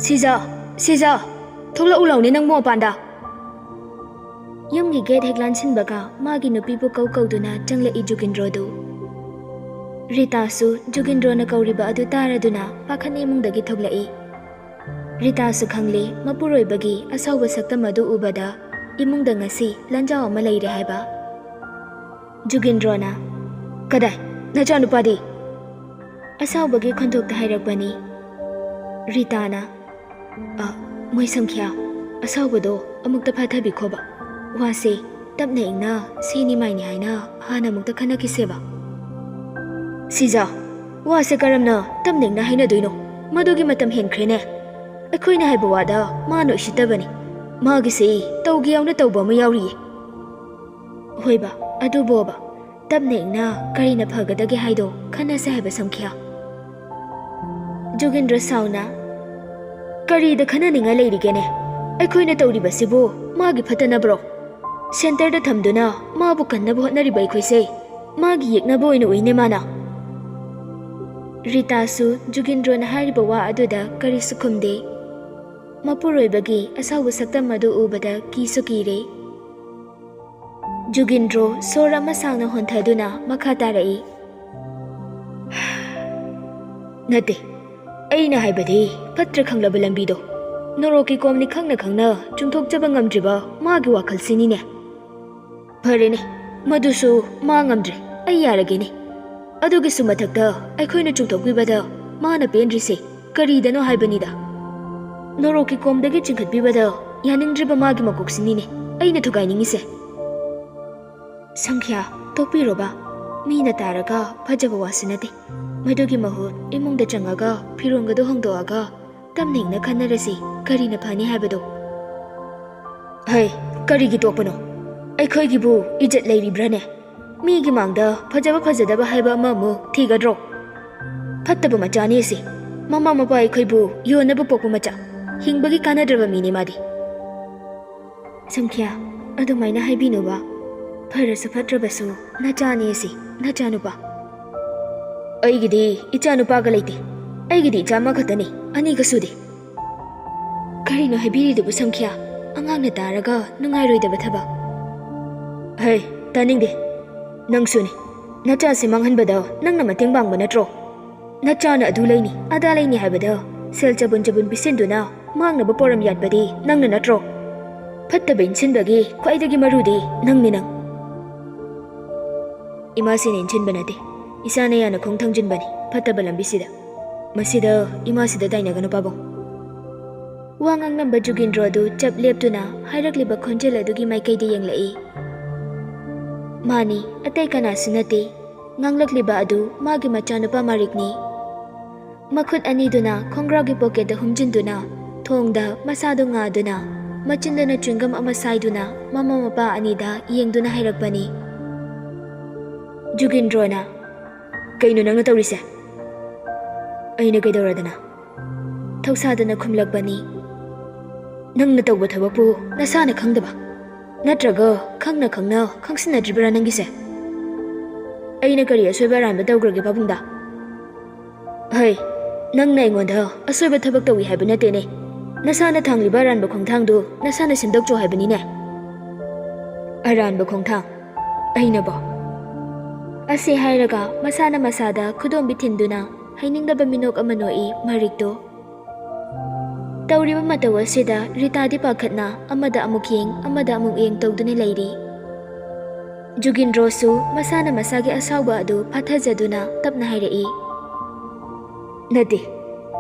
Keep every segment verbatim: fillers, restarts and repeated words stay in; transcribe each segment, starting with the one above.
ꯁꯤꯖꯥ, ꯁꯤꯖꯥ, ꯊꯣꯛꯂꯛꯎ ꯂꯥꯎꯅꯦ ꯅꯪꯕꯨ ꯃꯄꯥꯟꯗ꯫ ꯌꯨꯝꯒꯤ ꯒꯦꯠ ꯍꯦꯛ ꯂꯥꯟꯁꯤꯟꯕꯒ ꯃꯥꯒꯤ ꯅꯨꯄꯤꯕꯨ ꯀꯧ ꯀꯧꯗꯨꯅ ꯆꯪꯂꯛꯏ ꯖꯨꯒꯤꯟꯗ꯭ꯔꯣꯗꯨ꯫ ꯔꯤꯇꯥꯁꯨ ꯖꯨꯒꯤꯟꯗ꯭ꯔꯣꯅ ꯀꯧꯔꯤꯕ ꯑꯗꯨ ꯇꯥꯔꯗꯨꯅ ꯄꯥꯈꯠꯅ ꯏꯃꯨꯡꯗꯒꯤ ꯊꯣꯛꯂꯛꯏ꯫ ꯔꯤꯇꯥꯁꯨ ꯈꯪꯂꯦ ꯃꯄꯨꯔꯣꯏꯕꯒꯤ ꯑꯁꯥꯎꯕ ꯁꯛꯇꯝ ꯑꯗꯨ ꯎꯕꯗ ꯏꯃꯨꯡꯗ ꯉꯁꯤ ꯂꯥꯟꯖꯥꯎ ꯑꯃ ꯂꯩꯔꯦ ꯍꯥꯏꯕ꯫ ꯖꯨꯒꯤꯟꯗ꯭ꯔꯣꯅ, "ꯀꯗꯥꯏ? ꯅꯆꯥꯅꯨꯄꯥꯗꯤ?" ꯑꯁꯥꯎꯕꯒꯤ ꯈꯣꯟꯊꯣꯛꯇ ꯍꯥꯏꯔꯛꯄꯅꯤ꯫ ꯔꯤꯇꯥꯅ, "ꯑ, ꯃꯣꯏ ꯁꯪꯈ꯭ꯌꯥ, ꯑꯁꯥꯎꯕꯗꯣ ꯑꯃꯨꯛꯇ ꯐꯥꯊꯕꯤꯈꯣꯕ꯫ ꯋꯥꯁꯦ ꯇꯞꯅ ꯏꯪꯅ ꯁꯤꯅꯤ ꯃꯥꯏꯅꯤ ꯍꯥꯏꯅ ꯍꯥꯟꯅ ꯑꯃꯨꯛꯇ ꯈꯟꯅꯈꯤꯁꯦꯕ꯫" "ꯁꯤꯖꯥ, ꯋꯥꯁꯦ ꯀꯔꯝꯅ ꯇꯞꯅ ꯏꯪꯅ ꯍꯥꯏꯅꯗꯣꯏꯅꯣ? ꯃꯗꯨꯒꯤ ꯃꯇꯝ ꯍꯦꯟꯈ꯭ꯔꯦꯅꯦ꯫ ꯑꯩꯈꯣꯏꯅ ꯍꯥꯏꯕ ꯋꯥꯗ ꯃꯥꯅ ꯎꯁꯤꯠꯇꯕꯅꯤ꯫ ꯃꯥꯒꯤꯁꯦ ꯇꯧꯒꯦ ꯌꯥꯎꯅ ꯇꯧꯕ ꯑꯃ ꯌꯥꯎꯔꯤꯌꯦ꯫" "ꯍꯣꯏꯕ, ꯑꯗꯨꯕꯣꯕ, ꯇꯞꯅ ꯏꯪꯅ ꯀꯔꯤꯅ ꯐꯒꯗꯒꯦ ꯍꯥꯏꯗꯣ ꯈꯟꯅꯁꯦ ꯍꯥꯏꯕ ꯁꯪꯈ꯭ꯌꯥ꯫" ꯖꯣꯒꯤꯟꯗ꯭ꯔ ꯁꯥꯎꯅ, "ꯀꯔꯤꯗ ꯈꯟꯅꯅꯤꯡꯉꯥꯏ ꯂꯩꯔꯤꯒꯦꯅꯦ? ꯑꯩꯈꯣꯏꯅ ꯇꯧꯔꯤꯕꯁꯤꯕꯨ ꯃꯥꯒꯤ ꯐꯠꯇꯅꯕ꯭ꯔꯣ? ꯁꯦꯟꯇꯔꯗ ꯊꯝꯗꯨꯅ ꯃꯥꯕꯨ ꯀꯟꯅꯕ ꯍꯣꯠꯅꯔꯤꯕ ꯑꯩꯈꯣꯏꯁꯦ ꯃꯥꯒꯤ ꯌꯦꯛꯅꯕ ꯑꯣꯏꯅ ꯎꯏꯅꯦ ꯃꯥꯅ꯫" ꯔꯤꯇꯥꯁꯨ ꯖꯨꯒꯤꯟꯗ꯭ꯔꯣꯅ ꯍꯥꯏꯔꯤꯕ ꯋꯥ ꯑꯗꯨꯗ ꯀꯔꯤꯁꯨ ꯈꯨꯝꯗꯦ꯫ ꯃꯄꯨꯔꯣꯏꯕꯒꯤ ꯑꯁꯥꯎꯕ ꯁꯛꯇꯝ ꯑꯗꯨ ꯎꯕꯗ ꯀꯤꯁꯨ ꯀꯤꯔꯦ꯫ ꯖꯨꯒꯤꯟꯗ꯭ꯔꯣ ꯁꯣꯔ ꯑꯃ ꯁꯥꯡꯅ ꯍꯣꯟꯊꯗꯨꯅ ꯃꯈꯥ ꯇꯥꯔꯛꯏ, "ꯅꯠꯇꯦ, ꯑꯩꯅ ꯍꯥꯏꯕꯗꯤ ꯐꯠꯇ꯭ꯔ ꯈꯪꯂꯕ ꯂꯝꯕꯤꯗꯣ ꯅꯣꯔꯣꯛꯀꯤ ꯀꯣꯝꯅꯤ ꯈꯪꯅ ꯈꯪꯅ ꯆꯨꯝꯊꯣꯛꯆꯕ ꯉꯝꯗ꯭ꯔꯤꯕ ꯃꯥꯒꯤ ꯋꯥꯈꯜꯁꯤꯅꯤꯅꯦ꯫ ꯐꯔꯦꯅꯦ, ꯃꯗꯨꯁꯨ ꯃꯥ ꯉꯝꯗ꯭ꯔꯦ, ꯑꯩ ꯌꯥꯔꯒꯦꯅꯦ꯫ ꯑꯗꯨꯒꯤꯁꯨ ꯃꯊꯛꯇ ꯑꯩꯈꯣꯏꯅ ꯆꯨꯝꯊꯣꯛꯄꯤꯕꯗ ꯃꯥꯅ ꯄꯦꯟꯗ꯭ꯔꯤꯁꯦ ꯀꯔꯤꯗꯅꯣ ꯍꯥꯏꯕꯅꯤꯗ꯫ ꯅꯣꯔꯣꯛꯀꯤ ꯀꯣꯝꯗꯒꯤ ꯆꯤꯡꯈꯠꯄꯤꯕꯗ ꯌꯥꯅꯤꯡꯗ꯭ꯔꯤꯕ ꯃꯥꯒꯤ ꯃꯀꯣꯛꯁꯤꯅꯤꯅꯦ ꯑꯩꯅ ꯊꯨꯒꯥꯏꯅꯤꯡꯉꯤꯁꯦ꯫ ꯁꯪꯈ꯭ꯌꯥ, ꯇꯣꯛꯄꯤꯔꯣꯕ꯫ ꯃꯤꯅ ꯇꯥꯔꯒ ꯐꯖꯕ ꯋꯥꯁꯨ ꯅꯠꯇꯦ꯫ ꯃꯗꯨꯒꯤ ꯃꯍꯨꯠ ꯏꯃꯨꯡꯗ ꯆꯪꯉꯒ ꯐꯤꯔꯣꯟꯒꯗꯣ ꯍꯣꯡꯗꯣꯛꯑꯒ ꯇꯞꯅ ꯏꯪꯅ ꯈꯟꯅꯔꯁꯤ, ꯀꯔꯤꯅ ꯐꯅꯤ ꯍꯥꯏꯕꯗꯣ꯫ ꯍꯩ, ꯀꯔꯤꯒꯤ ꯇꯣꯛꯄꯅꯣ? ꯑꯩꯈꯣꯏꯒꯤꯕꯨ ꯏꯖꯠ ꯂꯩꯔꯤꯕ꯭ꯔꯥꯅꯦ? ꯃꯤꯒꯤ ꯃꯥꯡꯗ ꯐꯖꯕ ꯐꯖꯗꯕ ꯍꯥꯏꯕ ꯑꯃꯃꯨꯛ ꯊꯤꯒꯗ꯭ꯔꯣ? ꯐꯠꯇꯕ ꯃꯆꯥꯅꯤ ꯑꯁꯤ꯫ ꯃꯃꯥ ꯃꯄꯥ ꯑꯩꯈꯣꯏꯕꯨ ꯌꯣꯟꯅꯕ ꯄꯣꯛꯄ ꯃꯆꯥ꯫ ꯍꯤꯡꯕꯒꯤ ꯀꯥꯟꯅꯗ꯭ꯔꯕ ꯃꯤꯅꯤ ꯃꯥꯗꯤ꯫ ꯁꯪꯈ꯭ꯌꯥ, ꯑꯗꯨꯃꯥꯏꯅ ꯍꯥꯏꯕꯤꯅꯨꯕ꯫ ꯐꯔꯁꯨ ꯐꯠꯇ꯭ꯔꯕꯁꯨ ꯅꯆꯥꯅꯤ ꯑꯁꯤ, ꯅꯆꯥꯅꯨꯄꯥ꯫ ꯑꯩꯒꯤꯗꯤ ꯏꯆꯥꯅꯨꯄꯥꯒ ꯂꯩꯇꯦ꯫ ꯑꯩꯒꯤꯗꯤ ꯏꯆꯥ ꯑꯃꯈꯛꯇꯅꯤ, ꯑꯅꯤꯒ ꯁꯨꯗꯦ꯫ ꯀꯔꯤꯅꯣ ꯍꯥꯏꯕꯤꯔꯤꯗꯨꯕꯨ ꯁꯪꯈ꯭ꯌꯥ? ꯑꯉꯥꯡꯅ ꯇꯥꯔꯒ ꯅꯨꯡꯉꯥꯏꯔꯣꯏꯗꯕ ꯊꯕꯛ꯫ ꯍꯩ, ꯇꯥꯅꯤꯡꯗꯦ꯫ ꯅꯪꯁꯨꯅꯤ꯫ ꯅꯆꯥꯁꯤ ꯃꯥꯡꯍꯟꯕꯗ ꯅꯪꯅ ꯃꯇꯦꯡ ꯄꯥꯡꯕ ꯅꯠꯇ꯭ꯔꯣ? ꯅꯆꯥꯅ ꯑꯗꯨ ꯂꯩꯅꯤ, ꯑꯗꯥ ꯂꯩꯅꯤ ꯍꯥꯏꯕꯗ ꯁꯦꯜ ꯆꯕꯨꯟ ꯆꯕꯨꯟ ꯄꯤꯁꯤꯟꯗꯨꯅ ꯃꯥꯡꯅꯕ ꯄꯣꯔꯝ ꯌꯥꯠꯄꯗꯤ ꯅꯪꯅ ꯅꯠꯇ꯭ꯔꯣ? ꯐꯠꯇꯕ ꯏꯟꯁꯤꯟꯕꯒꯤ ꯈ꯭ꯋꯥꯏꯗꯒꯤ ꯃꯔꯨꯗꯤ ꯅꯪꯅꯤ ꯅꯪ꯫ ꯏꯃꯥꯁꯤꯅ ꯏꯟꯁꯤꯟꯕ ꯅꯠꯇꯦ, ꯏꯁꯥꯅ ꯌꯥꯅ ꯈꯣꯡ ꯊꯥꯡꯖꯤꯟꯕꯅꯤ ꯐꯠꯇꯕ ꯂꯝꯕꯤꯁꯤꯗ꯫ ꯃꯁꯤꯗ ꯏꯃꯥꯁꯤꯗ ꯇꯥꯏꯅꯒꯅꯨ ꯄꯥꯕꯨꯡ꯫ ꯋꯥ ꯉꯥꯡꯂꯝꯕ ꯖꯨꯒꯤꯟꯗ꯭ꯔꯣ ꯑꯗꯨ ꯆꯞ ꯂꯦꯞꯇꯨꯅ ꯍꯥꯏꯔꯛꯂꯤꯕ ꯈꯣꯟꯖꯦꯜ ꯑꯗꯨꯒꯤ ꯃꯥꯏꯀꯩꯗ ꯌꯦꯡꯂꯛꯏ꯫ ꯃꯥꯅꯤ, ꯑꯇꯩ ꯀꯅꯥꯁꯨ ꯅꯠꯇꯦ꯫ ꯉꯥꯡꯂꯛꯂꯤꯕ ꯑꯗꯨ ꯃꯥꯒꯤ ꯃꯆꯥꯅꯨꯄꯥ ꯃꯥꯔꯤꯛꯅꯤ꯫ ꯃꯈꯨꯠ ꯑꯅꯤꯗꯨꯅ ꯈꯣꯡꯒ꯭ꯔꯥꯎꯒꯤ ꯄꯣꯀꯦꯠꯇ ꯍꯨꯝꯖꯤꯟꯗꯨꯅ, ꯊꯣꯡꯗ ꯃꯁꯥꯗꯨ ꯉꯥꯗꯨꯅ, ꯃꯆꯤꯟꯗꯅ ꯆ꯭ꯋꯤꯡꯒꯝ ꯑꯃ ꯁꯥꯏꯗꯨꯅ ꯃꯃꯥ ꯃꯄꯥ ꯑꯅꯤꯗ ꯌꯦꯡꯗꯨꯅ ꯍꯥꯏꯔꯛꯄꯅꯤ꯫ ꯖꯨꯒꯤꯟꯗ꯭ꯔꯣꯅ, "ꯀꯩꯅꯣ ꯅꯪꯅ ꯇꯧꯔꯤꯁꯦ?" "ꯑꯩꯅ ꯀꯩꯗꯧꯔꯗꯅ?" ꯊꯧꯁꯥꯗꯅ ꯈꯨꯝꯂꯛꯄꯅꯤ꯫ "ꯅꯪꯅ ꯇꯧꯕ ꯊꯕꯛꯄꯨ ꯅꯁꯥꯅ ꯈꯪꯗꯕ? ꯅꯠꯇ꯭ꯔꯒ ꯈꯪꯅ ꯈꯪꯅ ꯈꯪꯁꯤꯟꯅꯗ꯭ꯔꯤꯕ꯭ꯔꯥ ꯅꯪꯒꯤꯁꯦ?" "ꯑꯩꯅ ꯀꯔꯤ ꯑꯁꯣꯏꯕ ꯑꯔꯥꯟꯕ ꯇꯧꯈ꯭ꯔꯒꯦ ꯄꯥꯕꯨꯡꯗ?" "ꯍꯩ, ꯅꯪꯅ ꯑꯩꯉꯣꯟꯗ ꯑꯁꯣꯏꯕ ꯊꯕꯛ ꯇꯧꯏ ꯍꯥꯏꯕ ꯅꯠꯇꯦꯅꯦ꯫ ꯅꯁꯥꯅ ꯊꯥꯡꯂꯤꯕ ꯑꯔꯥꯟꯕ ꯈꯣꯡꯊꯥꯡꯗꯨ ꯅꯁꯥꯅ ꯁꯦꯝꯗꯣꯛꯆꯧ ꯍꯥꯏꯕꯅꯤꯅꯦ꯫" "ꯑꯔꯥꯟꯕ ꯈꯣꯡꯊꯥꯡ? ꯑꯩꯅꯕꯣ?" ꯑꯁꯤ ꯍꯥꯏꯔꯒ ꯃꯁꯥꯅ ꯃꯁꯥꯗ ꯈꯨꯗꯣꯝꯕꯤ ꯊꯤꯟꯗꯨꯅ ꯍꯩꯅꯤꯡꯗꯕ ꯃꯤꯅꯣꯛ ꯑꯃ ꯅꯣꯛꯏ ꯃꯥꯔꯤꯛꯇꯣ꯫ ꯇꯧꯔꯤꯕ ꯃꯇꯧ ꯑꯁꯤꯗ ꯔꯤꯇꯥꯗꯤ ꯄꯥꯈꯠꯅ ꯑꯃꯗ ꯑꯃꯨꯛ ꯌꯦꯡ, ꯑꯃꯗ ꯑꯃꯨꯛ ꯌꯦꯡ ꯇꯧꯗꯨꯅ ꯂꯩꯔꯤ꯫ ꯖꯨꯒꯤꯟꯗ꯭ꯔꯣꯁꯨ ꯃꯁꯥꯅ ꯃꯁꯥꯒꯤ ꯑꯁꯥꯎꯕ ꯑꯗꯨ ꯐꯥꯊꯖꯗꯨꯅ ꯇꯞꯅ ꯍꯥꯏꯔꯛꯏ, "ꯅꯠꯇꯦ,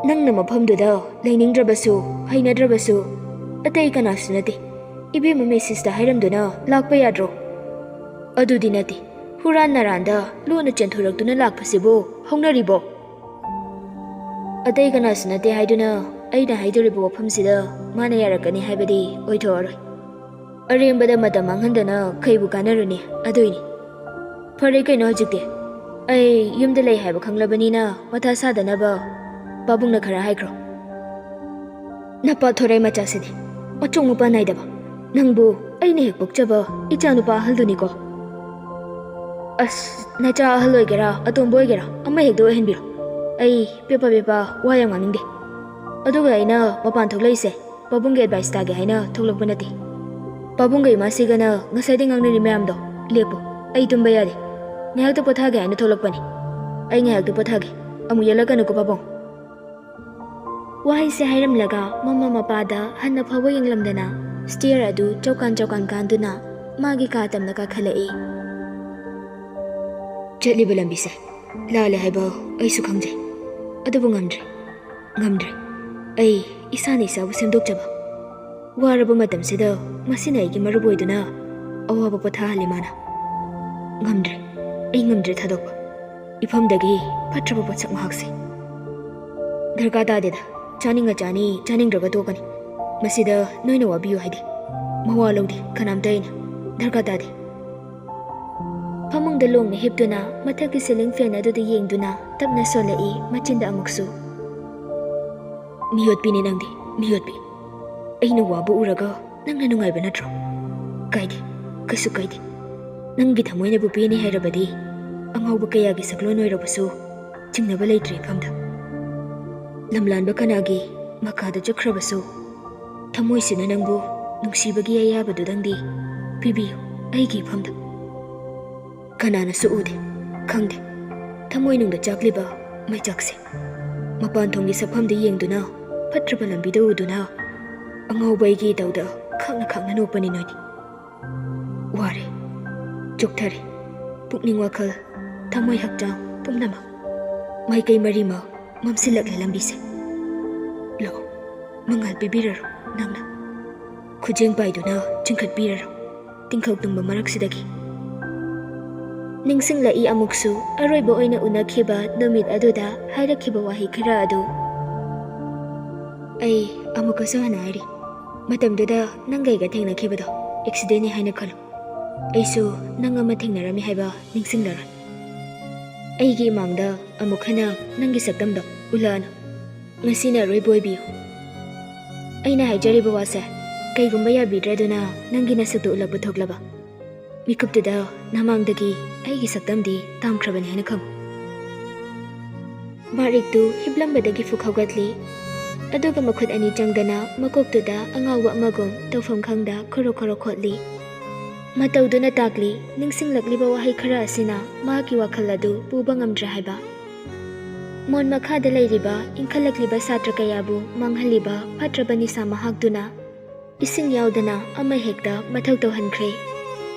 ꯅꯪꯅ ꯃꯐꯝꯗꯨꯗ ꯂꯩꯅꯤꯡꯗ꯭ꯔꯕꯁꯨ, ꯍꯩꯅꯗ꯭ꯔꯕꯁꯨ, ꯑꯇꯩ ꯀꯅꯥꯁꯨ ꯅꯠꯇꯦ꯫ ꯏꯕꯦꯝꯃ ꯃꯤꯁꯤꯁꯇ ꯍꯥꯏꯔꯝꯗꯨꯅ ꯂꯥꯛꯄ ꯌꯥꯗ꯭ꯔꯣ? ꯑꯗꯨꯗꯤ ꯅꯠꯇꯦ, ꯍꯨꯔꯥꯟ ꯅꯔꯥꯟꯗ ꯂꯣꯟꯅ ꯆꯦꯟꯊꯣꯔꯛꯇꯨꯅ ꯂꯥꯛꯄꯁꯤꯕꯨ ꯍꯧꯅꯔꯤꯕꯣ?" "ꯑꯇꯩ ꯀꯅꯥꯁꯨ ꯅꯠꯇꯦ ꯍꯥꯏꯗꯨꯅ ꯑꯩꯅ ꯍꯥꯏꯗꯣꯔꯤꯕ ꯋꯥꯐꯝꯁꯤꯗ ꯃꯥꯅ ꯌꯥꯔꯛꯀꯅꯤ ꯍꯥꯏꯕꯗꯤ ꯑꯣꯏꯊꯣꯛꯑꯔꯣꯏ꯫ ꯑꯔꯦꯝꯕꯗ ꯃꯇꯝ ꯃꯥꯡꯍꯟꯗꯅ ꯀꯩꯕꯨ ꯀꯥꯟꯅꯔꯨꯅꯤ? ꯑꯗꯨꯏꯅꯤ꯫ ꯐꯔꯦ ꯀꯩꯅꯣ ꯍꯧꯖꯤꯛꯇꯤ꯫ ꯑꯩ ꯌꯨꯝꯗ ꯂꯩ ꯍꯥꯏꯕ ꯈꯪꯂꯕꯅꯤꯅ ꯃꯊꯥ ꯁꯥꯗꯅꯕ ꯄꯥꯕꯨꯡꯅ ꯈꯔ ꯍꯥꯏꯈ꯭ꯔꯣ꯫" "ꯅꯄꯥ ꯊꯣꯔꯩ ꯃꯆꯥꯁꯤꯗꯤ, ꯃꯆꯣꯡ ꯃꯄꯥ ꯅꯥꯏꯗꯕ꯫ ꯅꯪꯕꯨ ꯑꯩꯅ ꯍꯦꯛ ꯄꯣꯛꯆꯕ ꯏꯆꯥ ꯅꯨꯄꯥ ꯑꯍꯜꯗꯨꯅꯤꯀꯣ꯫" "ꯑꯁ, ꯅꯆꯥ ꯑꯍꯜ ꯑꯣꯏꯒꯦꯔꯥ, ꯑꯇꯣꯝꯕ ꯑꯣꯏꯒꯦꯔꯥ, ꯑꯃ ꯍꯦꯛꯇ ꯑꯣꯏꯍꯟꯕꯤꯔꯣ꯫ ꯑꯩ ꯄꯦꯄꯥ ꯄꯦꯄꯥ ꯋꯥ ꯌꯥꯝ ꯉꯥꯡꯅꯤꯡꯗꯦ꯫ ꯑꯗꯨꯒ ꯑꯩꯅ ꯃꯄꯥꯟ ꯊꯣꯛꯂꯛꯏꯁꯦ ꯄꯥꯕꯨꯡꯒꯤ ꯑꯦꯗꯚꯥꯏꯁ ꯇꯥꯒꯦ ꯍꯥꯏꯅ ꯊꯣꯛꯂꯛꯄ ꯅꯠꯇꯦ꯫ ꯄꯥꯕꯨꯡꯒ ꯏꯃꯥꯁꯤꯒꯅ ꯉꯁꯥꯏꯗꯩ ꯉꯥꯡꯅꯔꯤ ꯃꯌꯥꯝꯗꯣ ꯂꯦꯞꯄꯣ꯫ ꯑꯩ ꯇꯨꯝꯕ ꯌꯥꯗꯦ꯫ ꯉꯥꯏꯍꯥꯛꯇ ꯄꯣꯊꯥꯒꯦ ꯍꯥꯏꯅ ꯊꯣꯛꯂꯛꯄꯅꯦ꯫ ꯑꯩ ꯉꯥꯏꯍꯥꯛꯇ ꯄꯣꯊꯥꯒꯦ꯫ ꯑꯃꯨꯛ ꯌꯦꯠꯂꯛꯀꯅꯨꯀꯣ ꯄꯥꯕꯨꯡ꯫" ꯋꯥꯍꯩꯁꯦ ꯍꯥꯏꯔꯝꯂꯒ ꯃꯃꯥ ꯃꯄꯥꯗ ꯍꯟꯅ ꯐꯥꯎꯕ ꯌꯦꯡꯂꯝꯗꯅ ꯁ꯭ꯇꯤꯌꯔ ꯑꯗꯨ ꯆꯧꯀꯥꯟ ꯆꯧꯀꯥꯟ ꯀꯥꯟꯗꯨꯅ ꯃꯥꯒꯤ ꯀꯥ ꯇꯝꯅ ꯀꯥꯈꯠꯂꯛꯏ꯫ ꯆꯠꯂꯤꯕ ꯂꯝꯕꯤꯁꯦ ꯂꯥꯜꯂꯦ ꯍꯥꯏꯕ ꯑꯩꯁꯨ ꯈꯪꯖꯩ, ꯑꯗꯨꯕꯨ ꯉꯝꯗ꯭ꯔꯦ, ꯉꯝꯗ꯭ꯔꯦ꯫ ꯑꯩ ꯏꯁꯥꯅ ꯏꯁꯥꯕꯨ ꯁꯦꯝꯗꯣꯛꯆꯕ꯫ ꯋꯥꯔꯕ ꯃꯇꯝꯁꯤꯗ ꯃꯁꯤꯅ ꯑꯩꯒꯤ ꯃꯔꯨꯞ ꯑꯣꯏꯗꯨꯅ ꯑꯋꯥꯕ ꯄꯣꯊꯥꯍꯜꯂꯤ ꯃꯥꯅ꯫ ꯉꯝꯗ꯭ꯔꯦ, ꯑꯩ ꯉꯝꯗ꯭ꯔꯦ ꯊꯥꯗꯣꯛꯄ꯫ ꯏꯐꯝꯗꯒꯤ ꯐꯠꯇ꯭ꯔꯕ ꯄꯣꯠꯁꯛ ꯃꯍꯥꯛꯁꯦ꯫ ꯗꯔꯀꯥꯔ ꯇꯥꯗꯦꯗ, ꯆꯥꯅꯤꯡꯉ ꯆꯥꯅꯤ, ꯆꯥꯅꯤꯡꯗ꯭ꯔꯒ ꯇꯣꯛꯀꯅꯤ꯫ ꯃꯁꯤꯗ ꯅꯣꯏꯅ ꯋꯥꯕꯤꯌꯨ ꯍꯥꯏꯗꯦ꯫ ꯃꯋꯥ ꯂꯧꯗꯦ ꯀꯅꯥꯝꯇ ꯑꯩꯅ꯫ ꯗꯔꯀꯥꯔ ꯇꯥꯗꯦ꯫ ꯐꯃꯨꯡꯗ ꯂꯣꯡꯅ ꯍꯤꯞꯇꯨꯅ ꯃꯊꯛꯀꯤ ꯁꯤꯂꯤꯡ ꯐꯦꯟ ꯑꯗꯨꯗ ꯌꯦꯡꯗꯨꯅ ꯇꯞꯅ ꯁꯣꯜꯂꯛꯏ ꯃꯆꯤꯟꯗ ꯑꯃꯨꯛꯁꯨ꯫ "ꯃꯤꯑꯣꯠꯄꯤꯅꯦ ꯅꯪꯗꯤ, ꯃꯤꯑꯣꯠꯄꯤ꯫ ꯑꯩꯅ ꯋꯥꯕ ꯎꯔꯒ ꯅꯪꯅ ꯅꯨꯡꯉꯥꯏꯕ ꯅꯠꯇ꯭ꯔꯣ? ꯀꯥꯏꯗꯦ, ꯀꯩꯁꯨ ꯀꯥꯏꯗꯦ꯫ ꯅꯪꯒꯤ ꯊꯃꯣꯏꯅꯕꯨ ꯄꯦꯟꯅꯦ ꯍꯥꯏꯔꯕꯗꯤ ꯑꯉꯥꯎꯕ ꯀꯌꯥꯒꯤ ꯁꯛꯂꯣꯟ ꯑꯣꯏꯔꯕꯁꯨ ꯆꯤꯡꯅꯕ ꯂꯩꯇ꯭ꯔꯦ ꯏꯐꯝꯗ꯫ ꯂꯝꯂꯥꯟꯕ ꯀꯅꯥꯒꯤ ꯃꯀꯥꯗ ꯆꯠꯈ꯭ꯔꯕꯁꯨ ꯊꯃꯣꯏꯁꯤꯅ ꯅꯪꯕꯨ ꯅꯨꯡꯁꯤꯕꯒꯤ ꯑꯌꯥꯕꯗꯨꯗꯪꯗꯤ ꯄꯤꯕꯤꯌꯨ ꯑꯩꯒꯤ ꯏꯐꯝꯗ꯫" ꯀꯅꯥꯅꯁꯨ ꯎꯗꯦ, ꯈꯪꯗꯦ ꯊꯃꯣꯏꯅꯨꯡꯗ ꯆꯥꯛꯂꯤꯕ ꯃꯩꯆꯥꯛꯁꯦ꯫ ꯃꯄꯥꯟ ꯊꯣꯡꯒꯤ ꯁꯛꯐꯝꯗ ꯌꯦꯡꯗꯨꯅ, ꯐꯠꯇ꯭ꯔꯕ ꯂꯝꯕꯤꯗ ꯎꯗꯨꯅ, ꯑꯉꯥꯎꯕ ꯑꯩꯒꯤ ꯏꯇꯧꯗ ꯈꯥꯛꯅ ꯈꯥꯛꯅ ꯅꯣꯛꯄꯅꯤ ꯅꯣꯏꯗꯤ꯫ ꯋꯥꯔꯦ꯫ ꯆꯣꯛꯊꯔꯦ꯫ ꯄꯨꯛꯅꯤꯡ, ꯋꯥꯈꯜ, ꯊꯃꯣꯏ, ꯍꯛꯆꯥꯡ ꯄꯨꯝꯅꯃꯛ꯫ ꯃꯥꯏꯀꯩ ꯃꯔꯤꯃꯛ ꯃꯝꯁꯤꯜꯂꯛꯂꯦ ꯂꯝꯕꯤꯁꯦ꯫ ꯂꯥꯛꯑꯣ, ꯃꯉꯥꯜ ꯄꯤꯕꯤꯔꯔꯣ ꯅꯪꯅ꯫ ꯈꯨꯖꯦꯡ ꯄꯥꯏꯗꯨꯅ ꯆꯤꯡꯈꯠꯄꯤꯔꯔꯣ ꯇꯤꯡꯈꯧ ꯇꯨꯝꯕ ꯃꯔꯛꯁꯤꯗꯒꯤ꯫ ꯅꯤꯡꯁꯤꯡꯂꯛꯏ ꯑꯃꯨꯛꯁꯨ ꯑꯔꯣꯏꯕ ꯑꯣꯏꯅ ꯎꯅꯈꯤꯕ ꯅꯨꯃꯤꯠ ꯑꯗꯨꯗ ꯍꯥꯏꯔꯛꯈꯤꯕ ꯋꯥꯍꯩ ꯈꯔ ꯑꯗꯨ꯫ ꯑꯩ ꯑꯃꯨꯛꯀꯁꯨ ꯍꯟꯅ ꯍꯥꯏꯔꯤ, ꯃꯇꯝꯗꯨꯗ ꯅꯪꯒ ꯑꯩꯒ ꯊꯦꯡꯅꯈꯤꯕꯗꯣ ꯑꯦꯛꯁꯤꯗꯦꯟꯅꯤ ꯍꯥꯏꯅ ꯈꯜꯂꯨ꯫ ꯑꯩꯁꯨ ꯅꯪ ꯑꯃ ꯊꯦꯡꯅꯔꯝꯃꯤ ꯍꯥꯏꯕ ꯅꯤꯡꯁꯤꯡꯂꯔꯣꯏ꯫ ꯑꯩꯒꯤ ꯏꯃꯥꯡꯗ ꯑꯃꯨꯛ ꯍꯟꯅ ꯅꯪꯒꯤ ꯁꯛꯇꯝꯗꯣ ꯎꯠꯂꯛꯑꯅꯨ꯫ ꯉꯁꯤꯅ ꯑꯔꯣꯏꯕ ꯑꯣꯏꯕꯤꯌꯨ꯫ ꯑꯩꯅ ꯍꯥꯏꯖꯔꯤꯕ ꯋꯥꯁꯦ ꯀꯩꯒꯨꯝꯕ ꯌꯥꯕꯤꯗ꯭ꯔꯗꯨꯅ ꯅꯪꯒꯤ ꯅꯁꯛꯇꯨ ꯎꯠꯂꯛꯄ ꯊꯣꯛꯂꯕ ꯃꯤꯀꯨꯞꯇꯨꯗ ꯅꯃꯥꯡꯗꯒꯤ ꯑꯩꯒꯤ ꯁꯛꯇꯝꯗꯤ ꯇꯥꯝꯈ꯭ꯔꯕꯅꯤ ꯍꯥꯏꯅ ꯈꯪꯉꯨ꯫ ꯃꯥꯔꯤꯛꯇꯨ ꯍꯤꯞꯂꯝꯕꯗꯒꯤ ꯐꯨꯛ ꯍꯧꯒꯠꯂꯤ꯫ ꯑꯗꯨꯒ ꯃꯈꯨꯠ ꯑꯅꯤ ꯆꯪꯗꯅ ꯃꯀꯣꯛꯇꯨꯗ ꯑꯉꯥꯎꯕ ꯑꯃꯒꯨꯝ ꯇꯧꯐꯝ ꯈꯪꯗ ꯈꯣꯔꯣ ꯈꯣꯔꯣ ꯈꯣꯠꯂꯤ꯫ ꯃꯇꯧꯗꯨꯅ ꯇꯥꯛꯂꯤ, ꯅꯤꯡꯁꯤꯡꯂꯛꯂꯤꯕ ꯋꯥꯍꯩ ꯈꯔ ꯑꯁꯤꯅ ꯃꯍꯥꯛꯀꯤ ꯋꯥꯈꯜ ꯑꯗꯨ ꯄꯨꯕ ꯉꯝꯗ꯭ꯔꯦ ꯍꯥꯏꯕ꯫ ꯃꯣꯟ ꯃꯈꯥꯗ ꯂꯩꯔꯤꯕ ꯏꯟꯈꯠꯂꯛꯂꯤꯕ ꯁꯥꯇ꯭ꯔ ꯀꯌꯥꯕꯨ ꯃꯥꯡꯍꯜꯂꯤꯕ ꯐꯠꯇ꯭ꯔꯕ ꯅꯤꯁꯥ ꯃꯍꯥꯛꯇꯨꯅ ꯏꯁꯤꯡ ꯌꯥꯎꯗꯅ ꯑꯃꯍꯦꯛꯇ ꯃꯊꯧ ꯇꯧꯍꯟꯈ꯭ꯔꯦ꯫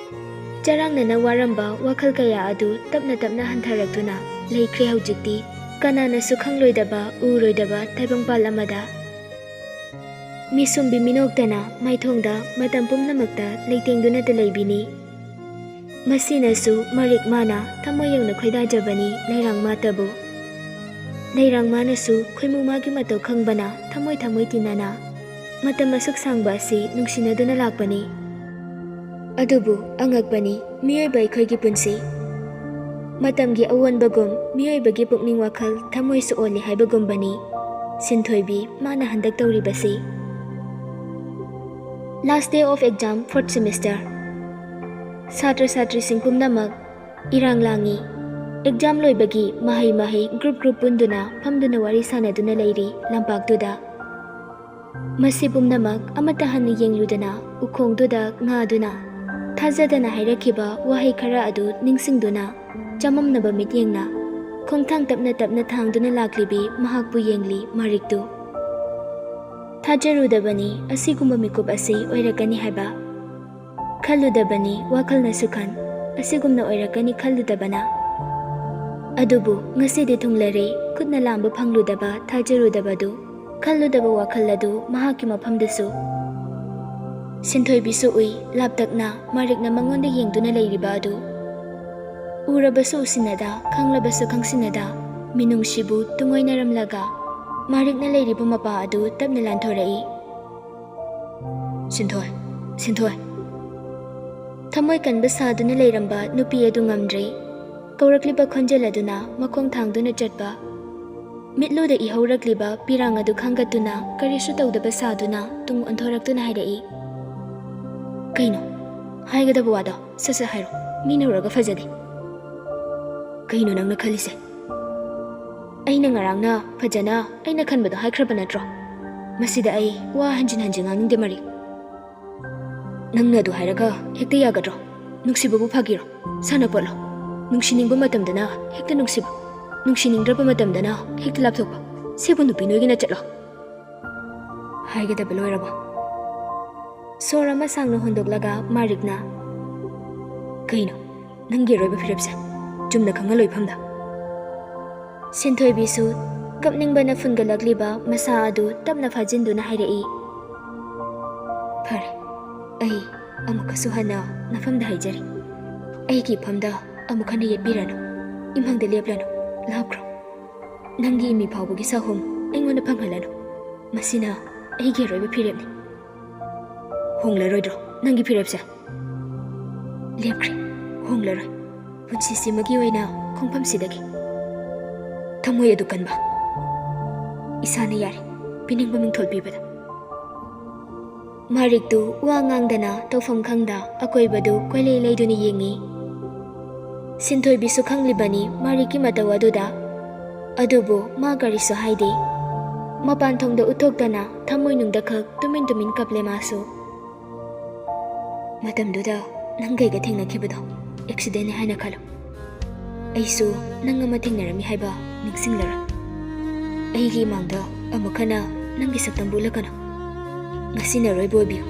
ꯆꯔꯥꯡꯅꯅ ꯋꯥꯔꯝꯕ ꯋꯥꯈꯜ ꯀꯌꯥ ꯑꯗꯨ ꯇꯞꯅ ꯇꯞꯅ ꯍꯟꯊꯔꯛꯇꯨꯅ ꯂꯩꯈ꯭ꯔꯦ ꯍꯧꯖꯤꯛꯇꯤ꯫ ꯀꯅꯥꯅꯁꯨ ꯈꯪꯂꯣꯏꯗꯕ, ꯎꯔꯣꯏꯗꯕ ꯇꯥꯏꯕꯪꯄꯥꯜ ꯑꯃꯗ꯫ ꯃꯤꯁꯨꯝꯕꯤ ꯃꯤꯅꯣꯛꯇꯅ ꯃꯥꯏꯊꯣꯡꯗ ꯃꯇꯝ ꯄꯨꯝꯅꯃꯛꯇ ꯂꯩꯇꯦꯡꯗꯨꯅꯇ ꯂꯩꯕꯤꯅꯤ꯫ ꯃꯁꯤꯅꯁꯨ ꯃꯔꯤꯛ ꯃꯥꯅ ꯊꯃꯣꯏ ꯌꯧꯅ ꯈꯣꯏꯗꯥꯖꯕꯅꯤ ꯂꯩꯔꯥꯡ ꯃꯥꯇꯕꯨ꯫ ꯂꯩꯔꯥꯡ ꯃꯥꯅꯁꯨ ꯈꯣꯏꯃꯨ ꯃꯥꯒꯤ ꯃꯇꯧ ꯈꯪꯕꯅ ꯊꯃꯣꯏ ꯊꯃꯣꯏ ꯇꯤꯟꯅꯅ ꯃꯇꯝ ꯑꯁꯨꯛ ꯁꯥꯡꯕ ꯑꯁꯤ ꯅꯨꯡꯁꯤꯅꯗꯨꯅ ꯂꯥꯛꯄꯅꯤ꯫ ꯑꯗꯨꯕꯨ ꯑꯉꯛꯄꯅꯤ ꯃꯤꯑꯣꯏꯕ ꯑꯩꯈꯣꯏꯒꯤ ꯄꯨꯟꯁꯤ꯫ ꯃꯇꯝꯒꯤ ꯑꯑꯣꯟꯕꯒꯨꯝ ꯃꯤꯑꯣꯏꯕꯒꯤ ꯄꯨꯛꯅꯤꯡ ꯋꯥꯈꯜ ꯊꯃꯣꯏꯁꯨ ꯑꯣꯜꯂꯤ ꯍꯥꯏꯕꯒꯨꯝꯕꯅꯤ ꯁꯤꯟꯊꯣꯏꯕꯤ ꯃꯥꯅ ꯍꯟꯗꯛ ꯇꯧꯔꯤꯕꯁꯤ꯫ Last day of exam, fourth semester꯫ ꯁꯥꯇ꯭ꯔ ꯁꯥꯇ꯭ꯔꯤꯁꯤꯡ ꯄꯨꯝꯅꯃꯛ ꯏꯔꯥꯡ ꯂꯥꯡꯏ꯫ ꯑꯦꯛꯖꯥꯝ ꯂꯣꯏꯕꯒꯤ ꯃꯍꯩ ꯃꯍꯩ ꯒ꯭ꯔꯨꯞ ꯒ꯭ꯔꯨꯞ ꯄꯨꯟꯗꯨꯅ ꯐꯝꯗꯨꯅ ꯋꯥꯔꯤ ꯁꯥꯟꯅꯗꯨꯅ ꯂꯩꯔꯤ ꯂꯝꯄꯥꯛꯇꯨꯗ꯫ ꯃꯁꯤ ꯄꯨꯝꯅꯃꯛ ꯑꯃꯠꯇ ꯍꯟꯅ ꯌꯦꯡꯂꯨꯗꯅ ꯎꯈꯣꯡꯗꯨꯗ ꯉꯥꯗꯨꯅ ꯊꯥꯖꯗꯅ ꯍꯥꯏꯔꯛꯈꯤꯕ ꯋꯥꯍꯩ ꯈꯔ ꯑꯗꯨ ꯅꯤꯡꯁꯤꯡꯗꯨꯅ ꯆꯃꯝꯅꯕ ꯃꯤꯠꯌꯦꯡꯅ ꯈꯣꯡꯊꯥꯡ ꯇꯞꯅ ꯇꯞꯅ ꯊꯥꯡꯗꯨꯅ ꯂꯥꯛꯂꯤꯕꯤ ꯃꯍꯥꯛꯄꯨ ꯌꯦꯡꯂꯤ ꯃꯔꯤꯛꯇꯨ꯫ ꯊꯥꯖꯔꯨꯗꯕꯅꯤ ꯑꯁꯤꯒꯨꯝꯕ ꯃꯤꯀꯨꯞ ꯑꯁꯤ ꯑꯣꯏꯔꯛꯀꯅꯤ ꯍꯥꯏꯕ꯫ ꯈꯜꯂꯨꯗꯕꯅꯤ ꯋꯥꯈꯜꯅꯁꯨ ꯈꯟ꯫ ꯑꯁꯤꯒꯨꯝꯅ ꯑꯣꯏꯔꯛꯀꯅꯤ ꯈꯜꯂꯨꯗꯕꯅ꯫ ꯑꯗꯨꯕꯨ ꯉꯁꯤꯗꯤ ꯊꯨꯡꯂꯔꯦ, ꯈꯨꯠꯅ ꯂꯥꯝꯕ ꯐꯪꯂꯨꯗꯕ, ꯊꯥꯖꯔꯨꯗꯕꯗꯨ, ꯈꯜꯂꯨꯗꯕ ꯋꯥꯈꯜ ꯑꯗꯨ ꯃꯍꯥꯛꯀꯤ ꯃꯐꯝꯗꯁꯨ꯫ ꯁꯤꯟꯊꯣꯏꯕꯤꯁꯨ ꯎꯏ, ꯂꯥꯞꯇꯛꯅ ꯃꯥꯔꯤꯛꯅ ꯃꯉꯣꯟꯗ ꯌꯦꯡꯗꯨꯅ ꯂꯩꯔꯤꯕ ꯑꯗꯨ꯫ ꯎꯔꯕꯁꯨ ꯎꯁꯤꯟꯅꯗ, ꯈꯪꯂꯕꯁꯨ ꯈꯪꯁꯤꯟꯅꯗ, ꯃꯤꯅꯨꯡꯁꯤꯕꯨ ꯇꯨꯡꯑꯣꯏꯅꯔꯝꯂꯒ ꯃꯥꯔꯤꯛꯅ ꯂꯩꯔꯤꯕ ꯃꯄꯥ ꯑꯗꯨ ꯇꯞꯅ ꯂꯥꯟꯊꯣꯔꯛꯏ꯫ "ꯁꯤꯟꯊꯣꯏ, ꯁꯤꯟꯊꯣꯏ!" ꯊꯃꯣꯏ ꯀꯟꯕ ꯁꯥꯗꯨꯅ ꯂꯩꯔꯝꯕ ꯅꯨꯄꯤ ꯑꯗꯨ ꯉꯝꯗ꯭ꯔꯦ꯫ ꯀꯧꯔꯛꯂꯤꯕ ꯈꯣꯟꯖꯦꯜ ꯑꯗꯨꯅ ꯃꯈꯣꯡ ꯊꯥꯡꯗꯨꯅ ꯆꯠꯄ꯫ ꯃꯤꯠꯂꯨꯗ ꯏꯍꯧꯔꯛꯂꯤꯕ ꯄꯤꯔꯥꯡ ꯑꯗꯨ ꯈꯪꯒꯠꯇꯨꯅ ꯀꯔꯤꯁꯨ ꯇꯧꯗꯕ ꯁꯥꯗꯨꯅ ꯇꯨꯡ ꯑꯣꯟꯊꯣꯔꯛꯇꯨꯅ ꯍꯥꯏꯔꯛꯏ꯫ "ꯀꯩꯅꯣ? ꯍꯥꯏꯒꯗꯕ ꯋꯥꯗꯣ ꯁꯠ ꯁꯠ ꯍꯥꯏꯔꯣ꯫ ꯃꯤꯅ ꯎꯔꯒ ꯐꯖꯗꯦ꯫ ꯀꯩꯅꯣ ꯅꯪꯅ ꯈꯜꯂꯤꯁꯦ? ꯑꯩꯅ ꯉꯔꯥꯡꯅ ꯐꯖꯅ ꯑꯩꯅ ꯈꯟꯕꯗꯣ ꯍꯥꯏꯈ꯭ꯔꯕ ꯅꯠꯇ꯭ꯔꯣ? ꯃꯁꯤꯗ ꯑꯩ ꯋꯥ ꯍꯟꯖꯤꯟ ꯍꯟꯖꯤꯟ ꯉꯥꯡꯅꯤꯡꯗꯦ, ꯃꯥꯔꯤꯛ꯫ ꯅꯪꯅ ꯑꯗꯨ ꯍꯥꯏꯔꯒ ꯍꯦꯛꯇ ꯌꯥꯒꯗ꯭ꯔꯣ? ꯅꯨꯡꯁꯤꯕꯕꯨ ꯐꯥꯒꯤꯔꯣ? ꯁꯥꯟꯅꯄꯣꯠꯂꯣ? ꯅꯨꯡꯁꯤꯅꯤꯡꯕ ꯃꯇꯝꯗꯅ ꯍꯦꯛꯇ ꯅꯨꯡꯁꯤꯕ, ꯅꯨꯡꯁꯤꯅꯤꯡꯗ꯭ꯔꯕ ꯃꯇꯝꯗꯅ ꯍꯦꯛꯇ ꯂꯥꯞꯊꯣꯛꯄ꯫ ꯁꯤꯕꯨ ꯅꯨꯄꯤ ꯅꯣꯏꯒꯤ ꯅꯆꯠꯂꯣ?" ꯍꯥꯏꯒꯗꯕ ꯂꯣꯏꯔꯕꯣ? ꯁꯣꯔ ꯑꯃ ꯁꯥꯡꯅ ꯍꯣꯟꯗꯣꯛꯂꯒ ꯃꯥꯔꯤꯛꯅ, "ꯀꯩꯅꯣ ꯅꯪꯒꯤ ꯑꯔꯣꯏꯕ ꯐꯤꯔꯦꯞꯁꯦ? ꯆꯨꯝꯅ ꯈꯪꯍꯜꯂꯣ ꯏꯐꯝꯗ꯫" ꯁꯤꯟꯊꯣꯏꯕꯤꯁꯨ ꯀꯞꯅꯤꯡꯕꯅ ꯐꯨꯟꯒꯠꯂꯛꯂꯤꯕ ꯃꯁꯥ ꯑꯗꯨ ꯇꯞꯅ ꯐꯥꯖꯤꯟꯗꯨꯅ ꯍꯥꯏꯔꯛꯏ, "ꯐꯔꯦ, ꯑꯩ ꯑꯃꯨꯛꯀꯁꯨ ꯍꯟꯅ ꯅꯐꯝꯗ ꯍꯥꯏꯖꯔꯤ, ꯑꯩꯒꯤ ꯏꯐꯝꯗ ꯑꯃꯨꯛ ꯍꯟꯅ ꯌꯦꯠꯄꯤꯔꯅꯨ, ꯏꯃꯪꯗ ꯂꯦꯞꯂꯅꯨ, ꯂꯥꯞꯈ꯭ꯔꯣ꯫ ꯅꯪꯒꯤ ꯏꯃꯤ ꯐꯥꯎꯕꯒꯤ ꯁꯥꯍꯨꯝ ꯑꯩꯉꯣꯟꯗ ꯐꯪꯍꯜꯂꯅꯨ꯫ ꯃꯁꯤꯅ ꯑꯩꯒꯤ ꯑꯔꯣꯏꯕ ꯐꯤꯔꯦꯞꯅꯤ꯫ ꯍꯣꯡꯂꯔꯣꯏꯗ꯭ꯔꯣ ꯅꯪꯒꯤ ꯐꯤꯔꯦꯞꯁꯦ?" "ꯂꯦꯞꯈ꯭ꯔꯦ, ꯍꯣꯡꯂꯔꯣꯏ꯫ ꯄꯨꯟꯁꯤꯁꯤꯃꯒꯤ ꯑꯣꯏꯅ ꯈꯣꯡꯐꯝꯁꯤꯗꯒꯤ ꯊꯃꯣꯏ ꯑꯗꯨ ꯀꯟꯕ, ꯏꯁꯥꯅ ꯌꯥꯔꯦ ꯄꯤꯅꯤꯡꯕ ꯃꯤꯡꯊꯣꯜ ꯄꯤꯕꯗ꯫" ꯃꯥꯔꯤꯛꯇꯨ ꯋꯥ ꯉꯥꯡꯗꯅ ꯇꯧꯐꯝ ꯈꯪꯗ ꯑꯀꯣꯏꯕꯗꯨ ꯀꯣꯏꯂꯩ ꯂꯩꯗꯨꯅ ꯌꯦꯡꯉꯤ꯫ ꯁꯤꯟꯊꯣꯏꯕꯤꯁꯨ ꯈꯪꯂꯤꯕꯅꯤ ꯃꯥꯔꯤꯛꯀꯤ ꯃꯇꯧ ꯑꯗꯨꯗ, ꯑꯗꯨꯕꯨ ꯃꯥ ꯀꯔꯤꯁꯨ ꯍꯥꯏꯗꯦ꯫ ꯃꯄꯥꯟ ꯊꯣꯡꯗ ꯎꯠꯊꯣꯛꯇꯅ ꯊꯃꯣꯏꯅꯨꯡꯗ ꯈꯛ ꯇꯨꯃꯤꯟ ꯇꯨꯃꯤꯟ ꯀꯞꯂꯦ ꯃꯥꯁꯨ꯫ ꯃꯇꯝꯗꯨꯗ ꯅꯪ ꯀꯩꯒ ꯊꯦꯡꯅꯈꯤꯕꯗꯣ ꯑꯦꯛꯁꯤꯗꯦꯟꯅꯤ ꯍꯥꯏꯅ ꯈꯜꯂꯨ꯫ ꯑꯩꯁꯨ ꯅꯪ ꯑꯃ ꯊꯦꯡꯅꯔꯝꯃꯤ ꯍꯥꯏꯕ ꯅꯤꯡꯁꯤꯡꯂꯔꯣꯏ꯫ ꯑꯩꯒꯤ ꯏꯃꯥꯡꯗ ꯑꯃꯨꯛ ꯍꯟꯅ ꯅꯪꯒꯤ ꯁꯛꯇꯝꯕꯨ ꯎꯠꯂꯛꯀꯅꯨ꯫ ꯉꯁꯤꯅ ꯑꯔꯣꯏꯕ ꯑꯣꯏꯕꯤꯌꯨ꯫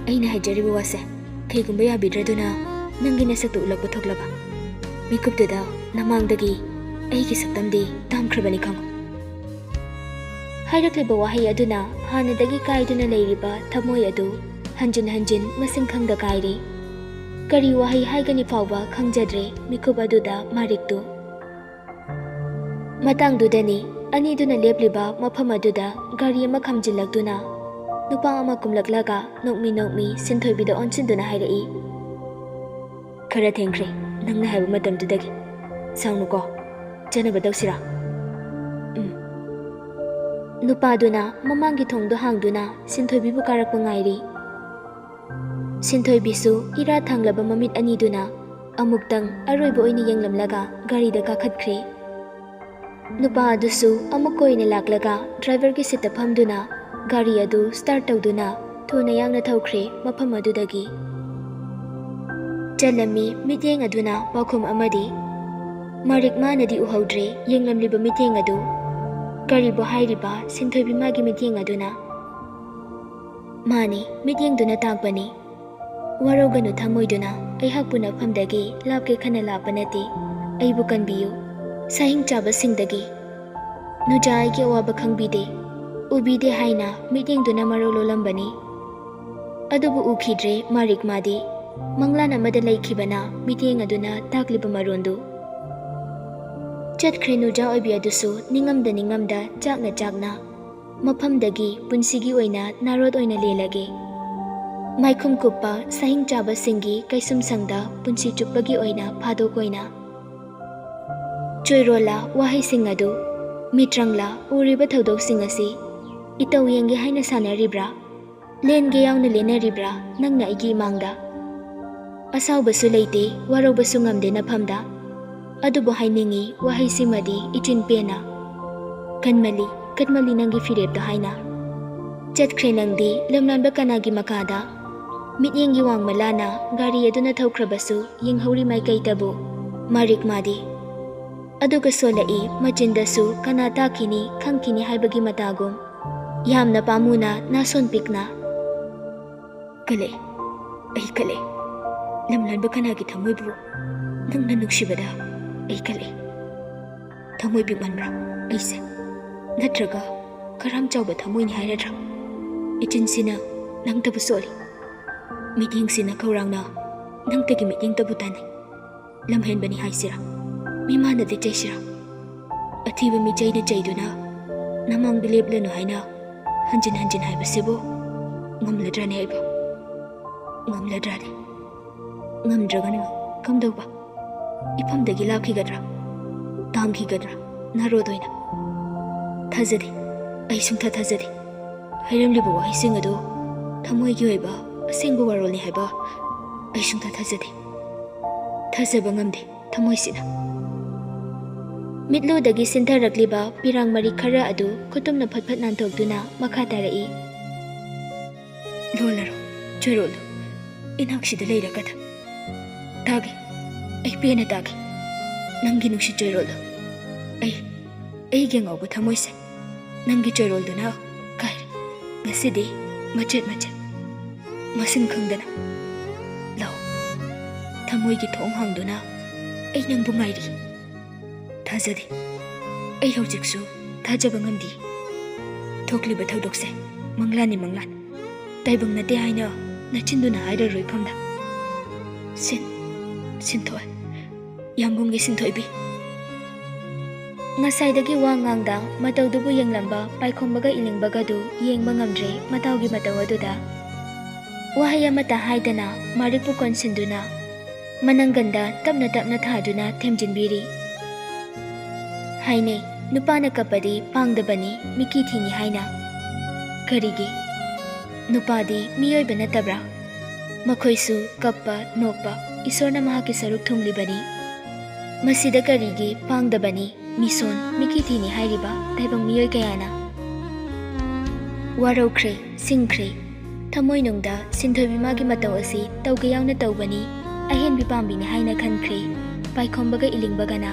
ꯑꯩꯅ ꯍꯥꯏꯖꯔꯤꯕ ꯋꯥꯁꯦ ꯀꯩꯒꯨꯝꯕ ꯌꯥꯕꯤꯗ꯭ꯔꯗꯨꯅ ꯅꯪꯒꯤ ꯅꯁꯛꯇꯨ ꯎꯠꯂꯛꯄ ꯊꯣꯛꯂꯕ? ꯃꯤꯀꯨꯞꯇꯨꯗ ꯅꯃꯥꯡꯗꯒꯤ ꯑꯩꯒꯤ ꯁꯛꯇꯝꯗꯤ ꯇꯝꯈ꯭ꯔꯕꯅꯤ ꯈꯪꯉꯨ꯫ ꯍꯥꯏꯔꯛꯂꯤꯕ ꯋꯥꯍꯩ ꯑꯗꯨꯅ ꯍꯥꯟꯅꯗꯒꯤ ꯀꯥꯏꯗꯨꯅ ꯂꯩꯔꯤꯕ ꯊꯃꯣꯏ ꯑꯗꯨ ꯍꯟꯖꯤꯟ ꯍꯟꯖꯤꯟ ꯃꯁꯤꯡ ꯈꯪꯗ ꯀꯥꯏꯔꯦ꯫ ꯀꯔꯤ ꯋꯥꯍꯩ ꯍꯥꯏꯒꯅꯤ ꯐꯥꯎꯕ ꯈꯪꯖꯗ꯭ꯔꯦ ꯃꯤꯀꯨꯞ ꯑꯗꯨꯗ ꯃꯥꯔꯤꯛꯇꯨ꯫ ꯃꯇꯥꯡꯗꯨꯗꯅꯤ ꯑꯅꯤꯗꯨꯅ ꯂꯦꯞꯂꯤꯕ ꯃꯐꯝ ꯑꯗꯨꯗ ꯒꯥꯔꯤ ꯑꯃ ꯈꯥꯝꯖꯤꯜꯂꯛꯇꯨꯅ ꯅꯨꯄꯥ ꯑꯃ ꯀꯨꯝꯂꯛꯂꯒ ꯅꯣꯛꯃꯤ ꯅꯣꯛꯃꯤ ꯁꯤꯟꯊꯣꯏꯕꯤꯗ ꯑꯣꯟꯁꯤꯟꯗꯨꯅ ꯍꯥꯏꯔꯛꯏ, "ꯈꯔ ꯊꯦꯡꯈ꯭ꯔꯦ, ꯅꯪꯅ ꯍꯥꯏꯕ ꯃꯇꯝꯗꯨꯗꯒꯤ꯫ ꯁꯥꯎꯅꯨꯀꯣ, ꯆꯠꯅꯕ ꯇꯧꯁꯤꯔꯥ?" ꯎꯝ꯫ ꯅꯨꯄꯥꯗꯨꯅ ꯃꯃꯥꯡꯒꯤ ꯊꯣꯡꯗꯣ ꯍꯥꯡꯗꯨꯅ ꯁꯤꯟꯊꯣꯏꯕꯤꯕꯨ ꯀꯥꯔꯛꯄ ꯉꯥꯏꯔꯤ꯫ ꯁꯤꯟꯊꯣꯏꯕꯤꯁꯨ ꯏꯔꯥ ꯊꯥꯡꯂꯕ ꯃꯃꯤꯠ ꯑꯅꯤꯗꯨꯅ ꯑꯃꯨꯛꯇꯪ ꯑꯔꯣꯏꯕ ꯑꯣꯏꯅ ꯌꯦꯡꯂꯝꯂꯒ ꯒꯥꯔꯤꯗ ꯀꯥꯈꯠꯈ꯭ꯔꯦ꯫ ꯅꯨꯄꯥ ꯑꯗꯨꯁꯨ ꯑꯃꯨꯛꯀ ꯑꯣꯏꯅ ꯂꯥꯛꯂꯒ ꯗ꯭ꯔꯥꯏꯚꯔꯒꯤ ꯁꯤꯠꯇ ꯐꯝꯗꯨꯅ ꯒꯥꯔꯤ ꯑꯗꯨ ꯁ꯭ꯇꯥꯔꯠ ꯇꯧꯗꯨꯅ ꯊꯨꯅ ꯌꯥꯡꯅ ꯊꯧꯈ꯭ꯔꯦ ꯃꯐꯝ ꯑꯗꯨꯗꯒꯤ꯫ ꯆꯠꯂꯝꯃꯤ ꯃꯤꯠꯌꯦꯡ ꯑꯗꯨꯅ ꯄꯥꯎꯈꯨꯝ ꯑꯃꯗꯤ꯫ ꯃꯥꯔꯤꯛ ꯃꯥꯅꯗꯤ ꯎꯍꯧꯗ꯭ꯔꯦ ꯌꯦꯡꯂꯝꯂꯤꯕ ꯃꯤꯠꯌꯦꯡ ꯑꯗꯨ꯫ ꯀꯔꯤꯕꯨ ꯍꯥꯏꯔꯤꯕ ꯁꯤꯟꯊꯣꯏꯕꯤ ꯃꯥꯒꯤ ꯃꯤꯠꯌꯦꯡ ꯑꯗꯨꯅ? ꯃꯥꯅꯤ, ꯃꯤꯠꯌꯦꯡꯗꯨꯅ ꯇꯥꯛꯄꯅꯤ꯫ ꯋꯥꯔꯧꯒꯅꯨ ꯊꯃꯣꯏꯗꯨꯅ, ꯑꯩꯍꯥꯛꯄꯨ ꯅꯐꯝꯗꯒꯤ ꯂꯥꯞꯀꯦ ꯈꯟꯅ ꯂꯥꯛꯄ ꯅꯠꯇꯦ꯫ ꯑꯩꯕꯨ ꯀꯟꯕꯤꯌꯨ꯫ ꯁꯥꯍꯤꯡ ꯆꯥꯕꯁꯤꯡꯗꯒꯤ꯫ ꯅꯨꯖꯥ ꯑꯩꯒꯤ ꯑꯋꯥꯕ ꯈꯪꯕꯤꯗꯦ, ꯎꯕꯤꯗꯦ ꯍꯥꯏꯅ ꯃꯤꯠꯌꯦꯡꯗꯨꯅ ꯃꯔꯧ ꯂꯣꯜꯂꯝꯕꯅꯤ꯫ ꯑꯗꯨꯕꯨ ꯎꯈꯤꯗ꯭ꯔꯦ ꯃꯥꯔꯤꯛ ꯃꯥꯗꯤ꯫ ꯃꯪꯂꯥꯟ ꯑꯃꯗ ꯂꯩꯈꯤꯕꯅ ꯃꯤꯠꯌꯦꯡ ꯑꯗꯨꯅ ꯇꯥꯛꯂꯤꯕ ꯃꯔꯣꯟꯗꯨ꯫ ꯆꯠꯈ꯭ꯔꯦ ꯅꯨꯖꯥ ꯑꯣꯏꯕꯤ ꯑꯗꯨꯁꯨ ꯅꯤꯡꯉꯝꯗ ꯅꯤꯡꯉꯝꯗ, ꯆꯥꯛꯅ ꯆꯥꯛꯅ꯫ ꯃꯐꯝꯗꯒꯤ ꯄꯨꯟꯁꯤꯒꯤ ꯑꯣꯏꯅ ꯅꯥꯔꯣꯠ ꯑꯣꯏꯅ ꯂꯦꯜꯂꯒꯦ꯫ ꯃꯥꯏꯈꯨꯝ ꯀꯨꯞꯄ ꯁꯥꯍꯤꯡ ꯆꯥꯕꯁꯤꯡꯒꯤ ꯀꯩꯁꯨꯝꯁꯪꯗ ꯄꯨꯟꯁꯤ ꯆꯨꯞꯄꯒꯤ ꯑꯣꯏꯅ ꯐꯥꯗꯣꯛ ꯑꯣꯏꯅ꯫ ꯆꯣꯏꯔꯣꯜꯂ ꯋꯥꯍꯩꯁꯤꯡ ꯑꯗꯨ, ꯃꯤꯇ꯭ꯔꯪꯂ ꯎꯔꯤꯕ ꯊꯧꯗꯣꯛꯁꯤꯡ ꯑꯁꯤ ꯏꯇꯧ ꯌꯦꯡꯒꯦ ꯍꯥꯏꯅ ꯁꯥꯟꯅꯔꯤꯕ꯭ꯔꯥ? ꯂꯦꯟꯒꯦ ꯌꯥꯎꯅ ꯂꯦꯟꯅꯔꯤꯕ꯭ꯔꯥ ꯅꯪꯅ ꯑꯩꯒꯤ ꯏꯃꯥꯡꯗ? ꯑꯁꯥꯎꯕꯁꯨ ꯂꯩꯇꯦ, ꯋꯥꯔꯧꯕꯁꯨ ꯉꯝꯗꯦ ꯅꯐꯝꯗ꯫ ꯑꯗꯨꯕꯨ ꯍꯥꯏꯅꯤꯡꯉꯤ ꯋꯥꯍꯩꯁꯤꯃꯗꯤ ꯏꯆꯤꯟ ꯄꯦꯟꯅ꯫ ꯀꯟꯃꯜꯂꯤ, ꯀꯟꯃꯜꯂꯤ ꯅꯪꯒꯤ ꯐꯤꯔꯦꯞꯇꯣ ꯍꯥꯏꯅ꯫ ꯆꯠꯈ꯭ꯔꯦ ꯅꯪꯗꯤ ꯂꯝꯂꯥꯟꯕ ꯀꯅꯥꯒꯤ ꯃꯀꯥꯗ? ꯃꯤꯠꯌꯦꯡꯒꯤ ꯋꯥꯡꯃ ꯂꯥꯟꯅ ꯒꯥꯔꯤ ꯑꯗꯨꯅ ꯊꯧꯈ꯭ꯔꯕꯁꯨ ꯌꯦꯡꯍꯧꯔꯤ ꯃꯥꯏꯀꯩꯗꯕꯨ ꯃꯥꯔꯤꯛ ꯃꯥꯗꯤ꯫ ꯑꯗꯨꯒ ꯁꯣꯜꯂꯛꯏ ꯃꯆꯤꯟꯗꯁꯨ ꯀꯅꯥ ꯇꯥꯈꯤꯅꯤ ꯈꯪꯈꯤꯅꯤ ꯍꯥꯏꯕꯒꯤ ꯃꯇꯥꯒꯨꯝ꯫ ꯌꯥꯝꯅ ꯄꯥꯝꯃꯨꯅ ꯅꯥꯁꯣꯟ ꯄꯤꯛꯅ꯫ ꯀꯜꯂꯦ, ꯑꯩ ꯀꯜꯂꯦ꯫ ꯂꯝꯂꯥꯟꯕ ꯀꯅꯥꯒꯤ ꯊꯃꯣꯏꯕꯨ ꯅꯪꯅ ꯅꯨꯡꯁꯤꯕꯗ ꯑꯩ ꯀꯜꯂꯤ? ꯊꯃꯣꯏ ꯄꯤꯛꯃꯟꯕ꯭ꯔꯥ ꯑꯩꯁꯦ? ꯅꯠꯇ꯭ꯔꯒ ꯀꯔꯥꯝ ꯆꯥꯎꯕ ꯊꯃꯣꯏꯅꯤ ꯍꯥꯏꯔꯗ꯭ꯔꯥ? ꯏꯆꯤꯟꯁꯤꯅ ꯅꯪꯇꯕꯨ ꯁꯣꯜꯂꯤ, ꯃꯤꯠꯌꯦꯡꯁꯤꯅ ꯈꯧꯔꯥꯡꯅ ꯅꯪꯇꯒꯤ ꯃꯤꯠꯌꯦꯡꯇꯕꯨ ꯇꯥꯟꯅꯩ꯫ ꯂꯝꯍꯦꯟꯕꯅꯤ ꯍꯥꯏꯁꯤꯔꯥ? ꯃꯤꯃꯥꯟꯅꯗꯤ ꯆꯩꯁꯤꯔꯥ? ꯑꯊꯤꯕ ꯃꯤꯆꯩꯅ ꯆꯩꯗꯨꯅ ꯅꯃꯥꯡꯗ ꯂꯦꯞꯂꯅꯨ ꯍꯥꯏꯅ ꯍꯟꯖꯤꯟ ꯍꯟꯖꯤꯟ ꯍꯥꯏꯕꯁꯤꯕꯨ ꯉꯝꯂꯗ꯭ꯔꯅꯦ ꯑꯩꯕꯨ? ꯉꯝꯂꯗ꯭ꯔꯅꯦ? ꯉꯝꯗ꯭ꯔꯒꯅ ꯀꯝꯗꯧꯕ? ꯏꯐꯝꯗꯒꯤ ꯂꯥꯞꯈꯤꯒꯗ꯭ꯔꯥ? ꯇꯥꯝꯈꯤꯒꯗ꯭ꯔꯥ? ꯅꯥꯔꯣꯗ ꯑꯣꯏꯅ? ꯊꯥꯖꯗꯦ꯫ ꯑꯩ ꯁꯨꯡꯊꯥ ꯊꯥꯖꯗꯦ꯫ ꯍꯥꯏꯔꯝꯂꯤꯕ ꯋꯥꯍꯩꯁꯤꯡ ꯑꯗꯨ ꯊꯃꯣꯏꯒꯤ ꯑꯣꯏꯕ ꯑꯁꯦꯡꯕ ꯋꯥꯔꯣꯜꯅꯤ ꯍꯥꯏꯕ ꯑꯩ ꯁꯨꯡꯊꯥ ꯊꯥꯖꯗꯦ꯫ ꯊꯥꯖꯕ ꯉꯝꯗꯦ ꯊꯃꯣꯏꯁꯤꯅ꯫ ꯃꯤꯠꯂꯨꯗꯒꯤ ꯁꯤꯟꯊꯔꯛꯂꯤꯕ ꯄꯤꯔꯥꯡ ꯃꯔꯤ ꯈꯔ ꯑꯗꯨ ꯈꯨꯇꯨꯝꯅ ꯐꯠ ꯐꯠ ꯅꯥꯟꯊꯣꯛꯇꯨꯅ ꯃꯈꯥ ꯇꯥꯔꯛꯏ꯫ ꯂꯣꯜꯂꯔꯣ, ꯆꯣꯏꯔꯣꯜꯂꯣ, ꯏꯅꯥꯛꯁꯤꯗ ꯂꯩꯔꯒꯗ꯫ ꯇꯥꯒꯦ, ꯑꯩ ꯄꯦꯟꯅ ꯇꯥꯒꯦ꯫ ꯅꯪꯒꯤ ꯅꯨꯡꯁꯤ ꯆꯣꯏꯔꯣꯜꯗꯣ꯫ ꯑꯩ, ꯑꯩꯒꯤ ꯑꯉꯥꯎꯕ ꯊꯃꯣꯏꯁꯦ ꯅꯪꯒꯤ ꯆꯣꯏꯔꯣꯜꯗꯨꯅ ꯀꯥꯏꯔꯦ꯫ ꯉꯁꯤꯗꯤ ꯃꯆꯦꯠ ꯃꯆꯦꯠ, ꯃꯁꯤꯡ ꯈꯪꯗꯅ꯫ ꯂꯥꯛꯑꯣ, ꯊꯃꯣꯏꯒꯤ ꯊꯣꯡ ꯍꯥꯡꯗꯨꯅ ꯑꯩ ꯅꯪꯕꯨ ꯉꯥꯏꯔꯤ꯫ ꯊꯥꯖꯗꯦ꯫ ꯑꯩ ꯍꯧꯖꯤꯛꯁꯨ ꯊꯥꯖꯕ ꯉꯝꯗꯦ꯫ ꯊꯣꯛꯂꯤꯕ ꯊꯧꯗꯣꯛꯁꯦ ꯃꯪꯂꯥꯟꯅꯤ, ꯃꯪꯂꯥꯟ꯫ ꯇꯥꯏꯕꯪ ꯅꯠꯇꯦ ꯍꯥꯏꯅ ꯅꯆꯤꯟꯗꯨꯅ ꯍꯥꯏꯔꯔꯣꯏ ꯐꯝꯗ꯫ ꯁꯤꯟ, ꯁꯤꯟꯊꯣꯏ꯫ ꯌꯥꯝꯕꯨꯡꯒꯤ ꯁꯤꯟꯊꯣꯏꯕꯤ꯫ ꯉꯁꯥꯏꯗꯒꯤ ꯋꯥ ꯉꯥꯡꯗ ꯃꯇꯧꯗꯨꯕꯨ ꯌꯦꯡꯂꯝꯕ ꯄꯥꯏꯈꯣꯝꯕꯒ ꯏꯂꯤꯡꯕꯒꯗꯨ ꯌꯦꯡꯕ ꯉꯝꯗ꯭ꯔꯦ ꯃꯇꯥꯎꯒꯤ ꯃꯇꯧ ꯑꯗꯨꯗ꯫ ꯋꯥꯍꯩ ꯑꯃꯠꯇ ꯍꯥꯏꯗꯅ ꯃꯔꯤꯛꯄꯨ ꯀꯣꯟꯁꯤꯟꯗꯨꯅ ꯃꯅꯪꯒꯟꯗ ꯇꯞꯅ ꯇꯞꯅ ꯊꯥꯗꯨꯅ ꯊꯦꯝꯖꯤꯟꯕꯤꯔꯤ꯫ ꯍꯥꯏꯅꯩ, ꯅꯨꯄꯥꯅ ꯀꯞꯄꯗꯤ ꯄꯥꯡꯗꯕꯅꯤ, ꯃꯤꯀꯤ ꯊꯤꯅꯤ ꯍꯥꯏꯅ꯫ ꯀꯔꯤꯒꯤ? ꯅꯨꯄꯥꯗꯤ ꯃꯤꯑꯣꯏꯕ ꯅꯠꯇꯕ꯭ꯔꯥ? ꯃꯈꯣꯏꯁꯨ ꯀꯞꯄ, ꯅꯣꯛꯄ, ꯏꯁꯣꯔꯅ ꯃꯍꯥꯛꯀꯤ ꯁꯔꯨꯛ ꯊꯨꯡꯂꯤꯕꯅꯤ꯫ ꯃꯁꯤꯗ ꯀꯔꯤꯒꯤ ꯄꯥꯡꯗꯕꯅꯤ, ꯃꯤꯁꯣꯟ, ꯃꯤꯀꯤ ꯊꯤꯅꯤ ꯍꯥꯏꯔꯤꯕ ꯇꯥꯏꯕꯪ ꯃꯤꯑꯣꯏ ꯀꯌꯥꯅ? ꯋꯥꯔꯧꯈ꯭ꯔꯦ, ꯁꯤꯡꯈ꯭ꯔꯦ꯫ ꯊꯃꯣꯏꯅꯨꯡꯗ ꯁꯤꯟꯊꯣꯏꯕꯤ ꯃꯥꯒꯤ ꯃꯇꯧ ꯑꯁꯤ ꯇꯧꯒꯦ ꯌꯥꯎꯅ ꯇꯧꯕꯅꯤ, ꯑꯍꯦꯟꯕꯤ ꯄꯥꯝꯕꯤꯅꯤ ꯍꯥꯏꯅ ꯈꯟꯈ꯭ꯔꯦ ꯄꯥꯏꯈꯣꯝꯕꯒ ꯏꯂꯤꯡꯕꯒꯅ꯫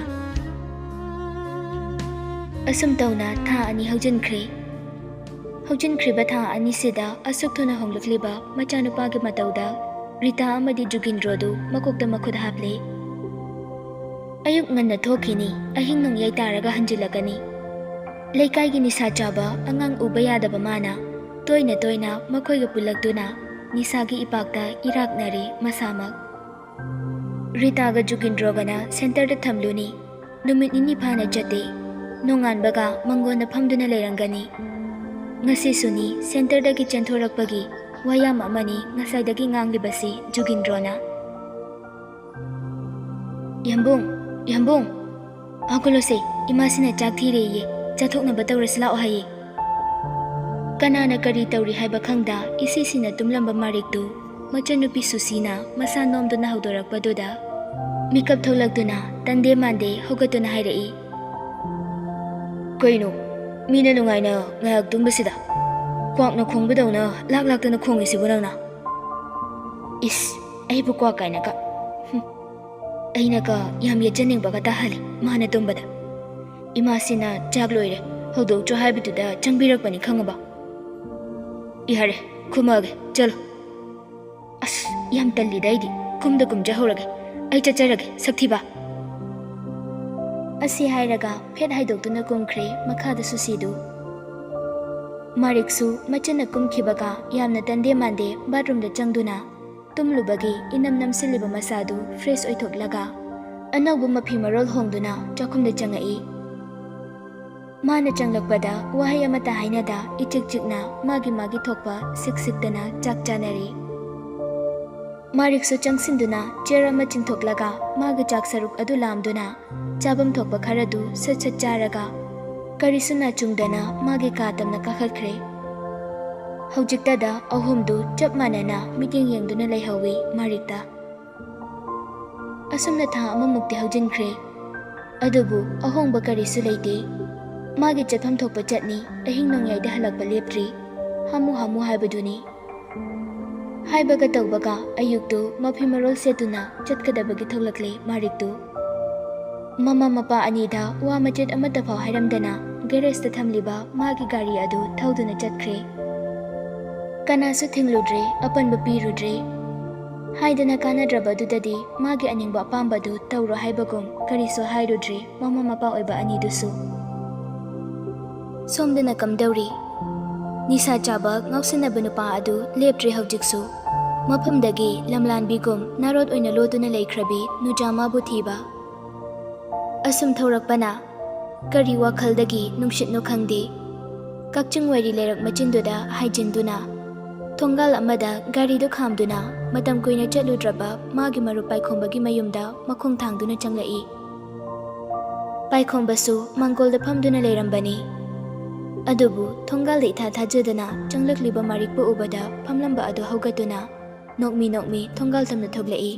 ꯑꯁꯨꯝ ꯇꯧꯅ ꯊꯥ ꯑꯅꯤ ꯍꯧꯖꯤꯟꯈ꯭ꯔꯦ꯫ ꯍꯧꯖꯤꯟꯈ꯭ꯔꯤꯕ ꯊꯥ ꯑꯅꯤꯁꯤꯗ ꯑꯁꯨꯛ ꯊꯨꯅ ꯍꯣꯡꯂꯛꯂꯤꯕ ꯃꯆꯥꯅꯨꯄꯥꯒꯤ ꯃꯇꯧꯗ ꯔꯤꯇꯥ ꯑꯃꯗꯤ ꯖꯨꯒꯤꯟꯗ꯭ꯔꯣꯗꯨ ꯃꯀꯣꯛꯇ ꯃꯈꯨꯠ ꯍꯥꯞꯂꯦ꯫ ꯑꯌꯨꯛ ꯉꯟꯅ ꯊꯣꯛꯈꯤꯅꯤ, ꯑꯍꯤꯡ ꯅꯣꯡꯌꯥꯏ ꯇꯥꯔꯒ ꯍꯟꯖꯤꯜꯂꯛꯀꯅꯤ꯫ ꯂꯩꯀꯥꯏꯒꯤ ꯅꯤꯁꯥ ꯆꯥꯕ ꯑꯉꯥꯡ ꯎꯕ ꯌꯥꯗꯕ ꯃꯥꯅ ꯇꯣꯏꯅ ꯇꯣꯏꯅ ꯃꯈꯣꯏꯒ ꯄꯨꯜꯂꯛꯇꯨꯅ ꯅꯤꯁꯥꯒꯤ ꯏꯄꯥꯛꯇ ꯏꯔꯥꯛꯅꯔꯦ ꯃꯁꯥꯃꯛ꯫ ꯔꯤꯇꯥꯒ ꯖꯨꯒꯤꯟꯗ꯭ꯔꯣꯒꯅ ꯁꯦꯟꯇꯔꯗ ꯊꯝꯂꯨꯅꯤ꯫ ꯅꯨꯃꯤꯠ ꯅꯤꯅꯤ ꯐꯥꯅ ꯆꯠꯇꯦ꯫ ꯅꯣꯡꯉꯥꯟꯕꯒ ꯃꯪꯒꯣꯟꯗ ꯐꯝꯗꯨꯅ ꯂꯩꯔꯝꯒꯅꯤ꯫ ꯉꯁꯤꯁꯨꯅꯤ ꯁꯦꯟꯇꯔꯗꯒꯤ ꯆꯦꯟꯊꯣꯔꯛꯄꯒꯤ ꯋꯥꯌꯥꯝ ꯑꯃꯅꯤ ꯉꯁꯥꯏꯗꯒꯤ ꯉꯥꯡꯂꯤꯕꯁꯤ ꯖꯨꯒꯤꯟꯗ꯭ꯔꯣꯅ꯫ "ꯌꯥꯝꯕꯨꯡ, ꯌꯥꯝꯕꯨꯡ, ꯍꯧꯒꯠꯂꯣꯁꯦ, ꯏꯃꯥꯁꯤꯅ ꯆꯥꯛ ꯊꯤꯔꯦꯌꯦ, ꯆꯥꯊꯣꯛꯅꯕ ꯇꯧꯔꯁꯤ ꯂꯥꯛꯑꯣ" ꯍꯥꯏꯌꯦ꯫ ꯀꯅꯥꯅ ꯀꯔꯤ ꯇꯧꯔꯤ ꯍꯥꯏꯕ ꯈꯪꯗ ꯏꯁꯤꯁꯤꯅ ꯇꯨꯝꯂꯝꯕ ꯃꯥꯔꯤꯛꯇꯨ ꯃꯆꯟꯅꯨꯄꯤ ꯁꯨꯁꯤꯅ ꯃꯁꯥ ꯅꯣꯝꯗꯨꯅ ꯍꯧꯗꯣꯔꯛꯄꯗꯨꯗ ꯃꯤꯀꯞ ꯊꯣꯛꯂꯛꯇꯨꯅ ꯇꯟꯗꯦ ꯃꯥꯟꯗꯦ ꯍꯧꯒꯠꯇꯨꯅ ꯍꯥꯏꯔꯛꯏ꯫ "ꯀꯩꯅꯣ, ꯃꯤꯅ ꯅꯨꯡꯉꯥꯏꯅ ꯉꯥꯏꯍꯥꯛ ꯇꯨꯝꯕꯁꯤꯗ ꯀ꯭ꯋꯥꯛꯅ ꯈꯣꯡꯕꯗꯧꯅ ꯂꯥꯛ ꯂꯥꯛꯇꯅ ꯈꯣꯡꯉꯤꯁꯤꯕꯨ ꯅꯪꯅ?" "ꯏꯁ, ꯑꯩꯕꯨ ꯀ꯭ꯋꯥꯛ ꯀꯥꯏꯅꯒ꯫ ꯍꯨꯝ, ꯑꯩꯅꯒ ꯌꯥꯝ ꯌꯦꯠꯆꯅꯤꯡꯕꯒ ꯇꯥꯍꯜꯂꯤ ꯃꯥꯅ ꯇꯨꯝꯕꯗ꯫ ꯏꯃꯥꯁꯤꯅ ꯆꯥꯛ ꯂꯣꯏꯔꯦ, ꯍꯧꯗꯣꯛꯆꯣ ꯍꯥꯏꯕꯗꯨꯗ ꯆꯪꯕꯤꯔꯛꯄꯅꯤ ꯈꯪꯉꯕ?" "ꯌꯥꯔꯦ, ꯈꯨꯝꯃꯛꯑꯒꯦ, ꯆꯠꯂꯣ꯫" "ꯑꯁ, ꯌꯥꯝ ꯇꯜꯂꯤꯗ ꯑꯩꯗꯤ꯫ ꯈꯨꯝꯗ ꯀꯨꯝꯖꯍꯧꯔꯒꯦ꯫ ꯑꯩ ꯆꯠꯆꯔꯒꯦ, ꯁꯛꯊꯤꯕ꯫" ꯑꯁꯤ ꯍꯥꯏꯔꯒ ꯐꯦꯠ ꯍꯥꯏꯗꯣꯛꯇꯨꯅ ꯀꯨꯝꯈ꯭ꯔꯦ ꯃꯈꯥꯗ ꯁꯨꯁꯤꯗꯨ꯫ ꯃꯥꯔꯤꯛꯁꯨ ꯃꯆꯟꯅ ꯀꯨꯝꯈꯤꯕꯒ ꯌꯥꯝꯅ ꯇꯟꯗꯦ ꯃꯥꯟꯗꯦ ꯕꯥꯠꯔꯨꯝꯗ ꯆꯪꯗꯨꯅ ꯇꯨꯝꯂꯨꯕꯒꯤ ꯏꯅꯝ ꯅꯝꯁꯤꯜꯂꯤꯕ ꯃꯁꯥꯗꯨ ꯐ꯭ꯔꯦꯁ ꯑꯣꯏꯊꯣꯛꯂꯒ ꯑꯅꯧꯕ ꯃꯐꯤ ꯃꯔꯣꯜ ꯍꯣꯡꯗꯨꯅ ꯆꯥꯛꯈꯨꯝꯗ ꯆꯪꯉꯛꯏ꯫ ꯃꯥꯅ ꯆꯪꯂꯛꯄꯗ ꯋꯥꯍꯩ ꯑꯃꯠꯇ ꯍꯥꯏꯅꯗ ꯏꯆꯤꯛ ꯆꯤꯛꯅ ꯃꯥꯒꯤ ꯃꯥꯒꯤ ꯊꯣꯛꯄ ꯁꯤꯛ ꯁꯤꯛꯇꯅ ꯆꯥꯛ ꯆꯥꯅꯔꯤ꯫ ꯃꯥꯔꯤꯛꯁꯨ ꯆꯪꯁꯤꯟꯗꯨꯅ ꯆꯤꯌꯔ ꯑꯃ ꯆꯤꯡꯊꯣꯛꯂꯒ ꯃꯥꯒꯤ ꯆꯥꯛ ꯁꯔꯨꯛ ꯑꯗꯨ ꯂꯥꯝꯗꯨꯅ ꯆꯥꯐꯝ ꯊꯣꯛꯄ ꯈꯔꯗꯨ ꯁꯠ ꯁꯠ ꯆꯥꯔꯒ ꯀꯔꯤꯁꯨ ꯅꯥꯆꯨꯡꯗꯅ ꯃꯥꯒꯤ ꯀꯥ ꯇꯝꯅ ꯀꯥꯈꯠꯈ꯭ꯔꯦ꯫ ꯍꯧꯖꯤꯛꯇꯗ ꯑꯍꯨꯝꯗꯨ ꯆꯞ ꯃꯥꯟꯅꯅ ꯃꯤꯠꯌꯦꯡ ꯌꯦꯡꯗꯨꯅ ꯂꯩꯍꯧꯏ ꯃꯥꯔꯤꯛꯇ꯫ ꯑꯁꯨꯝꯅ ꯊꯥ ꯑꯃꯃꯨꯛꯇꯤ ꯍꯧꯖꯤꯟꯈ꯭ꯔꯦ꯫ ꯑꯗꯨꯕꯨ ꯑꯍꯣꯡꯕ ꯀꯔꯤꯁꯨ ꯂꯩꯇꯦ꯫ ꯃꯥꯒꯤ ꯆꯠꯐꯝ ꯊꯣꯛꯄ ꯆꯠꯅꯤ, ꯑꯍꯤꯡ ꯅꯣꯡꯌꯥꯏꯗ ꯍꯜꯂꯛꯄ ꯂꯦꯞꯇ꯭ꯔꯤ꯫ ꯍꯥꯃꯨ ꯍꯥꯃꯨ ꯍꯥꯏꯕꯗꯨꯅꯤ꯫ ꯍꯥꯏꯕꯒ ꯇꯧꯕꯒ ꯑꯌꯨꯛꯇꯨ ꯃꯐꯤ ꯃꯔꯣꯜ ꯁꯦꯠꯇꯨꯅ ꯆꯠꯀꯗꯕꯒꯤ ꯊꯣꯛꯂꯛꯂꯦ ꯃꯥꯔꯤꯛꯇꯨ꯫ ꯃꯃꯥ ꯃꯄꯥ ꯑꯅꯤꯗ ꯋꯥ ꯃꯆꯦꯠ ꯑꯃꯠꯇ ꯐꯥꯎ ꯍꯥꯏꯔꯝꯗꯅ ꯒꯦꯔꯦꯖꯇ ꯊꯝꯂꯤꯕ ꯃꯥꯒꯤ ꯒꯥꯔꯤ ꯑꯗꯨ ꯊꯧꯗꯨꯅ ꯆꯠꯈ꯭ꯔꯦ꯫ ꯀꯅꯥꯁꯨ ꯊꯤꯡꯂꯨꯗ꯭ꯔꯦ, ꯑꯄꯟꯕ ꯄꯤꯔꯨꯗ꯭ꯔꯦ꯫ ꯍꯥꯏꯗꯅ ꯀꯥꯟꯅꯗ꯭ꯔꯕꯗꯨꯗꯗꯤ ꯃꯥꯒꯤ ꯑꯅꯤꯡꯕ ꯑꯄꯥꯝꯕꯗꯨ ꯇꯧꯔꯣ ꯍꯥꯏꯕꯒꯨꯝ ꯀꯔꯤꯁꯨ ꯍꯥꯏꯔꯨꯗ꯭ꯔꯦ ꯃꯃꯥ ꯃꯄꯥ ꯑꯣꯏꯕ ꯑꯅꯤꯗꯨꯁꯨ꯫ ꯁꯣꯝꯗꯅ ꯀꯝꯗꯧꯔꯤ? ꯅꯤꯁꯥ ꯆꯥꯕ ꯉꯥꯎꯁꯤꯟꯅꯕ ꯅꯨꯄꯥ ꯑꯗꯨ ꯂꯦꯞꯇ꯭ꯔꯦ ꯍꯧꯖꯤꯛꯁꯨ꯫ ꯃꯐꯝꯗꯒꯤ ꯂꯝꯂꯥꯟꯕꯤꯒꯨꯝ ꯅꯥꯔꯣꯠ ꯑꯣꯏꯅ ꯂꯣꯠꯇꯨꯅ ꯂꯩꯈ꯭ꯔꯕꯤ ꯅꯨꯖꯥꯃꯥꯕꯨ ꯊꯤꯕ꯫ ꯑꯁꯨꯝ ꯊꯧꯔꯛꯄꯅ ꯀꯔꯤ ꯋꯥꯈꯜꯗꯒꯤ ꯅꯨꯡꯁꯤꯠꯅꯣ ꯈꯪꯗꯦ, ꯀꯛꯆꯤꯡ ꯋꯥꯏꯔꯤ ꯂꯩꯔꯛ ꯃꯆꯤꯟꯗꯨꯗ ꯍꯥꯏꯖꯤꯟꯗꯨꯅ ꯊꯣꯡꯒꯥꯜ ꯑꯃꯗ ꯒꯥꯔꯤꯗꯨ ꯈꯥꯝꯗꯨꯅ ꯃꯇꯝ ꯀꯨꯏꯅ ꯆꯠꯂꯨꯗ꯭ꯔꯕ ꯃꯥꯒꯤ ꯃꯔꯨꯞ ꯄꯥꯏꯈꯣꯝꯕꯒꯤ ꯃꯌꯨꯝꯗ ꯃꯈꯣꯡ ꯊꯥꯡꯗꯨꯅ ꯆꯪꯂꯛꯏ꯫ ꯄꯥꯏꯈꯣꯝꯕꯁꯨ ꯃꯥꯡꯒꯣꯜꯗ ꯐꯝꯗꯨꯅ ꯂꯩꯔꯝꯕꯅꯤ꯫ ꯑꯗꯨꯕꯨ ꯊꯣꯡꯒꯥꯜꯗ ꯏꯊꯥ ꯊꯥꯖꯗꯅ ꯆꯪꯂꯛꯂꯤꯕ ꯃꯥꯔꯤꯛꯄꯨ ꯎꯕꯗ ꯐꯝꯂꯝꯕ ꯑꯗꯨ ꯍꯧꯒꯠꯇꯨꯅ ꯅꯣꯛꯃꯤ ꯅꯣꯛꯃꯤ ꯊꯣꯡꯒꯥꯜ ꯇꯝꯅ ꯊꯣꯛꯂꯛꯏ꯫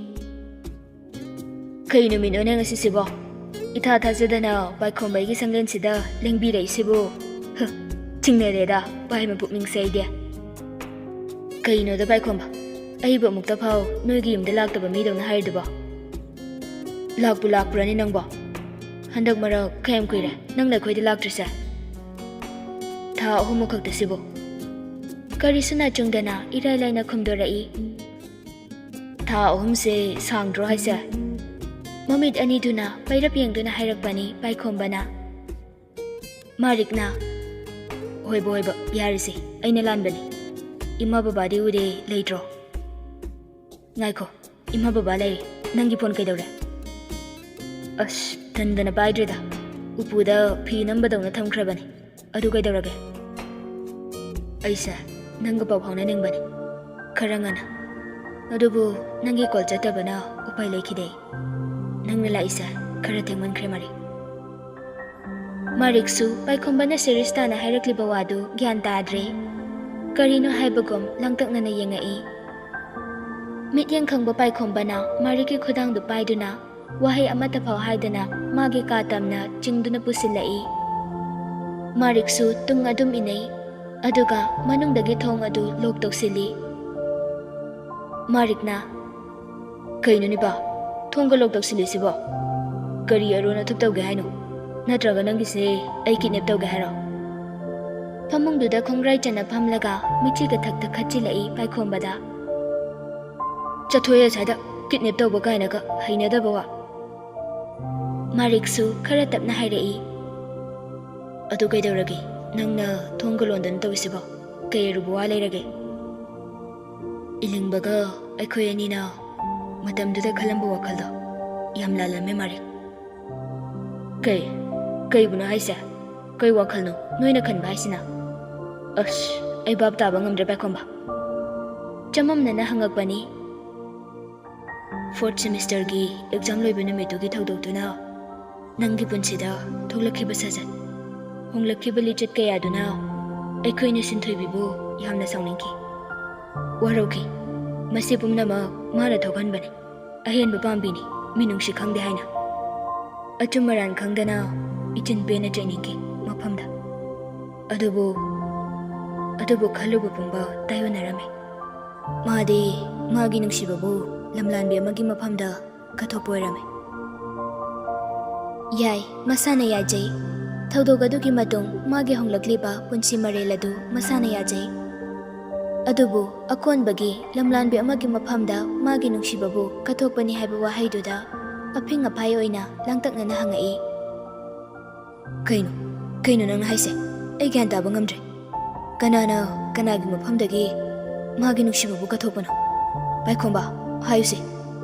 "ꯀꯩ ꯅꯨꯃꯤꯠꯅꯣꯅꯦ ꯉꯁꯤꯁꯤꯕꯣ? ꯏꯊꯥ ꯊꯥꯖꯗꯅ ꯄꯥꯏꯈꯣꯝꯕꯩꯒꯤ ꯁꯪꯂꯦꯟꯁꯤꯗ ꯂꯦꯡꯕꯤꯔꯛꯏꯁꯤꯕꯨ? ꯍ, ꯆꯤꯡꯅꯔꯦꯗ ꯄꯥꯏꯃ ꯄꯨꯛꯅꯤꯡꯁꯦ ꯑꯩꯗꯤ꯫ ꯀꯩꯅꯣꯗ ꯄꯥꯏꯈꯣꯝꯕ, ꯑꯩꯕꯨ ꯑꯃꯨꯛꯇ ꯐꯥꯎ ꯅꯣꯏꯒꯤ ꯌꯨꯝꯗ ꯂꯥꯛꯇꯕ ꯃꯤꯗꯧꯅ ꯍꯥꯏꯔꯤꯗꯨꯕꯣ? ꯂꯥꯛꯄꯨ ꯂꯥꯛꯄ꯭ꯔꯥꯅꯦ ꯅꯪꯕꯣ? ꯍꯟꯗꯛ ꯃꯔꯛ ꯀꯌꯥꯝ ꯀꯨꯏꯔꯦ ꯅꯪꯅ ꯑꯩꯈꯣꯏꯗ ꯂꯥꯛꯇ꯭ꯔꯤꯁꯦ? ꯊꯥ ꯑꯍꯨꯝꯃꯨꯛ ꯈꯛꯇ ꯁꯤꯕꯨ?" ꯀꯔꯤꯁꯨ ꯅꯥꯆꯨꯡꯗꯅ ꯏꯔꯥꯏ ꯂꯥꯏꯅ ꯈꯨꯝꯗꯣꯔꯛꯏ꯫ "ꯊꯥ ꯑꯍꯨꯝꯁꯦ ꯁꯥꯡꯗ꯭ꯔꯣ ꯍꯥꯏꯁꯦ?" ꯃꯃꯤꯠ ꯑꯅꯤꯗꯨꯅ ꯄꯩꯔꯞ ꯌꯦꯡꯗꯨꯅ ꯍꯥꯏꯔꯛꯄꯅꯤ ꯄꯥꯏꯈꯣꯝꯕꯅ꯫ ꯃꯥꯔꯤꯛꯅ, "ꯍꯣꯏꯕ, ꯍꯣꯏꯕ, ꯌꯥꯔꯤꯁꯦ, ꯑꯩꯅ ꯂꯥꯟꯕꯅꯤ꯫ ꯏꯃꯥ ꯕꯕꯥꯗꯤ ꯎꯗꯦ, ꯂꯩꯇ꯭ꯔꯣ? ꯉꯥꯏꯈꯣ, ꯏꯃꯥ ꯕꯕꯥ ꯂꯩꯔꯤ꯫ ꯅꯪꯒꯤ ꯐꯣꯟ ꯀꯩꯗꯧꯔꯦ?" "ꯑꯁ, ꯇꯟꯗꯅ ꯄꯥꯏꯗ꯭ꯔꯦꯗ꯫ ꯎꯄꯨꯗ ꯐꯤ ꯅꯝꯕꯗꯧꯅ ꯊꯝꯈ꯭ꯔꯕꯅꯤ꯫ ꯑꯗꯨ ꯀꯩꯗꯧꯔꯒꯦ?" "ꯑꯩꯁꯦ ꯅꯪꯒ ꯄꯥꯎ ꯐꯥꯎꯅꯅꯤꯡꯕꯅꯤ, ꯈꯔ ꯉꯟꯅ꯫ ꯑꯗꯨꯕꯨ ꯅꯪꯒꯤ ꯀꯣꯜ ꯆꯠꯇꯕꯅ ꯎꯄꯥꯏ ꯂꯩꯈꯤꯗꯦ꯫ ꯅꯪꯅ ꯂꯥꯛꯏꯁꯦ ꯈꯔ ꯊꯦꯡꯃꯟꯈ꯭ꯔꯦ, ꯃꯥꯔꯤꯛ꯫" ꯃꯥꯔꯤꯛꯁꯨ ꯄꯥꯏꯈꯣꯝꯕꯅ ꯁꯦꯔꯤꯌꯁ ꯇꯥꯅ ꯍꯥꯏꯔꯛꯂꯤꯕ ꯋꯥꯗꯨ ꯒ꯭ꯌꯥꯟ ꯇꯥꯗ꯭ꯔꯦ꯫ ꯀꯔꯤꯅꯣ ꯍꯥꯏꯕꯒꯨꯝ ꯂꯥꯡꯇꯛꯅꯅ ꯌꯦꯡꯉꯛꯏ꯫ ꯃꯤꯠꯌꯦꯡ ꯈꯪꯕ ꯄꯥꯏꯈꯣꯝꯕꯅ ꯃꯥꯔꯤꯛꯀꯤ ꯈꯨꯗꯥꯡꯗꯨ ꯄꯥꯏꯗꯨꯅ ꯋꯥꯍꯩ ꯑꯃꯠꯇ ꯐꯥꯎ ꯍꯥꯏꯗꯅ ꯃꯥꯒꯤ ꯀꯥ ꯇꯝꯅ ꯆꯤꯡꯗꯨꯅ ꯄꯨꯁꯤꯜꯂꯛꯏ꯫ ꯃꯥꯔꯤꯛꯁꯨ ꯇꯨꯡ ꯑꯗꯨꯝ ꯏꯟꯅꯩ, ꯑꯗꯨꯒ ꯃꯅꯨꯡꯗꯒꯤ ꯊꯣꯡ ꯑꯗꯨ ꯂꯣꯛ ꯇꯧꯁꯤꯜꯂꯤ꯫ ꯃꯥꯔꯤꯛꯅ, "ꯀꯩꯅꯣꯅꯦ ꯕꯥ, ꯊꯣꯡꯒ ꯂꯣꯛ ꯇꯧꯁꯤꯜꯂꯤꯁꯤꯕꯣ? ꯀꯔꯤ ꯑꯔꯣꯟ ꯑꯊꯨꯞ ꯇꯧꯒꯦ ꯍꯥꯏꯅꯣ? ꯅꯠꯇ꯭ꯔꯒ ꯅꯪꯒꯤꯁꯦ ꯑꯩ ꯀꯤꯗꯅꯦꯞ ꯇꯧꯒꯦ ꯍꯥꯏꯔꯣ?" ꯐꯃꯨꯡꯗꯨꯗ ꯈꯣꯡꯒ꯭ꯔꯥꯏ ꯆꯟꯅ ꯐꯝꯂꯒ ꯃꯤꯠꯆꯤꯒ ꯊꯛ ꯊꯛ ꯈꯠꯆꯤꯜꯂꯛꯏ ꯄꯥꯏꯈꯣꯝꯕꯗ꯫ "ꯆꯠꯊꯣꯛꯑꯦ, ꯑꯁ꯭ꯋꯥꯏꯗ ꯀꯤꯗꯅꯦꯞ ꯇꯧꯕ ꯀꯥꯏꯅꯒ ꯍꯩꯅꯗꯕ ꯋꯥ"꯫ ꯃꯥꯔꯤꯛꯁꯨ ꯈꯔ ꯇꯞꯅ ꯍꯥꯏꯔꯛꯏ, "ꯑꯗꯨ ꯀꯩꯗꯧꯔꯒꯦ? ꯅꯪꯅ ꯊꯣꯡꯒ ꯂꯣꯟꯗꯅ ꯇꯧꯔꯤꯁꯤꯕꯣ? ꯀꯩ ꯑꯔꯨꯕ ꯋꯥ ꯂꯩꯔꯒꯦ?" ꯏꯂꯤꯡꯕꯒ ꯑꯩꯈꯣꯏ ꯑꯅꯤꯅ ꯃꯇꯝꯗꯨꯗ ꯈꯜꯂꯝꯕ ꯋꯥꯈꯜꯗꯣ ꯌꯥꯝ ꯂꯥꯜꯂꯝꯃꯦ, ꯃꯥꯔꯤꯛ꯫ "ꯀꯩ? ꯀꯩꯕꯨꯅꯣ ꯍꯥꯏꯁꯦ? ꯀꯩ ꯋꯥꯈꯜꯅꯣ ꯅꯣꯏꯅ ꯈꯟꯕ ꯍꯥꯏꯁꯤꯅ?" "ꯑꯁ, ꯑꯩ ꯚꯥꯞ ꯇꯥꯕ ꯉꯝꯗ꯭ꯔꯦ, ꯄꯥꯏꯈꯣꯝꯕ꯫" ꯆꯃꯝꯅꯅ ꯍꯪꯉꯛꯄꯅꯤ꯫ "ꯐꯣꯔꯠ ꯁꯦꯃꯤꯁꯇꯔꯒꯤ ꯑꯦꯛꯖꯥꯝ ꯂꯣꯏꯕ ꯅꯨꯃꯤꯠꯇꯨꯒꯤ ꯊꯧꯗꯣꯛꯇꯨꯅ ꯅꯪꯒꯤ ꯄꯨꯟꯁꯤꯗ ꯊꯣꯛꯂꯛꯈꯤꯕ ꯁꯥꯖꯠ, ꯍꯣꯡꯂꯛꯈꯤꯕ ꯂꯤꯆꯠ ꯀꯌꯥꯗꯨꯅ ꯑꯩꯈꯣꯏꯅ ꯁꯤꯟꯊꯣꯏꯕꯤꯕꯨ ꯌꯥꯝꯅ ꯁꯥꯎꯅꯤꯡꯈꯤ, ꯋꯥꯔꯧꯈꯤ꯫ ꯃꯁꯤ ꯄꯨꯝꯅꯃꯛ ꯃꯥꯅ ꯊꯣꯛꯍꯟꯕꯅꯤ꯫ ꯑꯍꯦꯟꯕ ꯄꯥꯝꯕꯤꯅꯤ, ꯃꯤꯅꯨꯡꯁꯤ ꯈꯪꯗꯦ ꯍꯥꯏꯅ꯫ ꯑꯆꯨꯝ ꯑꯔꯥꯟ ꯈꯪꯗꯅ ꯏꯆꯤꯟ ꯄꯦꯟꯅ ꯆꯩꯅꯤꯡꯈꯤ ꯃꯐꯝꯗ꯫ ꯑꯗꯨꯕꯨ, ꯑꯗꯨꯕꯨ ꯈꯜꯂꯨꯕ ꯄꯨꯝꯕ ꯇꯥꯏꯑꯣꯟꯅꯔꯝꯃꯤ꯫ ꯃꯥꯗꯤ ꯃꯥꯒꯤ ꯅꯨꯡꯁꯤꯕꯕꯨ ꯂꯝꯂꯥꯟꯕꯤ ꯑꯃꯒꯤ ꯃꯐꯝꯗ ꯀꯠꯊꯣꯛꯄ ꯑꯣꯏꯔꯝꯃꯤ꯫ ꯌꯥꯏ, ꯃꯁꯥꯅ ꯌꯥꯖꯩ꯫ ꯊꯧꯗꯣꯛ ꯑꯗꯨꯒꯤ ꯃꯇꯨꯡ ꯃꯥꯒꯤ ꯍꯣꯡꯂꯛꯂꯤꯕ ꯄꯨꯟꯁꯤ ꯃꯔꯦꯜ ꯑꯗꯨ ꯃꯁꯥꯅ ꯌꯥꯖꯩ꯫ ꯑꯗꯨꯕꯨ ꯑꯀꯣꯟꯕꯒꯤ ꯂꯝꯂꯥꯟꯕꯤ ꯑꯃꯒꯤ ꯃꯐꯝꯗ ꯃꯥꯒꯤ ꯅꯨꯡꯁꯤꯕꯕꯨ ꯀꯠꯊꯣꯛꯄꯅꯤ ꯍꯥꯏꯕ ꯋꯥꯍꯩꯗꯨꯗ ꯑꯐꯤꯡ ꯑꯐꯥꯏ ꯑꯣꯏꯅ ꯂꯥꯡꯇꯛꯅꯅ ꯍꯪꯉꯛꯏ꯫ "ꯀꯩꯅꯣ? ꯀꯩꯅꯣ ꯅꯪꯅ ꯍꯥꯏꯁꯦ? ꯑꯩ ꯒ꯭ꯌꯥꯟ ꯇꯥꯕ ꯉꯝꯗ꯭ꯔꯦ꯫ ꯀꯅꯥꯅ ꯀꯅꯥꯒꯤ ꯃꯐꯝꯗꯒꯤ ꯃꯥꯒꯤ ꯅꯨꯡꯁꯤꯕꯕꯨ ꯀꯠꯊꯣꯛꯄꯅꯣ? ꯄꯥꯏꯈꯣꯝꯕ, ꯍꯥꯏꯌꯨꯁꯦ,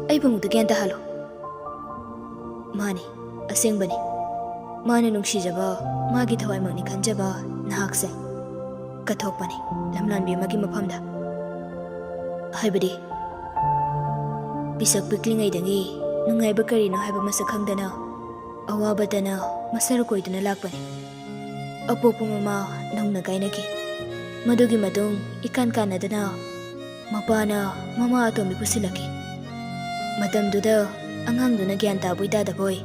ꯑꯩꯕꯨ ꯑꯃꯨꯛꯇ ꯒ꯭ꯌꯥꯟ ꯇꯥꯍꯜꯂꯣ꯫" "ꯃꯥꯅꯤ, ꯑꯁꯦꯡꯕꯅꯤ꯫ ꯃꯥꯅ ꯅꯨꯡꯁꯤꯖꯕ, ꯃꯥꯒꯤ ꯊꯋꯥꯏꯃꯛꯅꯤ ꯈꯟꯖꯕ ꯅꯍꯥꯛꯁꯦ ꯀꯠꯊꯣꯛꯄꯅꯤ, ꯂꯝꯂꯥꯟꯕꯤ ꯑꯃꯒꯤ ꯃꯐꯝꯗ꯫ ꯍꯥꯏꯕꯗꯤ, ꯄꯤꯁꯛ ꯄꯤꯛꯂꯤꯉꯩꯗꯒꯤ ꯅꯨꯡꯉꯥꯏꯕ ꯀꯔꯤꯅꯣ ꯍꯥꯏꯕ ꯃꯁꯛ ꯈꯪꯗꯅ, ꯑꯋꯥꯕꯇꯅ ꯃꯁꯥ ꯀꯣꯏꯗꯨꯅ ꯂꯥꯛꯄꯅꯤ꯫ ꯑꯄꯣꯛꯄ ꯃꯃꯥ ꯅꯧꯅ ꯀꯥꯏꯅꯈꯤ꯫ ꯃꯗꯨꯒꯤ ꯃꯇꯨꯡ ꯏꯀꯥꯟ ꯀꯥꯟꯅꯗꯅ ꯃꯄꯥꯅ ꯃꯃꯥ ꯑꯇꯣꯝꯕꯤ ꯄꯨꯁꯤꯜꯂꯛꯈꯤ꯫ ꯃꯇꯝꯗꯨꯗ ꯑꯉꯥꯡꯗꯨꯅ ꯒ꯭ꯌꯥꯟ ꯇꯥꯕꯣꯏ ꯇꯥꯗꯕꯣꯏ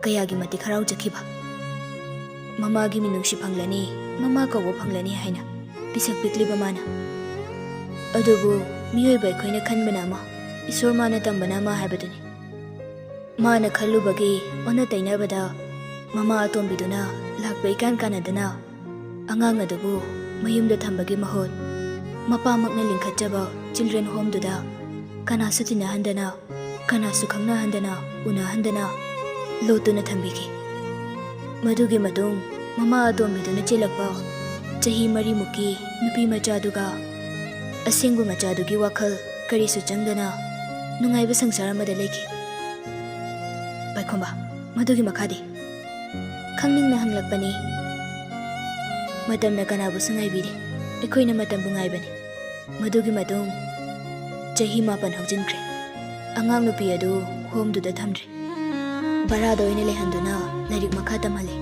ꯀꯌꯥꯒꯤ ꯃꯇꯤꯛ ꯍꯔꯥꯎꯖꯈꯤꯕ꯫ ꯃꯃꯥꯒꯤ ꯃꯤꯅꯨꯡꯁꯤ ꯐꯪꯂꯅꯤ, ꯃꯃꯥ ꯀꯧꯕ ꯐꯪꯂꯅꯤ ꯍꯥꯏꯅ ꯄꯤꯁꯛ ꯄꯤꯛꯂꯤꯕ ꯃꯥꯅ꯫ ꯑꯗꯨꯕꯨ ꯃꯤꯑꯣꯏꯕ ꯑꯩꯈꯣꯏꯅ ꯈꯟꯕꯅ ꯑꯃ, ꯏꯁꯣꯔ ꯃꯥꯅ ꯇꯝꯕꯅ ꯑꯃ ꯍꯥꯏꯕꯗꯨꯅꯤ꯫ ꯃꯥꯅ ꯈꯜꯂꯨꯕꯒꯤ ꯑꯣꯟꯅ ꯇꯩꯅꯕꯗ ꯃꯃꯥ ꯑꯇꯣꯝꯕꯤꯗꯨꯅ ꯂꯥꯛꯄ ꯏꯀꯥꯟ ꯀꯥꯟꯅꯗꯅ ꯑꯉꯥꯡ ꯑꯗꯨꯕꯨ ꯃꯌꯨꯝꯗ ꯊꯝꯕꯒꯤ ꯃꯍꯨꯠ ꯃꯄꯥꯃꯛꯅ ꯂꯤꯡꯈꯠꯆꯕ ꯆꯤꯜꯗ꯭ꯔꯦꯟ ꯍꯣꯝꯗꯨꯗ ꯀꯅꯥꯁꯨ ꯇꯤꯟꯅꯍꯟꯗꯅ, ꯀꯅꯥꯁꯨ ꯈꯪꯅꯍꯟꯗꯅ, ꯎꯅꯍꯟꯗꯅ ꯂꯣꯠꯇꯨꯅ ꯊꯝꯕꯤꯈꯤ꯫ ꯃꯗꯨꯒꯤ ꯃꯇꯨꯡ ꯃꯃꯥ ꯑꯇꯣꯝꯕꯤꯗꯨꯅ ꯆꯦꯜꯂꯛꯄ ꯆꯍꯤ ꯃꯔꯤꯃꯨꯛꯀꯤ ꯅꯨꯄꯤ ꯃꯆꯥꯗꯨꯒ ꯑꯁꯦꯡꯕ ꯃꯆꯥꯗꯨꯒꯤ ꯋꯥꯈꯜ ꯀꯔꯤꯁꯨ ꯆꯪꯗꯅ ꯅꯨꯡꯉꯥꯏꯕ ꯁꯪꯁꯥꯔ ꯑꯃꯗ ꯂꯩꯈꯤ꯫ ꯄꯥꯏꯈꯣꯝꯕ, ꯃꯗꯨꯒꯤ ꯃꯈꯥꯗꯤ? ꯈꯪꯅꯤꯡꯅ ꯍꯪꯂꯛꯄꯅꯤ꯫ ꯃꯇꯝꯅ ꯀꯅꯥꯕꯨꯁꯨ ꯉꯥꯏꯕꯤꯗꯦ, ꯑꯩꯈꯣꯏꯅ ꯃꯇꯝꯕꯨ ꯉꯥꯏꯕꯅꯤ꯫ ꯃꯗꯨꯒꯤ ꯃꯇꯨꯡ ꯆꯍꯤ ꯃꯥꯄꯟ ꯍꯧꯖꯤꯟꯈ꯭ꯔꯦ꯫ ꯑꯉꯥꯡ ꯅꯨꯄꯤ ꯑꯗꯨ ꯍꯣꯝꯗꯨꯗ ꯊꯝꯗ꯭ꯔꯦ꯫ ꯚꯔꯥꯗ ꯑꯣꯏꯅ ꯂꯩꯍꯟꯗꯨꯅ ꯂꯥꯏꯔꯤꯛ ꯃꯈꯥ ꯇꯝꯍꯜꯂꯦ꯫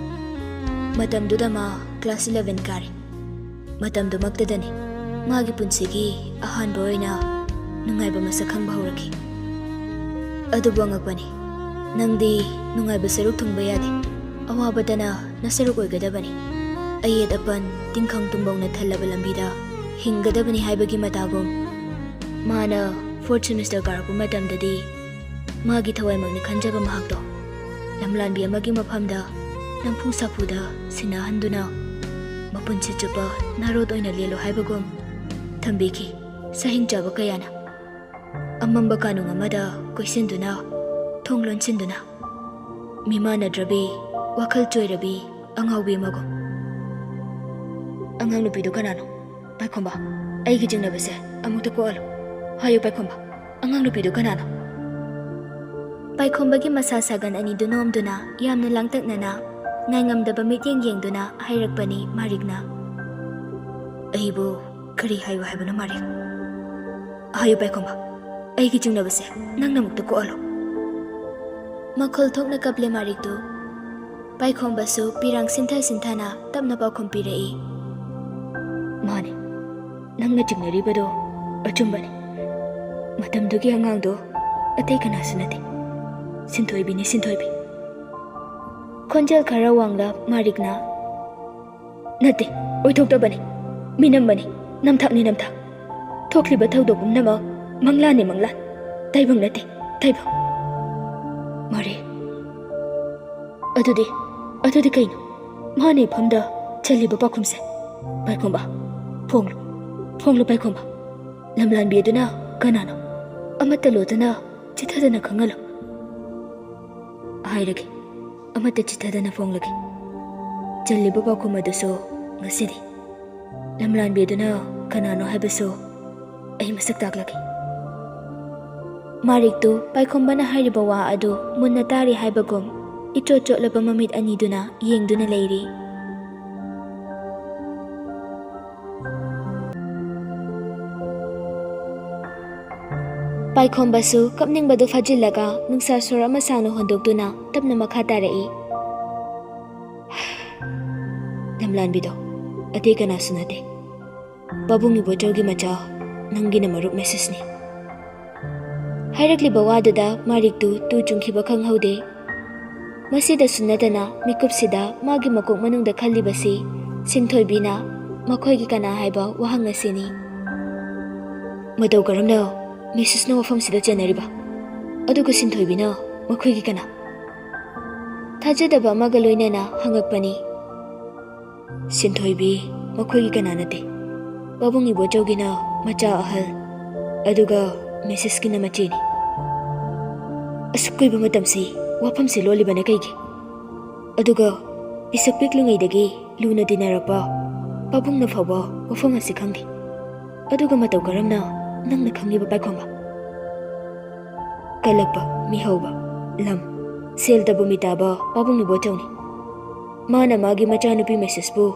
ꯃꯇꯝꯗꯨꯗ ꯃꯥ ꯀ꯭ꯂꯥꯁ ꯏꯂꯚꯦꯟ ꯀꯥꯔꯤ꯫ ꯃꯇꯝꯗꯨꯃꯛꯇꯗꯅꯤ ꯃꯥꯒꯤ ꯄꯨꯟꯁꯤꯒꯤ ꯑꯍꯥꯟꯕ ꯑꯣꯏꯅ ꯅꯨꯡꯉꯥꯏꯕ ꯃꯁꯛ ꯈꯪꯕ ꯍꯧꯔꯛꯈꯤ꯫ ꯑꯗꯨꯕꯨ ꯑꯉꯛꯄꯅꯤ, ꯅꯪꯗꯤ ꯅꯨꯡꯉꯥꯏꯕ ꯁꯔꯨꯛ ꯊꯨꯡꯕ ꯌꯥꯗꯦ꯫ ꯑꯋꯥꯕꯗꯅ ꯅꯁꯔꯨꯛ ꯑꯣꯏꯒꯗꯕꯅꯤ꯫ ꯑꯌꯦꯠ ꯑꯄꯟ, ꯇꯤꯟꯈꯪ ꯇꯨꯝꯕꯧꯅ ꯊꯜꯂꯕ ꯂꯝꯕꯤꯗ ꯍꯤꯡꯒꯗꯕꯅꯤ ꯍꯥꯏꯕꯒꯤ ꯃꯇꯥꯒꯨꯝ, ꯃꯥꯅ ꯐꯣꯔꯠ ꯁꯦꯃꯤꯁꯇꯔ ꯀꯥꯔꯛꯄ ꯃꯇꯝꯗꯗꯤ ꯃꯥꯒꯤ ꯊꯋꯥꯏꯃꯛꯅꯤ ꯈꯟꯖꯕ ꯃꯍꯥꯛꯇꯣ ꯂꯝꯂꯥꯟꯕꯤ ꯑꯃꯒꯤ ꯃꯐꯝꯗ ꯅꯝꯐꯨ ꯁꯥꯐꯨꯗ ꯁꯤꯟꯅꯍꯟꯗꯨꯅ ꯃꯄꯨꯟꯁꯤ ꯆꯨꯞꯄ ꯅꯥꯔꯣꯠ ꯑꯣꯏꯅ ꯂꯦꯜꯂꯨ ꯍꯥꯏꯕꯒꯨꯝ ꯊꯝꯕꯤꯈꯤ꯫ ꯁꯍꯤꯡ ꯆꯥꯕ ꯀꯌꯥꯅ ꯑꯃꯝꯕ ꯀꯥꯅꯨꯡ ꯑꯃꯗ ꯀꯣꯏꯁꯤꯟꯗꯨꯅ, ꯊꯣꯡ ꯂꯣꯟꯁꯤꯟꯗꯨꯅ, ꯃꯤꯃꯥꯟꯅꯗ꯭ꯔꯕꯤ, ꯋꯥꯈꯜ ꯆꯣꯏꯔꯕꯤ ꯑꯉꯥꯎꯕꯤ ꯑꯃꯒꯨꯝ꯫ ꯑꯉꯥꯡ ꯅꯨꯄꯤꯗꯨ ꯀꯅꯥꯅꯣ? ꯄꯥꯏꯈꯣꯝꯕ, ꯑꯩꯒꯤ ꯆꯤꯡꯅꯕꯁꯦ ꯑꯃꯨꯛꯇ ꯀꯣꯛꯍꯜꯂꯨ꯫ ꯍꯥꯏꯌꯨ ꯄꯥꯏꯈꯣꯝꯕ, ꯑꯉꯥꯡ ꯅꯨꯄꯤꯗꯨ ꯀꯅꯥꯅꯣ? ꯄꯥꯏꯈꯣꯝꯕꯒꯤ ꯃꯁꯥ ꯁꯥꯒꯟ ꯑꯅꯤꯗꯨ ꯅꯣꯝꯗꯨꯅ, ꯌꯥꯝꯅ ꯂꯥꯡꯇꯛꯅꯅ, ꯉꯥꯏꯉꯝꯗꯕ ꯃꯤꯠꯌꯦꯡ ꯌꯦꯡꯗꯨꯅ ꯍꯥꯏꯔꯛꯄꯅꯤ ꯃꯥꯔꯤꯛꯅ꯫ ꯑꯩꯕꯨ ꯀꯔꯤ ꯍꯥꯏꯌꯨ ꯍꯥꯏꯕꯅꯣ ꯃꯥꯔꯤꯛ? ꯍꯥꯏꯌꯨ ꯄꯥꯏꯈꯣꯝꯕ, ꯑꯩꯒꯤ ꯆꯤꯡꯅꯕꯁꯦ ꯅꯪꯅ ꯑꯃꯨꯛꯇ ꯀꯣꯛꯍꯜꯂꯨ꯫ ꯃꯈꯣꯜ ꯊꯣꯛꯅ ꯀꯞꯂꯦ ꯃꯥꯔꯤꯛꯇꯨ꯫ ꯄꯥꯏꯈꯣꯝꯕꯁꯨ ꯄꯤꯔꯥꯡ ꯁꯤꯟꯊ ꯁꯤꯟꯊꯅ ꯇꯞꯅ ꯄꯥꯎꯈꯨꯝ ꯄꯤꯔꯛꯏ꯫ ꯃꯥꯅꯤ, ꯅꯪꯅ ꯆꯤꯡꯅꯔꯤꯕꯗꯣ ꯑꯆꯨꯝꯕꯅꯤ꯫ ꯃꯇꯝꯗꯨꯒꯤ ꯑꯉꯥꯡꯗꯣ ꯑꯇꯩ ꯀꯅꯥꯁꯨ ꯅꯠꯇꯦ, ꯁꯤꯟꯊꯣꯏꯕꯤꯅꯤ, ꯁꯤꯟꯊꯣꯏꯕꯤ꯫ ꯈꯣꯟꯖꯦꯜ ꯈꯔ ꯋꯥꯡꯂ ꯃꯥꯔꯤꯛꯅ, ꯅꯠꯇꯦ, ꯑꯣꯏꯊꯣꯛꯇꯕꯅꯤ, ꯃꯤꯅꯝꯕꯅꯤ, ꯅꯝꯊꯥꯛꯅꯤ, ꯅꯝꯊꯥꯛ꯫ ꯊꯣꯛꯂꯤꯕ ꯊꯧꯗꯣꯛ ꯄꯨꯝꯅꯃꯛ ꯃꯪꯂꯥꯟꯅꯤ, ꯃꯪꯂꯥꯟ꯫ ꯇꯥꯏꯕꯪ ꯅꯠꯇꯦ, ꯇꯥꯏꯕꯪ꯫ ꯃꯥꯔꯤꯛ, ꯑꯗꯨꯗꯤ, ꯑꯗꯨꯗꯤ ꯀꯩꯅꯣ? ꯃꯥꯅ ꯏꯐꯝꯗ ꯆꯜꯂꯤꯕ ꯄꯥꯎꯈꯨꯝꯁꯦ? ꯄꯥꯏꯈꯣꯝꯕ, ꯐꯣꯡꯂꯨ, ꯐꯣꯡꯂꯨ ꯄꯥꯏꯈꯣꯝꯕ꯫ ꯂꯝꯂꯥꯟꯕꯤ ꯑꯗꯨꯅ ꯀꯅꯥꯅꯣ? ꯑꯃꯠꯇ ꯂꯣꯠꯇꯅ ꯆꯤꯊꯗꯅ ꯈꯪꯍꯜꯂꯨ꯫ ꯍꯥꯏꯔꯒꯦ, ꯑꯃꯠꯇ ꯆꯤꯊꯗꯅ ꯐꯣꯡꯂꯒꯦ꯫ ꯆꯜꯂꯤꯕ ꯄꯥꯎꯈꯨꯝ ꯑꯗꯨꯁꯨ ꯉꯁꯤꯗꯤ ꯂꯝꯂꯥꯟꯕꯤ ꯑꯗꯨꯅ ꯀꯅꯥꯅꯣ ꯍꯥꯏꯕꯁꯨ ꯑꯩ ꯃꯁꯛ ꯇꯥꯛꯂꯒꯦ꯫ ꯃꯥꯔꯤꯛꯇꯨ ꯄꯥꯏꯈꯣꯝꯕꯅ ꯍꯥꯏꯔꯤꯕ ꯋꯥ ꯑꯗꯨ ꯃꯨꯟꯅ ꯇꯥꯔꯤ ꯍꯥꯏꯕꯒꯨꯝ ꯏꯆꯣꯠ ꯆꯣꯠꯂꯕ ꯃꯃꯤꯠ ꯑꯅꯤꯗꯨꯅ ꯌꯦꯡꯗꯨꯅ ꯂꯩꯔꯤ꯫ ꯄꯥꯏꯈꯣꯝꯕꯁꯨ ꯀꯞꯅꯤꯡꯕꯗꯨ ꯐꯥꯖꯤꯜꯂꯒ ꯅꯨꯡꯁꯥ ꯁꯣꯔ ꯑꯃ ꯁꯥꯡꯅ ꯍꯣꯟꯗꯣꯛꯇꯨꯅ ꯇꯞꯅ ꯃꯈꯥ ꯇꯥꯔꯛꯏ꯫ ꯂꯝꯂꯥꯟꯕꯤꯗꯣ ꯑꯇꯩ ꯀꯅꯥꯁꯨ ꯅꯠꯇꯦ, ꯄꯥꯕꯨꯡ ꯏꯕꯣꯆꯧꯒꯤ ꯃꯆꯥ, ꯅꯪꯒꯤꯅ ꯃꯔꯨꯞ ꯃꯦꯁꯤꯁꯅꯤ꯫ ꯍꯥꯏꯔꯛꯂꯤꯕ ꯋꯥꯗꯨꯗ ꯃꯥꯔꯤꯛꯇꯨ ꯇꯨ ꯆꯨꯡꯈꯤꯕ ꯈꯪꯍꯧꯗꯦ꯫ ꯃꯁꯤꯗꯁꯨ ꯅꯠꯇꯅ ꯃꯤꯀꯨꯞꯁꯤꯗ ꯃꯥꯒꯤ ꯃꯀꯣꯛ ꯃꯅꯨꯡꯗ ꯈꯜꯂꯤꯕꯁꯤ ꯁꯤꯟꯊꯣꯏꯕꯤꯅ ꯃꯈꯣꯏꯒꯤ ꯀꯅꯥ ꯍꯥꯏꯕ ꯋꯥꯍꯪ ꯑꯁꯤꯅꯤ꯫ ꯃꯇꯧ ꯀꯔꯝꯅ ꯃꯤꯁꯤꯁꯅ ꯋꯥꯐꯝꯁꯤꯗ ꯆꯦꯟꯅꯔꯤꯕ? ꯑꯗꯨꯒ ꯁꯤꯟꯊꯣꯏꯕꯤꯅ ꯃꯈꯣꯏꯒꯤ ꯀꯅꯥ? ꯊꯥꯖꯗꯕ ꯑꯃꯒ ꯂꯣꯏꯅꯅ ꯍꯪꯉꯛꯄꯅꯤ꯫ ꯁꯤꯟꯊꯣꯏꯕꯤ ꯃꯈꯣꯏꯒꯤ ꯀꯅꯥ ꯅꯠꯇꯦ꯫ ꯄꯥꯕꯨꯡ ꯏꯕꯣꯆꯧꯒꯤꯅ ꯃꯆꯥ ꯑꯍꯜ, ꯑꯗꯨꯒ ꯃꯤꯁꯤꯁꯀꯤꯅ ꯃꯆꯦꯅꯤ꯫ ꯑꯁꯨꯛ ꯀꯨꯏꯕ ꯃꯇꯝꯁꯤ ꯋꯥꯐꯝꯁꯤ ꯂꯣꯜꯂꯤꯕꯅ ꯀꯩꯒꯤ? ꯑꯗꯨꯒ ꯄꯤꯁꯛ ꯄꯤꯛꯂꯤꯉꯩꯗꯒꯤ ꯂꯨꯅ ꯇꯤꯟꯅꯔꯛꯄ ꯄꯥꯕꯨꯡꯅ ꯐꯥꯎꯕ ꯋꯥꯐꯝ ꯑꯁꯤ ꯈꯪꯗꯦ꯫ ꯑꯗꯨꯒ ꯃꯇꯧ ꯀꯔꯝꯅ ꯅꯪꯅ ꯈꯪꯂꯤꯕ, ꯄꯥꯏꯈꯣꯝꯕ? ꯀꯜꯂꯛꯄ, ꯃꯤꯍꯧꯕ, ꯂꯝ, ꯁꯦꯜ ꯇꯕꯨ ꯃꯤꯇꯥꯕ ꯄꯥꯕꯨꯡ ꯏꯕꯣꯆꯧꯅꯤ꯫ ꯃꯥꯅ ꯃꯥꯒꯤ ꯃꯆꯥꯅꯨꯄꯤ ꯃꯤꯁꯤꯁꯄꯨ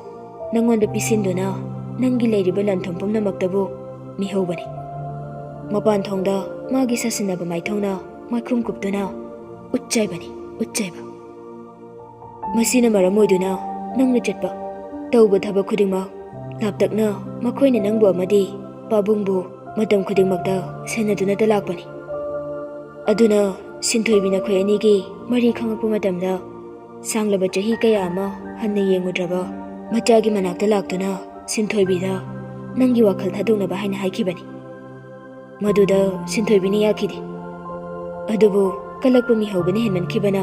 ꯅꯪꯉꯣꯟꯗ ꯄꯤꯁꯤꯟꯗꯨꯅ ꯅꯪꯒꯤ ꯂꯩꯔꯤꯕ ꯂꯟ ꯊꯨꯝ ꯄꯨꯝꯅꯃꯛꯇꯕꯨ ꯃꯤꯍꯧꯕꯅꯤ꯫ ꯃꯄꯥꯟ ꯊꯣꯡꯗ ꯃꯥꯒꯤ ꯁꯥꯁꯤꯟꯅꯕ ꯃꯥꯏꯊꯧꯅ ꯃꯥꯏꯈꯨꯝ ꯀꯨꯞꯇꯨꯅ ꯎꯠꯆꯥꯏꯕꯅꯤ, ꯎꯠꯆꯥꯏꯕ꯫ ꯃꯁꯤꯅ ꯃꯔꯝ ꯑꯣꯏꯗꯨꯅ ꯅꯪꯅ ꯆꯠꯄ, ꯇꯧꯕ ꯊꯕꯛ ꯈꯨꯗꯤꯡꯃꯛ ꯂꯥꯞꯇꯛꯅ ꯃꯈꯣꯏꯅ ꯅꯪꯕꯨ ꯑꯃꯗꯤ ꯄꯥꯕꯨꯡꯕꯨ ꯃꯇꯝ ꯈꯨꯗꯤꯡꯃꯛꯇ ꯁꯦꯟꯅꯗꯨꯅꯇ ꯂꯥꯛꯄꯅꯤ꯫ ꯑꯗꯨꯅ ꯁꯤꯟꯊꯣꯏꯕꯤ ꯅꯈꯣꯏ ꯑꯅꯤꯒꯤ ꯃꯔꯤ ꯈꯪꯉꯛꯄ ꯃꯇꯝꯗ ꯁꯥꯡꯂꯕ ꯆꯍꯤ ꯀꯌꯥ ꯑꯃ ꯍꯟꯅ ꯌꯦꯡꯉꯨꯗ꯭ꯔꯕ ꯃꯆꯥꯒꯤ ꯃꯅꯥꯛꯇ ꯂꯥꯛꯇꯨꯅ ꯁꯤꯟꯊꯣꯏꯕꯤꯗ ꯅꯪꯒꯤ ꯋꯥꯈꯜ ꯊꯥꯗꯣꯛꯅꯕ ꯍꯥꯏꯅ ꯍꯥꯏꯈꯤꯕꯅꯤ꯫ ꯃꯗꯨꯗ ꯁꯤꯟꯊꯣꯏꯕꯤꯅ ꯌꯥꯈꯤꯗꯦ꯫ ꯑꯗꯨꯕꯨ ꯀꯜꯂꯛꯄ ꯃꯤꯍꯧꯕꯅ ꯍꯦꯟꯃꯟꯈꯤꯕꯅ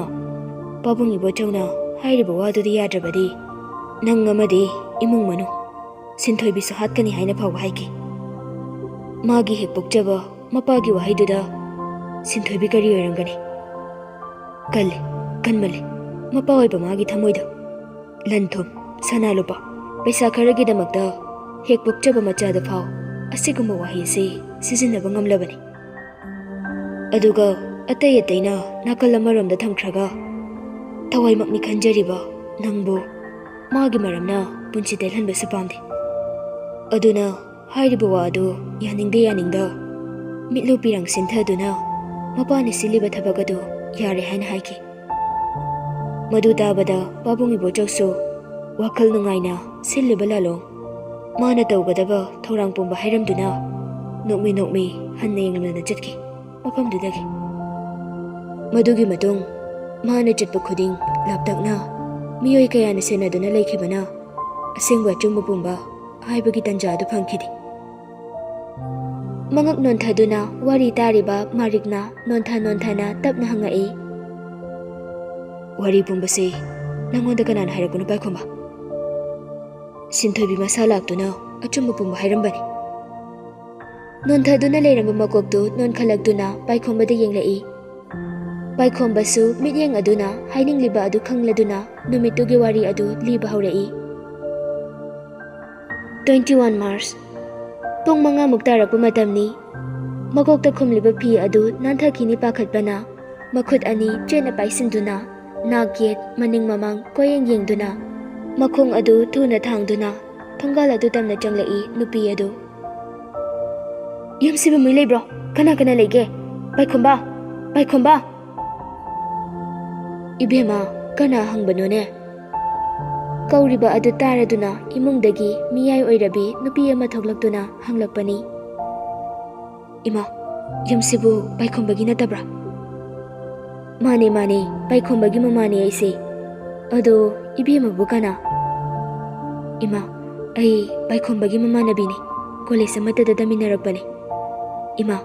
ꯄꯥꯕꯨꯡ ꯏꯕꯣꯆꯧꯅ ꯍꯥꯏꯔꯤꯕ ꯋꯥꯗꯨꯗꯤ ꯌꯥꯗ꯭ꯔꯕꯗꯤ ꯅꯪ ꯑꯃꯗꯤ ꯏꯃꯨꯡ ꯃꯅꯨꯡ ꯁꯤꯟꯊꯣꯏꯕꯤꯁꯨ ꯍꯥꯠꯀꯅꯤ ꯍꯥꯏꯅ ꯐꯥꯎꯕ ꯍꯥꯏꯈꯤ꯫ ꯃꯥꯒꯤ ꯍꯦꯛ ꯄꯣꯛꯆꯕ ꯃꯄꯥꯒꯤ ꯋꯥꯍꯩꯗꯨꯗ ꯁꯤꯟꯊꯣꯏꯕꯤ ꯀꯔꯤ ꯑꯣꯏꯔꯝꯒꯅꯤ? ꯀꯜꯂꯤ, ꯀꯟꯃꯜꯂꯤ꯫ ꯃꯄꯥ ꯑꯣꯏꯕ ꯃꯥꯒꯤ ꯊꯃꯣꯏꯗ ꯂꯟ ꯊꯨꯝ, ꯁꯅꯥ ꯂꯨꯄꯥ, ꯄꯩꯁꯥ ꯈꯔꯒꯤꯗꯃꯛꯇ ꯍꯦꯛ ꯄꯣꯛꯆꯕ ꯃꯆꯥꯗ ꯐꯥꯎ ꯑꯁꯤꯒꯨꯝꯕ ꯋꯥꯍꯩꯁꯤ ꯁꯤꯖꯤꯟꯅꯕ ꯉꯝꯂꯕꯅꯤ꯫ ꯑꯗꯨꯒ ꯑꯇꯩ ꯑꯇꯩꯅ ꯅꯥꯀꯜ ꯑꯃꯔꯣꯝꯗ ꯊꯝꯈ꯭ꯔꯒ ꯊꯋꯥꯏꯃꯛꯅꯤ ꯈꯟꯖꯔꯤꯕ ꯅꯪꯕꯨ ꯃꯥꯒꯤ ꯃꯔꯝꯅ ꯄꯨꯟꯁꯤ ꯇꯦꯜꯍꯟꯕꯁꯨ ꯄꯥꯝꯗꯦ꯫ ꯑꯗꯨꯅ ꯍꯥꯏꯔꯤꯕ ꯋꯥ ꯑꯗꯨ ꯌꯥꯅꯤꯡꯗꯦ ꯌꯥꯅꯤꯡꯗ ꯃꯤꯠꯂꯨ ꯄꯤꯔꯪ ꯁꯤꯟꯊꯗꯨꯅ ꯃꯄꯥꯅ ꯁꯤꯜꯂꯤꯕ ꯊꯕꯛ ꯑꯗꯨ ꯌꯥꯔꯦ ꯍꯥꯏꯅ ꯍꯥꯏꯈꯤ꯫ ꯃꯗꯨ ꯇꯥꯕꯗ ꯄꯥꯕꯨꯡ ꯏꯕꯣꯆꯧꯁꯨ ꯋꯥꯈꯜ ꯅꯨꯡꯉꯥꯏꯅ ꯁꯤꯜꯂꯤꯕ ꯂꯥꯂꯣꯡ ꯃꯥꯅ ꯇꯧꯒꯗꯕ ꯊꯧꯔꯥꯡ ꯄꯨꯝꯕ ꯍꯥꯏꯔꯝꯗꯨꯅ ꯅꯣꯛꯃꯤ ꯅꯣꯛꯃꯤ ꯍꯟꯅ ꯌꯦꯡꯂꯨꯅ ꯆꯠꯈꯤ ꯃꯐꯝꯗꯨꯗꯒꯤ꯫ ꯃꯗꯨꯒꯤ ꯃꯇꯨꯡ ꯃꯥꯅ ꯆꯠꯄ ꯈꯨꯗꯤꯡ ꯂꯥꯞꯇꯛꯅ ꯃꯤꯑꯣꯏ ꯀꯌꯥꯅ ꯁꯦꯟꯅꯗꯨꯅ ꯂꯩꯈꯤꯕꯅ ꯑꯁꯦꯡꯕ ꯑꯆꯨꯝꯕ ꯄꯨꯝꯕ ꯍꯥꯏꯕꯒꯤ ꯇꯟꯖꯥ ꯑꯗꯨ ꯐꯪꯈꯤꯗꯦ꯫ ꯃꯉꯛ ꯅꯣꯟꯊꯗꯨꯅ ꯋꯥꯔꯤ ꯇꯥꯔꯤꯕ ꯃꯥꯔꯤꯛꯅ ꯅꯣꯟꯊ ꯅꯣꯟꯊꯅ ꯇꯞꯅ ꯍꯪꯉꯛꯏ, "ꯋꯥꯔꯤ ꯄꯨꯝꯕꯁꯤ ꯅꯪꯉꯣꯟꯗ ꯀꯅꯥꯅ ꯍꯥꯏꯔꯛꯄꯅꯣ, ꯄꯥꯏꯈꯣꯝꯕ?" ꯁꯤꯟꯊꯣꯏꯕꯤ ꯃꯁꯥ ꯂꯥꯛꯇꯨꯅ ꯑꯆꯨꯝꯕ ꯄꯨꯝꯕ ꯍꯥꯏꯔꯝꯕꯅꯤ꯫ ꯅꯣꯟꯊꯗꯨꯅ ꯂꯩꯔꯝꯕ ꯃꯀꯣꯛꯇꯨ ꯅꯣꯟꯈꯠꯂꯛꯇꯨꯅ ꯄꯥꯏꯈꯣꯝꯕꯗ ꯌꯦꯡꯂꯛꯏ꯫ ꯄꯥꯏꯈꯣꯝꯕꯁꯨ ꯃꯤꯠꯌꯦꯡ ꯑꯗꯨꯅ ꯍꯥꯏꯅꯤꯡꯂꯤꯕ ꯑꯗꯨ ꯈꯪꯂꯗꯨꯅ ꯅꯨꯃꯤꯠꯇꯨꯒꯤ ꯋꯥꯔꯤ ꯑꯗꯨ ꯂꯤꯕ ꯍꯧꯔꯛꯏ꯫ Twenty one March꯫ ꯄꯨꯡ ꯃꯉꯥꯃꯨꯛ ꯇꯥꯔꯛꯄ ꯃꯇꯝꯅꯤ꯫ ꯃꯀꯣꯛꯇ ꯈꯨꯝꯂꯤꯕ ꯐꯤ ꯑꯗꯨ ꯅꯥꯟꯊꯈꯤꯅꯤ ꯄꯥꯈꯠꯄꯅ ꯃꯈꯨꯠ ꯑꯅꯤ ꯆꯦꯠꯅ ꯄꯥꯏꯁꯤꯟꯗꯨꯅ ꯅꯥꯛ ꯌꯦꯠ ꯃꯅꯤꯡ ꯃꯃꯥꯡ ꯀꯣꯏꯌꯦꯡ ꯌꯦꯡꯗꯨꯅ ꯃꯈꯣꯡ ꯑꯗꯨ ꯊꯨꯅ ꯊꯥꯡꯗꯨꯅ ꯊꯣꯡꯒꯥꯜ ꯑꯗꯨ ꯇꯝꯅ ꯆꯪꯂꯛꯏ ꯅꯨꯄꯤ ꯑꯗꯨ꯫ "ꯌꯨꯝꯁꯤꯕꯨ ꯃꯤ ꯂꯩꯕ꯭ꯔꯣ? ꯀꯅꯥ ꯀꯅꯥ ꯂꯩꯒꯦ? ꯄꯥꯏꯈꯣꯝꯕ! ꯄꯥꯏꯈꯣꯝꯕ!" "ꯏꯕꯦꯝꯃ, ꯀꯅꯥ ꯍꯪꯕꯅꯣꯅꯦ?" ꯀꯧꯔꯤꯕ ꯑꯗꯨ ꯇꯥꯔꯗꯨꯅ ꯏꯃꯨꯡꯗꯒꯤ ꯃꯤꯌꯥꯏ ꯑꯣꯏꯔꯕꯤ ꯅꯨꯄꯤ ꯑꯃ ꯊꯣꯛꯂꯛꯇꯨꯅ ꯍꯪꯂꯛꯄꯅꯤ꯫ "ꯏꯃꯥ, ꯌꯨꯝꯁꯤꯕꯨ ꯄꯥꯏꯈꯣꯝꯕꯒꯤ ꯅꯠꯇꯕ꯭ꯔꯥ?" "ꯃꯥꯅꯦ, ꯃꯥꯅꯦ, ꯄꯥꯏꯈꯣꯝꯕꯒꯤ ꯃꯃꯥꯅꯦ ꯑꯩꯁꯦ꯫ ꯑꯗꯣ ꯏꯕꯦꯝꯃꯕꯨ ꯀꯅꯥ?" "ꯏꯃꯥ, ꯑꯩ ꯄꯥꯏꯈꯣꯝꯕꯒꯤ ꯃꯃꯥꯟꯅꯕꯤꯅꯤ꯫ ꯀꯣꯂꯦꯖ ꯑꯃꯠꯇꯗ ꯇꯝꯃꯤꯟꯅꯔꯛꯄꯅꯦ꯫ ꯏꯃꯥ,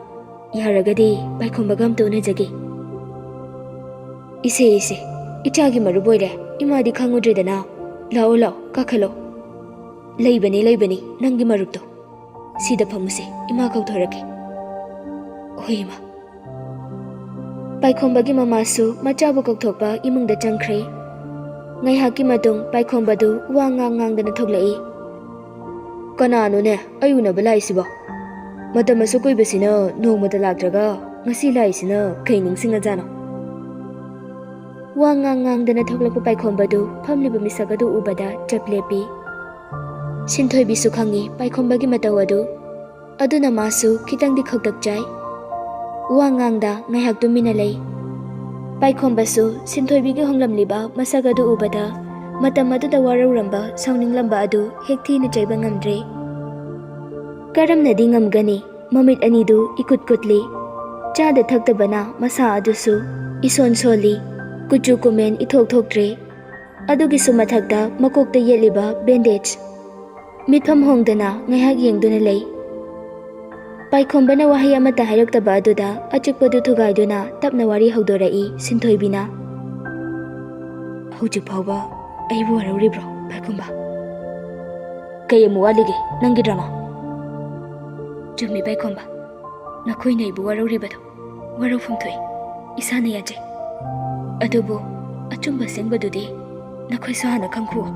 ꯌꯥꯔꯒꯗꯤ ꯄꯥꯏꯈꯣꯝꯕꯒ ꯑꯝꯇ ꯎꯅꯖꯒꯦ꯫" "ꯏꯁꯦ, ꯏꯁꯦ, ꯏꯆꯥꯒꯤ ꯃꯔꯨꯞ ꯑꯣꯏꯔꯦ꯫ ꯏꯃꯥꯗꯤ ꯈꯪꯉꯨꯗ꯭ꯔꯦꯗꯅ꯫ ꯂꯥꯛꯑꯣ, ꯂꯥꯛꯑꯣ, ꯀꯥꯈꯠꯂꯣ꯫ ꯂꯩꯕꯅꯤ, ꯂꯩꯕꯅꯤ, ꯅꯪꯒꯤ ꯃꯔꯨꯞꯇꯣ꯫ ꯁꯤꯗ ꯐꯝꯃꯨꯁꯦ, ꯏꯃꯥ ꯀꯧꯊꯣꯔꯛꯀꯦ꯫" ꯍꯨꯏꯃ꯫ ꯄꯥꯏꯈꯣꯝꯕꯒꯤ ꯃꯃꯥꯁꯨ ꯃꯆꯥꯕꯨ ꯀꯧꯊꯣꯛꯄ ꯏꯃꯨꯡꯗ ꯆꯪꯈ꯭ꯔꯦ꯫ ꯉꯥꯏꯍꯥꯛꯀꯤ ꯃꯇꯨꯡ ꯄꯥꯏꯈꯣꯝꯕꯗꯨ ꯋꯥ ꯉꯥꯡ ꯉꯥꯡꯗꯅ ꯊꯣꯛꯂꯛꯏ꯫ "ꯀꯅꯥꯅꯣꯅꯦ ꯑꯩ ꯎꯅꯕ ꯂꯥꯛꯏꯁꯤꯕꯣ? ꯃꯇꯝ ꯑꯁꯨꯛ ꯀꯨꯏꯕꯁꯤꯅ ꯅꯣꯡꯃꯇ ꯂꯥꯛꯇ꯭ꯔꯒ ꯉꯁꯤ ꯂꯥꯛꯏꯁꯤꯅ ꯀꯩ ꯅꯤꯡꯁꯤꯡꯉꯖꯥꯠꯅꯣ?" ꯋꯥ ꯉꯥꯡ ꯉꯥꯡꯗꯅ ꯊꯣꯛꯂꯛꯄ ꯄꯥꯏꯈꯣꯝꯕꯗꯨ ꯐꯝꯂꯤꯕ ꯃꯤꯁꯛ ꯑꯗꯨ ꯎꯕꯗ ꯆꯞ ꯂꯦꯞꯄꯤ꯫ ꯁꯤꯟꯊꯣꯏꯕꯤꯁꯨ ꯈꯪꯏ ꯄꯥꯏꯈꯣꯝꯕꯒꯤ ꯃꯇꯧ ꯑꯗꯨ, ꯑꯗꯨꯅ ꯃꯥꯁꯨ ꯈꯤꯇꯪꯗꯤ ꯈꯧꯇꯛ ꯆꯥꯏ꯫ ꯋꯥ ꯉꯥꯡꯗ ꯉꯥꯏꯍꯥꯛ ꯇꯨꯃꯤꯟꯅ ꯂꯩ꯫ ꯄꯥꯏꯈꯣꯝꯕꯁꯨ ꯁꯤꯟꯊꯣꯏꯕꯤꯒꯤ ꯍꯣꯡꯂꯝꯂꯤꯕ ꯃꯁꯛ ꯑꯗꯨ ꯎꯕꯗ ꯃꯇꯝ ꯑꯗꯨꯗ ꯋꯥꯔꯧꯔꯝꯕ, ꯁꯥꯎꯅꯤꯡꯂꯝꯕ ꯑꯗꯨ ꯍꯦꯛ ꯊꯤꯅ ꯆꯩꯕ ꯉꯝꯗ꯭ꯔꯦ꯫ ꯀꯔꯝꯅꯗꯤ ꯉꯝꯒꯅꯤ? ꯃꯃꯤꯠ ꯑꯅꯤꯗꯨ ꯏꯀꯨꯠ ꯀꯨꯠꯂꯤ꯫ ꯆꯥꯗ ꯊꯛꯇꯕꯅ ꯃꯁꯥ ꯑꯗꯨꯁꯨ ꯏꯁꯣꯟ ꯁꯣꯜꯂꯤ꯫ ꯀꯨꯆꯨ ꯀꯨꯃꯦꯟ ꯏꯊꯣꯛ ꯊꯣꯛꯇ꯭ꯔꯦ꯫ ꯑꯗꯨꯒꯤꯁꯨ ꯃꯊꯛꯇ ꯃꯀꯣꯛꯇ ꯌꯦꯠꯂꯤꯕ ꯕꯦꯟꯗꯦꯖ꯫ ꯃꯤꯠꯐꯝ ꯍꯣꯡꯗꯅ ꯉꯥꯏꯍꯥꯛ ꯌꯦꯡꯗꯨꯅ ꯂꯩ꯫ ꯄꯥꯏꯈꯣꯝꯕꯅ ꯋꯥꯍꯩ ꯑꯃꯠꯇ ꯍꯥꯏꯔꯛꯇꯕ ꯑꯗꯨꯗ ꯑꯆꯤꯛꯄꯗꯨ ꯊꯨꯒꯥꯏꯗꯨꯅ ꯇꯞꯅ ꯋꯥꯔꯤ ꯍꯧꯗꯣꯔꯛꯏ ꯁꯤꯟꯊꯣꯏꯕꯤꯅ꯫ "ꯍꯧꯖꯤꯛ ꯐꯥꯎꯕ ꯑꯩꯕꯨ ꯋꯥꯔꯧꯔꯤꯕ꯭ꯔꯣ ꯄꯥꯏꯈꯣꯝꯕ?" "ꯀꯩ ꯑꯃꯨꯛ ꯋꯥꯠꯂꯤꯒꯦ ꯅꯪꯒꯤ ꯗ꯭ꯔꯃꯥ?" "ꯆꯨꯝꯃꯤ ꯄꯥꯏꯈꯣꯝꯕ, ꯅꯈꯣꯏꯅ ꯑꯩꯕꯨ ꯋꯥꯔꯧꯔꯤꯕꯗꯣ ꯋꯥꯔꯧꯐꯝ ꯊꯣꯛꯏ, ꯏꯁꯥꯅ ꯌꯥꯖꯩ꯫ ꯑꯗꯨꯕꯨ ꯑꯆꯨꯝꯕ ꯑꯁꯦꯡꯕꯗꯨꯗꯤ ꯅꯈꯣꯏꯁꯨ ꯍꯥꯟꯅ ꯈꯪꯈꯨꯑꯣ꯫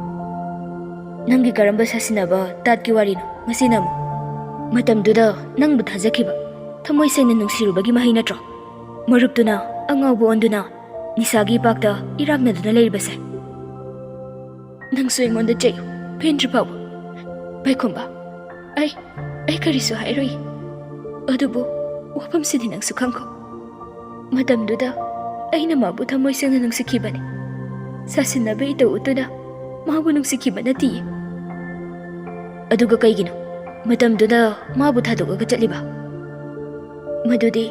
ꯅꯪꯒꯤ ꯀꯔꯝꯕ ꯁꯥꯁꯤꯟꯅꯕ ꯇꯥꯠꯀꯤ ꯋꯥꯔꯤꯅꯣ ꯉꯁꯤꯅ ꯑꯃꯨꯛ? ꯃꯇꯝꯗꯨꯗ ꯅꯪꯕꯨ ꯊꯥꯖꯈꯤꯕ, ꯊꯃꯣꯏ ꯁꯦꯡꯅ ꯅꯨꯡꯁꯤꯔꯨꯕꯒꯤ ꯃꯍꯩ ꯅꯠꯇ꯭ꯔꯣ? ꯃꯔꯨꯞꯇꯨꯅ ꯑꯉꯥꯎꯕ ꯑꯣꯟꯗꯨꯅ ꯅꯤꯁꯥꯒꯤ ꯏꯄꯥꯛꯇ ꯏꯔꯥꯛꯅꯗꯨꯅ ꯂꯩꯔꯤꯕꯁꯦ꯫ ꯅꯪꯁꯨ ꯑꯩꯉꯣꯟꯗ ꯆꯩꯌꯨ, ꯄꯦꯟꯗ꯭ꯔꯤ ꯐꯥꯎꯕ ꯄꯥꯏꯈꯣꯝꯕ꯫ ꯑꯩ, ꯑꯩ ꯀꯔꯤꯁꯨ ꯍꯥꯏꯔꯣꯏ꯫ ꯑꯗꯨꯕꯨ ꯋꯥꯐꯝꯁꯤꯗꯤ ꯅꯪꯁꯨ ꯈꯪꯈꯣ꯫ ꯃꯇꯝꯗꯨꯗ ꯑꯩꯅ ꯃꯥꯕꯨ ꯊꯃꯣꯏ ꯁꯦꯡꯅ ꯅꯨꯡꯁꯤꯈꯤꯕꯅꯤ꯫ ꯁꯥꯁꯤꯟꯅꯕ ꯏꯇꯧ ꯎꯠꯇꯨꯅ ꯃꯥꯕꯨ ꯅꯨꯡꯁꯤꯈꯤꯕ ꯅꯠꯇꯤꯌꯦ꯫" "ꯑꯗꯨꯒ ꯀꯩꯒꯤꯅꯣ ꯃꯇꯝꯗꯨꯗ ꯃꯥꯕꯨ ꯊꯥꯗꯣꯛꯂꯒ ꯆꯠꯂꯤꯕ?" "ꯃꯗꯨꯗꯤ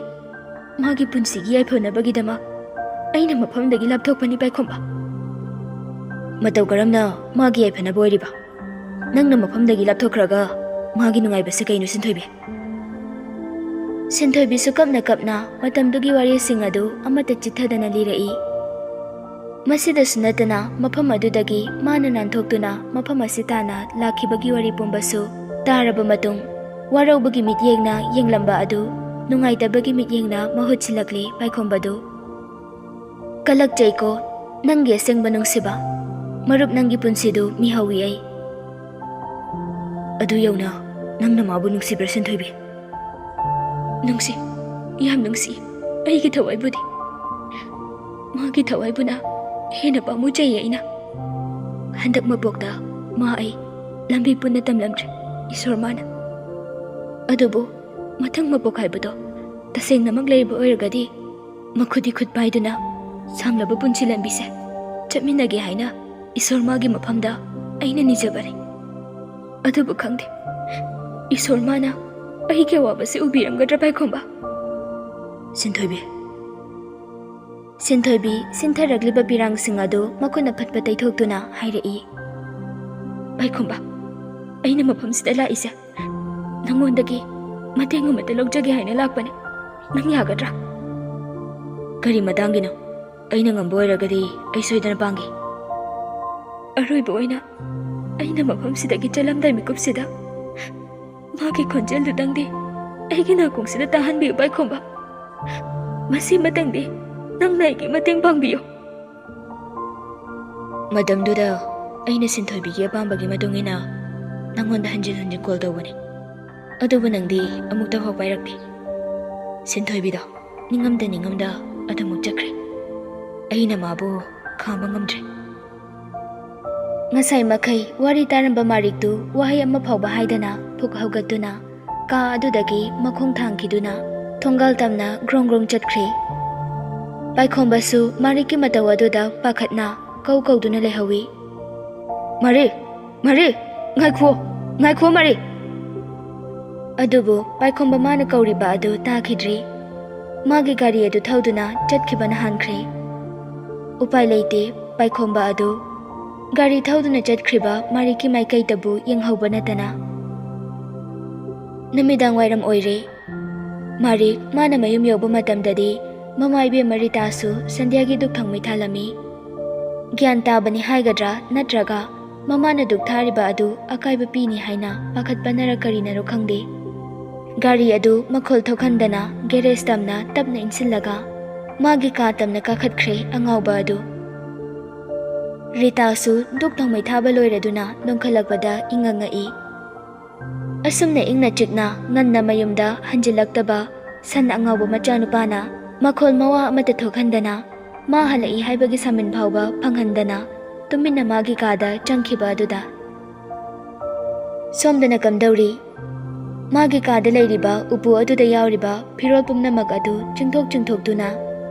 ꯃꯥꯒꯤ ꯄꯨꯟꯁꯤꯒꯤ ꯌꯥꯏꯐꯅꯕꯒꯤꯗꯃꯛ ꯑꯩꯅ ꯃꯐꯝꯗꯒꯤ ꯂꯥꯞꯊꯣꯛꯄꯅꯤ ꯄꯥꯏꯈꯣꯝꯕ꯫" "ꯃꯇꯧ ꯀꯔꯝꯅ ꯃꯥꯒꯤ ꯌꯥꯏꯐꯅꯕ ꯑꯣꯏꯔꯤꯕ? ꯅꯪꯅ ꯃꯐꯝꯗꯒꯤ ꯂꯥꯞꯊꯣꯛꯈ꯭ꯔꯒ ꯃꯥꯒꯤ ꯅꯨꯡꯉꯥꯏꯕꯁꯦ ꯀꯩꯅꯣ ꯁꯤꯟꯊꯣꯏꯕꯤ?" ꯁꯤꯟꯊꯣꯏꯕꯤꯁꯨ ꯀꯞꯅ ꯀꯞꯅ ꯃꯇꯝꯗꯨꯒꯤ ꯋꯥꯔꯤꯁꯤꯡ ꯑꯗꯨ ꯑꯃꯠꯇ ꯆꯤꯠꯊꯗꯅ ꯂꯤꯔꯛꯏ꯫ ꯃꯁꯤꯗꯁꯨ ꯅꯠꯇꯅ ꯃꯐꯝ ꯑꯗꯨꯗꯒꯤ ꯃꯥꯅ ꯅꯥꯟꯊꯣꯛꯇꯨꯅ ꯃꯐꯝ ꯑꯁꯤ ꯇꯥꯟꯅ ꯂꯥꯛꯈꯤꯕꯒꯤ ꯋꯥꯔꯤ ꯄꯨꯝꯕꯁꯨ ꯇꯥꯔꯕ ꯃꯇꯨꯡ ꯋꯥꯔꯧꯕꯒꯤ ꯃꯤꯠꯌꯦꯡꯅ ꯌꯦꯡꯂꯝꯕ ꯑꯗꯨ ꯅꯨꯡꯉꯥꯏꯇꯕꯒꯤ ꯃꯤꯠꯌꯦꯡꯅ ꯃꯍꯨꯠ ꯁꯤꯜꯂꯛꯂꯦ ꯄꯥꯏꯈꯣꯝꯕꯗꯨ꯫ "ꯀꯂꯛꯆꯩꯀꯣ, ꯅꯪꯒꯤ ꯑꯁꯦꯡꯕ ꯅꯨꯡꯁꯤꯕ꯫ ꯃꯔꯨꯞ, ꯅꯪꯒꯤ ꯄꯨꯟꯁꯤꯗꯨ ꯃꯤꯍꯧꯏ ꯑꯩ꯫ ꯑꯗꯨ ꯌꯧꯅ ꯅꯪꯅ ꯃꯥꯕꯨ ꯅꯨꯡꯁꯤꯕ꯭ꯔꯥ, ꯁꯤꯟꯊꯣꯏꯕꯤ?" "ꯅꯨꯡꯁꯤ, ꯌꯥꯝ ꯅꯨꯡꯁꯤ꯫ ꯑꯩꯒꯤ ꯊꯋꯥꯏꯕꯨꯗꯤ꯫ ꯃꯥꯒꯤ ꯊꯋꯥꯏꯕꯨꯅ ꯍꯦꯟꯅ ꯄꯥꯝꯃꯨꯖꯩ ꯑꯩꯅ꯫ ꯍꯟꯗꯛ ꯃꯄꯣꯛꯇ ꯃꯥ ꯑꯩ ꯂꯝꯕꯤ ꯄꯨꯟꯅ ꯇꯝꯂꯝꯗ꯭ꯔꯦ ꯏꯁꯣꯔ ꯃꯥꯅ꯫ ꯑꯗꯨꯕꯨ ꯃꯊꯪ ꯃꯄꯣꯛ ꯍꯥꯏꯕꯗꯣ ꯇꯁꯦꯡꯅꯃꯛ ꯂꯩꯔꯕ ꯑꯣꯏꯔꯒꯗꯤ, ꯃꯈꯨꯠꯇꯤ ꯈꯨꯠ ꯄꯥꯏꯗꯨꯅ ꯁꯥꯡꯂꯕ ꯄꯨꯟꯁꯤ ꯂꯝꯕꯤꯁꯦ ꯆꯠꯃꯤꯟꯅꯒꯦ ꯍꯥꯏꯅ ꯏꯁꯣꯔ ꯃꯥꯒꯤ ꯃꯐꯝꯗ ꯑꯩꯅ ꯅꯤꯖꯕꯅꯤ꯫ ꯑꯗꯨꯕꯨ ꯈꯪꯗꯦ, ꯏꯁꯣꯔ ꯃꯥꯅ ꯑꯩꯒꯤ ꯑꯋꯥꯕꯁꯤ ꯎꯕꯤꯔꯝꯒꯗ꯭ꯔꯥ ꯄꯥꯏꯈꯣꯝꯕ?" "ꯁꯤꯟꯊꯣꯏꯕꯤ꯫" ꯁꯤꯟꯊꯣꯏꯕꯤ ꯁꯤꯟꯊꯔꯛꯂꯤꯕ ꯄꯤꯔꯥꯡꯁꯤꯡ ꯑꯗꯨ ꯃꯈꯨꯠꯅ ꯐꯠ ꯐꯠ ꯇꯩꯊꯣꯛꯇꯨꯅ ꯍꯥꯏꯔꯛꯏ꯫ "ꯄꯥꯏꯈꯣꯝꯕ, ꯑꯩꯅ ꯃꯐꯝꯁꯤꯗ ꯂꯥꯛꯏꯁꯦ ꯅꯉꯣꯟꯗꯒꯤ ꯃꯇꯦꯡ ꯑꯃꯇ ꯂꯧꯖꯒꯦ ꯍꯥꯏꯅ ꯂꯥꯛꯄꯅꯦ꯫ ꯅꯪ ꯌꯥꯒꯗ꯭ꯔꯥ?" "ꯀꯔꯤ ꯃꯇꯥꯡꯒꯤꯅꯣ? ꯑꯩꯅ ꯉꯝꯕ ꯑꯣꯏꯔꯒꯗꯤ ꯑꯩ ꯁꯣꯏꯗꯅ ꯄꯥꯡꯒꯦ꯫" "ꯑꯔꯣꯏꯕ ꯑꯣꯏꯅ ꯑꯩꯅ ꯃꯐꯝꯁꯤꯗꯒꯤ ꯆꯠꯂꯝꯗꯥꯏ ꯃꯤꯀꯨꯞꯁꯤꯗ ꯃꯥꯒꯤ ꯈꯣꯟꯖꯦꯜꯗꯨꯗꯪꯗꯤ ꯑꯩꯒꯤ ꯅꯥꯀꯣꯡꯁꯤꯗ ꯇꯥꯍꯟꯕꯤꯌꯨ ꯄꯥꯏꯈꯣꯝꯕ꯫ ꯃꯁꯤꯃꯇꯪꯗꯤ ꯅꯪꯅ ꯑꯩꯒꯤ ꯃꯇꯦꯡ ꯄꯥꯡꯕꯤꯌꯨ꯫" "ꯃꯇꯝꯗꯨꯗ ꯑꯩꯅ ꯁꯤꯟꯊꯣꯏꯕꯤꯒꯤ ꯑꯄꯥꯝꯕꯒꯤ ꯃꯇꯨꯡ ꯏꯟꯅ ꯅꯪꯉꯣꯟꯗ ꯍꯟꯖꯤꯟ ꯍꯟꯖꯤꯟ ꯀꯣꯜ ꯇꯧꯕꯅꯤ, ꯑꯗꯨꯕꯨ ꯅꯪꯗꯤ ꯑꯃꯨꯛꯇ ꯐꯥꯎ ꯄꯥꯏꯔꯛꯇꯦ꯫" ꯁꯤꯟꯊꯣꯏꯕꯤꯗꯣ ꯅꯤꯡꯉꯝꯗ ꯅꯤꯡꯉꯝꯗ ꯑꯗꯨꯃꯨꯛ ꯆꯠꯈ꯭ꯔꯦ꯫ ꯑꯩꯅ ꯃꯥꯕꯨ ꯈꯥꯝꯕ ꯉꯝꯗ꯭ꯔꯦ꯫ ꯉꯁꯥꯏ ꯃꯈꯩ ꯋꯥꯔꯤ ꯇꯥꯔꯝꯕ ꯃꯥꯔꯤꯛꯇꯨ ꯋꯥꯍꯩ ꯑꯃ ꯐꯥꯎꯕ ꯍꯥꯏꯗꯅ ꯐꯨꯛ ꯍꯧꯒꯠꯇꯨꯅ ꯀꯥ ꯑꯗꯨꯗꯒꯤ ꯃꯈꯣꯡ ꯊꯥꯡꯈꯤꯗꯨꯅ ꯊꯣꯡꯒꯥꯜ ꯇꯝꯅ ꯒ꯭ꯔꯣꯡ ꯒ꯭ꯔꯣꯡ ꯆꯠꯈ꯭ꯔꯦ꯫ ꯄꯥꯏꯈꯣꯝꯕꯁꯨ ꯃꯥꯔꯤꯛꯀꯤ ꯃꯇꯧ ꯑꯗꯨꯗ ꯄꯥꯈꯠꯅ ꯀꯧ ꯀꯧꯗꯨꯅ ꯂꯩꯍꯧꯏ꯫ "ꯃꯥꯔꯤꯛ! ꯃꯥꯔꯤꯛ! ꯉꯥꯏꯈꯣ! ꯉꯥꯏꯈꯣ, ꯃꯥꯔꯤꯛ!" ꯑꯗꯨꯕꯨ ꯄꯥꯏꯈꯣꯝꯕ ꯃꯥꯅ ꯀꯧꯔꯤꯕ ꯑꯗꯨ ꯇꯥꯈꯤꯗ꯭ꯔꯦ꯫ ꯃꯥꯒꯤ ꯒꯥꯔꯤ ꯑꯗꯨ ꯊꯧꯗꯨꯅ ꯆꯠꯈꯤꯕꯅ ꯍꯥꯟꯈ꯭ꯔꯦ꯫ ꯎꯄꯥꯏ ꯂꯩꯇꯦ, ꯄꯥꯏꯈꯣꯝꯕ ꯑꯗꯨ ꯒꯥꯔꯤ ꯊꯧꯗꯨꯅ ꯆꯠꯈ꯭ꯔꯤꯕ ꯃꯥꯔꯤꯛꯀꯤ ꯃꯥꯏꯀꯩꯗꯕꯨ ꯌꯦꯡꯍꯧꯕ ꯅꯠꯇꯅ꯫ ꯅꯨꯃꯤꯗꯥꯡ ꯋꯥꯏꯔꯝ ꯑꯣꯏꯔꯦ꯫ ꯃꯥꯔꯤꯛ ꯃꯥꯅ ꯃꯌꯨꯝ ꯌꯧꯕ ꯃꯇꯝꯗꯗꯤ ꯃꯃꯥ ꯏꯕꯦꯝꯃ ꯔꯤꯇꯥꯁꯨ ꯁꯟꯙ꯭ꯌꯥꯒꯤ ꯗꯨꯛ ꯊꯥꯎꯃꯩ ꯊꯥꯜꯂꯝꯃꯤ꯫ ꯒ꯭ꯌꯥꯟ ꯇꯥꯕꯅꯤ ꯍꯥꯏꯒꯗ꯭ꯔꯥ ꯅꯠꯇ꯭ꯔꯒ ꯃꯃꯥꯅ ꯗꯨꯛ ꯊꯥꯔꯤꯕ ꯑꯗꯨ ꯑꯀꯥꯏꯕ ꯄꯤꯅꯤ ꯍꯥꯏꯅ ꯄꯥꯈꯠꯄꯅꯔ ꯀꯔꯤꯅꯔꯣ ꯈꯪꯗꯦ, ꯒꯥꯔꯤ ꯑꯗꯨ ꯃꯈꯣꯜ ꯊꯣꯛꯍꯟꯗꯅ ꯒꯦꯔꯦꯖ ꯇꯝꯅ ꯇꯞꯅ ꯏꯟꯁꯤꯜꯂꯒ ꯃꯥꯒꯤ ꯀꯥ ꯇꯝꯅ ꯀꯥꯈꯠꯈ꯭ꯔꯦ ꯑꯉꯥꯎꯕ ꯑꯗꯨ꯫ ꯔꯤꯇꯥꯁꯨ ꯗꯨꯛ ꯊꯥꯎꯃꯩ ꯊꯥꯕ ꯂꯣꯏꯔꯗꯨꯅ ꯅꯣꯡꯈꯠꯂꯛꯄꯗ ꯏꯉꯛ ꯉꯛꯏ꯫ ꯑꯁꯨꯝꯅ ꯏꯪꯅ ꯆꯤꯛꯅ ꯉꯟꯅ ꯃꯌꯨꯝꯗ ꯍꯟꯖꯤꯜꯂꯛꯇꯕ ꯁꯟ ꯑꯉꯥꯎꯕ ꯃꯆꯥꯅꯨꯄꯥꯅ ꯃꯈꯣꯜ ꯃꯋꯥ ꯑꯃꯠꯇ ꯊꯣꯛꯍꯟꯗꯅ, ꯃꯥ ꯍꯜꯂꯛꯏ ꯍꯥꯏꯕꯒꯤ ꯁꯃꯤꯟ ꯐꯥꯎꯕ ꯐꯪꯍꯟꯗꯅ ꯇꯨꯃꯤꯟꯅ ꯃꯥꯒꯤ ꯀꯥꯗ ꯆꯪꯈꯤꯕ ꯑꯗꯨꯗ꯫ ꯁꯣꯝꯗꯅ ꯀꯝꯗꯧꯔꯤ? ꯃꯥꯒꯤ ꯀꯥꯗ ꯂꯩꯔꯤꯕ ꯎꯄꯨ ꯑꯗꯨꯗ ꯌꯥꯎꯔꯤꯕ ꯐꯤꯔꯣꯜ ꯄꯨꯝꯅꯃꯛ ꯑꯗꯨ ꯆꯤꯡꯊꯣꯛ ꯆꯤꯡꯊꯣꯛꯇꯨꯅ,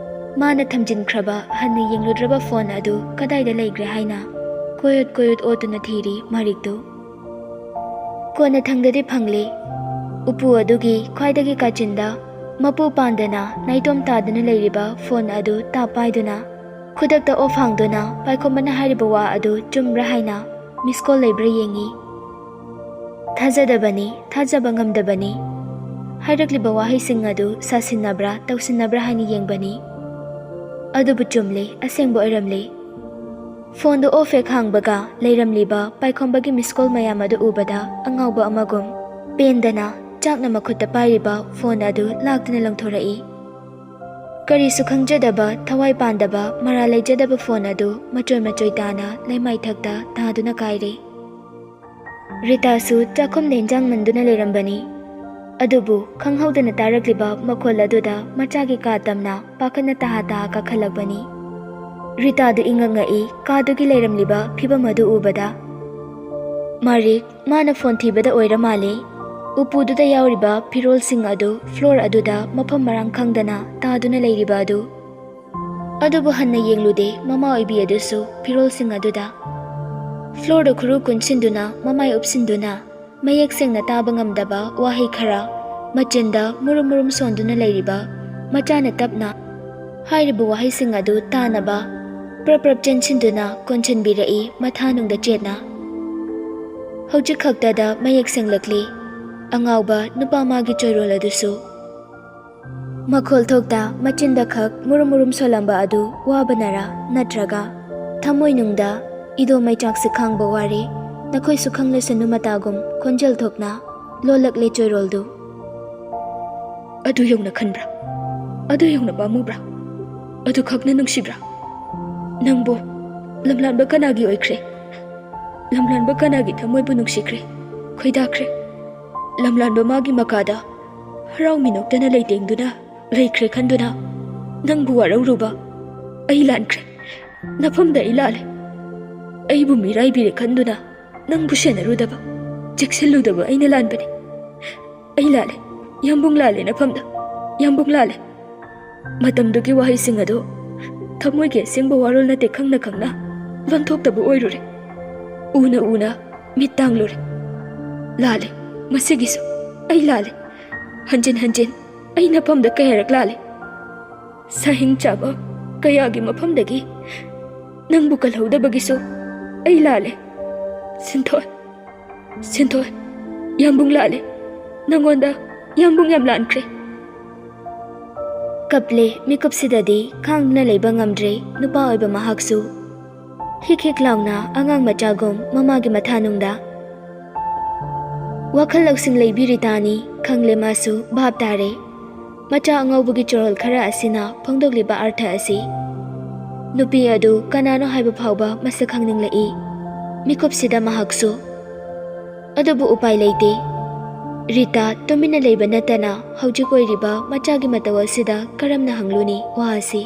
ꯃꯥꯅ ꯊꯝꯖꯤꯟꯈ꯭ꯔꯕ ꯍꯟꯅ ꯌꯦꯡꯂꯨꯗ꯭ꯔꯕ ꯐꯣꯟ ꯑꯗꯨ ꯀꯗꯥꯏꯗ ꯂꯩꯈ꯭ꯔꯦ ꯍꯥꯏꯅ ꯀꯣꯏꯑꯣꯠ ꯀꯣꯏꯑꯣꯠ ꯑꯣꯠꯇꯨꯅ ꯊꯤꯔꯤ ꯃꯥꯔꯤꯛꯇꯨ꯫ ꯀꯣꯟꯅꯊꯪꯗꯗꯤ ꯐꯪꯂꯦ꯫ ꯎꯄꯨ ꯑꯗꯨꯒꯤ ꯈ꯭ꯋꯥꯏꯗꯒꯤ ꯀꯥꯆꯤꯟꯗ ꯃꯄꯨ ꯄꯥꯟꯗꯅ ꯅꯥꯏꯇꯣꯝ ꯇꯥꯗꯨꯅ ꯂꯩꯔꯤꯕ ꯐꯣꯟ ꯑꯗꯨ ꯇꯥꯞ ꯄꯥꯏꯗꯨꯅ, ꯈꯨꯗꯛꯇ ꯑꯣꯐ ꯍꯥꯡꯗꯨꯅ ꯄꯥꯏꯈꯣꯝꯕꯅ ꯍꯥꯏꯔꯤꯕ ꯋꯥ ꯑꯗꯨ ꯆꯨꯝꯕ꯭ꯔꯥ ꯍꯥꯏꯅ ꯃꯤꯁ ꯀꯣꯜ ꯂꯩꯕ꯭ꯔꯥ ꯌꯦꯡꯉꯤ꯫ ꯊꯥꯖꯗꯕꯅꯤ, ꯊꯥꯖꯕ ꯉꯝꯗꯕꯅꯤ꯫ ꯍꯥꯏꯔꯛꯂꯤꯕ ꯋꯥꯍꯩꯁꯤꯡ ꯑꯗꯨ ꯁꯥꯁꯤꯟꯅꯕ꯭ꯔꯥ, ꯇꯧꯁꯤꯟꯅꯕ꯭ꯔꯥ ꯍꯥꯏꯅ ꯌꯦꯡꯕꯅꯤ꯫ ꯑꯗꯨꯕꯨ ꯆꯨꯝꯂꯦ, ꯑꯁꯦꯡꯕ ꯑꯣꯏꯔꯝꯂꯦ꯫ ꯐꯣꯟꯗꯨ ꯑꯣꯐ ꯍꯦꯛ ꯍꯥꯡꯕꯒ ꯂꯩꯔꯝꯂꯤꯕ ꯄꯥꯏꯈꯣꯝꯕꯒꯤ ꯃꯤꯁ ꯀꯣꯜ ꯃꯌꯥꯝ ꯑꯗꯨ ꯎꯕꯗ ꯑꯉꯥꯎꯕ ꯑꯃꯒꯨꯝ ꯄꯦꯟꯗꯅ ꯆꯥꯛꯅ ꯃꯈꯨꯠꯇ ꯄꯥꯏꯔꯤꯕ ꯐꯣꯟ ꯑꯗꯨ ꯂꯥꯛꯇꯨꯅ ꯂꯪꯊꯣꯔꯛꯏ꯫ ꯀꯔꯤꯁꯨ ꯈꯪꯖꯗꯕ, ꯊꯋꯥꯏ ꯄꯥꯟꯗꯕ, ꯃꯔꯥꯜ ꯂꯩꯖꯗꯕ ꯐꯣꯟ ꯑꯗꯨ ꯃꯆꯣꯏ ꯃꯆꯣꯏ ꯇꯥꯅ ꯂꯩꯃꯥꯏꯊꯛꯇ ꯇꯥꯗꯨꯅ ꯀꯥꯏꯔꯦ꯫ ꯔꯤꯇꯥꯁꯨ ꯆꯥꯛꯈꯨꯝꯗ ꯏꯟꯖꯥꯡ ꯃꯟꯗꯨꯅ ꯂꯩꯔꯝꯕꯅꯤ꯫ ꯑꯗꯨꯕꯨ ꯈꯪꯍꯧꯗꯅ ꯇꯥꯔꯛꯂꯤꯕ ꯃꯈꯣꯜ ꯑꯗꯨꯗ ꯃꯆꯥꯒꯤ ꯀꯥ ꯇꯝꯅ ꯄꯥꯈꯠꯅ ꯇꯍꯥ ꯇꯍꯥ ꯀꯥꯈꯠꯂꯛꯄꯅꯤ꯫ ꯔꯤꯇꯥꯗꯨ ꯏꯉꯛ ꯉꯛꯏ ꯀꯥꯗꯨꯒꯤ ꯂꯩꯔꯝꯂꯤꯕ ꯐꯤꯕꯝ ꯑꯗꯨ ꯎꯕꯗ꯫ ꯃꯥꯔꯤꯛ, ꯃꯥꯅ ꯐꯣꯟ ꯊꯤꯕꯗ ꯑꯣꯏꯔ ꯃꯥꯜꯂꯦ꯫ ꯎꯄꯨꯗꯨꯗ ꯌꯥꯎꯔꯤꯕ ꯐꯤꯔꯣꯜꯁꯤꯡ ꯑꯗꯨ ꯐ꯭ꯂꯣꯔ ꯑꯗꯨꯗ ꯃꯐꯝ ꯃꯔꯥꯡ ꯈꯪꯗꯅ ꯇꯥꯗꯨꯅ ꯂꯩꯔꯤꯕ ꯑꯗꯨ꯫ ꯑꯗꯨꯕꯨ ꯍꯟꯅ ꯌꯦꯡꯂꯨꯗꯦ ꯃꯃꯥ ꯑꯣꯏꯕꯤ ꯑꯗꯨꯁꯨ ꯐꯤꯔꯣꯜꯁꯤꯡ ꯑꯗꯨꯗ꯫ ꯐ꯭ꯂꯣꯔꯗ ꯈꯨꯔꯨ ꯀꯨꯟꯁꯤꯟꯗꯨꯅ ꯃꯃꯥꯏ ꯎꯞꯁꯤꯟꯗꯨꯅ ꯃꯌꯦꯛ ꯁꯦꯡꯅ ꯇꯥꯕ ꯉꯝꯗꯕ ꯋꯥꯍꯩ ꯈꯔ ꯃꯆꯤꯟꯗ ꯃꯨꯔꯨꯝ ꯃꯨꯔꯨꯝ ꯁꯣꯟꯗꯨꯅ ꯂꯩꯔꯤꯕ ꯃꯆꯥꯅ ꯇꯞꯅ ꯍꯥꯏꯔꯤꯕ ꯋꯥꯍꯩꯁꯤꯡ ꯑꯗꯨ ꯇꯥꯅꯕ ꯄ꯭ꯔꯞ ꯄ꯭ꯔꯞ ꯆꯦꯟꯁꯤꯟꯗꯨꯅ ꯀꯣꯟꯁꯤꯟꯕꯤꯔꯛꯏ ꯃꯊꯥꯅꯨꯡꯗ ꯆꯦꯠꯅ꯫ ꯍꯧꯖꯤꯛ ꯈꯛꯇꯗ ꯃꯌꯦꯛ ꯁꯦꯡꯂꯛꯂꯤ ꯑꯉꯥꯎꯕ ꯅꯨꯄꯥ ꯃꯥꯒꯤ ꯆꯣꯏꯔꯣꯜ ꯑꯗꯨꯁꯨ꯫ ꯃꯈꯣꯜ ꯊꯣꯛꯇ ꯃꯆꯤꯟꯗ ꯈꯛ ꯃꯨꯔꯨꯝ ꯃꯨꯔꯨꯝ ꯁꯣꯜꯂꯝꯕ ꯑꯗꯨ ꯋꯥꯕꯅꯔꯥ ꯅꯠꯇ꯭ꯔꯒ ꯊꯃꯣꯏꯅꯨꯡꯗ "ꯏꯗꯣ ꯃꯩꯆꯥꯛꯁꯤ ꯈꯥꯡꯕ ꯋꯥꯔꯦ, ꯅꯈꯣꯏꯁꯨ ꯈꯪꯂꯁꯅꯨ" ꯃꯇꯥꯒꯨꯝ ꯈꯣꯟꯖꯦꯜ ꯊꯣꯛꯅ ꯂꯣꯜꯂꯛꯂꯦ ꯆꯣꯏꯔꯣꯜꯗꯨ꯫ ꯑꯗꯨ ꯌꯧꯅ ꯈꯟꯕ꯭ꯔꯥ? ꯑꯗꯨ ꯌꯧꯅ ꯄꯥꯝꯃꯨꯕ꯭ꯔꯥ? ꯑꯗꯨ ꯈꯛꯅ ꯅꯨꯡꯁꯤꯕ꯭ꯔꯥ? ꯅꯪꯕꯨ ꯂꯝꯂꯥꯟꯕ ꯀꯅꯥꯒꯤ ꯑꯣꯏꯈ꯭ꯔꯦ? ꯂꯝꯂꯥꯟꯕ ꯀꯅꯥꯒꯤ ꯊꯃꯣꯏꯕꯨ ꯅꯨꯡꯁꯤꯈ꯭ꯔꯦ, ꯈꯣꯏꯗꯥꯈ꯭ꯔꯦ? ꯂꯝꯂꯥꯟꯕ ꯃꯥꯒꯤ ꯃꯀꯥꯗ ꯍꯔꯥꯎ ꯃꯤꯅꯣꯛꯇꯅ ꯂꯩꯇꯦꯡꯗꯨꯅ ꯂꯩꯈ꯭ꯔꯦ ꯈꯟꯗꯨꯅ ꯅꯪꯕꯨ ꯋꯥꯔꯧꯔꯨꯕ ꯑꯩ ꯂꯥꯟꯈ꯭ꯔꯦ꯫ ꯅꯐꯝꯗ ꯑꯩ ꯂꯥꯜꯂꯦ꯫ ꯑꯩꯕꯨ ꯃꯤꯔꯥꯏꯕꯤꯔꯦ ꯈꯟꯗꯨꯅ ꯅꯪꯕꯨ ꯁꯦꯟꯅꯔꯨꯗꯕ, ꯆꯦꯛꯁꯤꯜꯂꯨꯗꯕ ꯑꯩꯅ ꯂꯥꯟꯕꯅꯤ꯫ ꯑꯩ ꯂꯥꯜꯂꯦ, ꯌꯥꯝꯕꯨꯡ ꯂꯥꯜꯂꯦ ꯅꯐꯝꯗ, ꯌꯥꯝꯕꯨꯡ ꯂꯥꯜꯂꯦ꯫ ꯃꯇꯝꯗꯨꯒꯤ ꯋꯥꯍꯩꯁꯤꯡ ꯑꯗꯨ ꯊꯃꯣꯏꯒꯤ ꯑꯁꯦꯡꯕ ꯋꯥꯔꯣꯜ ꯅꯠꯇꯦ ꯈꯪꯅ ꯈꯪꯅ ꯂꯣꯟꯊꯣꯛꯇꯕ ꯑꯣꯏꯔꯨꯔꯦ꯫ ꯎꯅ ꯎꯅ ꯃꯤꯠ ꯇꯥꯡꯂꯨꯔꯦ꯫ ꯂꯥꯜꯂꯦ, ꯃꯁꯤꯒꯤꯁꯨ ꯑꯩ ꯂꯥꯜꯂꯦ꯫ ꯍꯟꯖꯤꯟ ꯍꯟꯖꯤꯟ ꯑꯩ ꯅꯐꯝꯗ ꯀꯌꯥꯔꯛ ꯂꯥꯜꯂꯦ꯫ ꯁꯥꯍꯤꯡ ꯆꯥꯕ ꯀꯌꯥꯒꯤ ꯃꯐꯝꯗꯒꯤ ꯅꯪꯕꯨ ꯀꯜꯍꯧꯗꯕꯒꯤꯁꯨ ꯑꯩ ꯂꯥꯜꯂꯦ꯫ ꯁꯤꯟꯊꯣꯏ, ꯁꯤꯟꯊꯣꯏ, ꯌꯥꯝꯕꯨꯡ ꯂꯥꯜꯂꯦ꯫ ꯅꯪꯉꯣꯟꯗ ꯌꯥꯝꯕꯨꯡ ꯌꯥꯝ ꯂꯥꯟꯈ꯭ꯔꯦ꯫ ꯀꯞꯂꯦ꯫ ꯃꯤꯀꯨꯞꯁꯤꯗꯗꯤ ꯈꯥꯡꯗꯨꯅ ꯂꯩꯕ ꯉꯝꯗ꯭ꯔꯦ ꯅꯨꯄꯥ ꯑꯣꯏꯕ ꯃꯍꯥꯛꯁꯨ꯫ ꯍꯤꯛ ꯍꯤꯛ ꯂꯥꯎꯅ ꯑꯉꯥꯡ ꯃꯆꯥꯒꯨꯝ ꯃꯃꯥꯒꯤ ꯃꯊꯥꯅꯨꯡꯗ꯫ ꯋꯥꯈꯜ ꯂꯧꯁꯤꯡ ꯂꯩꯕꯤ ꯔꯤꯇꯥꯅꯤ ꯈꯪꯂꯦ ꯃꯥꯁꯨ ꯚꯥꯞ ꯇꯥꯔꯦ꯫ ꯃꯆꯥ ꯑꯉꯧꯕꯒꯤ ꯆꯣꯔꯣꯜ ꯈꯔ ꯑꯁꯤꯅ ꯐꯣꯡꯗꯣꯛꯂꯤꯕ ꯑꯔꯊ ꯑꯁꯤ꯫ ꯅꯨꯄꯤ ꯑꯗꯨ ꯀꯅꯥꯅꯣ ꯍꯥꯏꯕ ꯐꯥꯎꯕ ꯃꯁꯛ ꯈꯪꯅꯤꯡꯂꯛꯏ꯫ ꯃꯤꯀꯨꯞꯁꯤꯗ ꯃꯍꯥꯛꯁꯨ꯫ ꯑꯗꯨꯕꯨ ꯎꯄꯥꯏ ꯂꯩꯇꯦ꯫ ꯔꯤꯇꯥ ꯇꯨꯃꯤꯟꯅ ꯂꯩꯕ ꯅꯠꯇꯅ ꯍꯧꯖꯤꯛ ꯑꯣꯏꯔꯤꯕ ꯃꯆꯥꯒꯤ ꯃꯇꯧ ꯑꯁꯤꯗ ꯀꯔꯝꯅ ꯍꯪꯂꯨꯅꯤ ꯋꯥ ꯑꯁꯤ?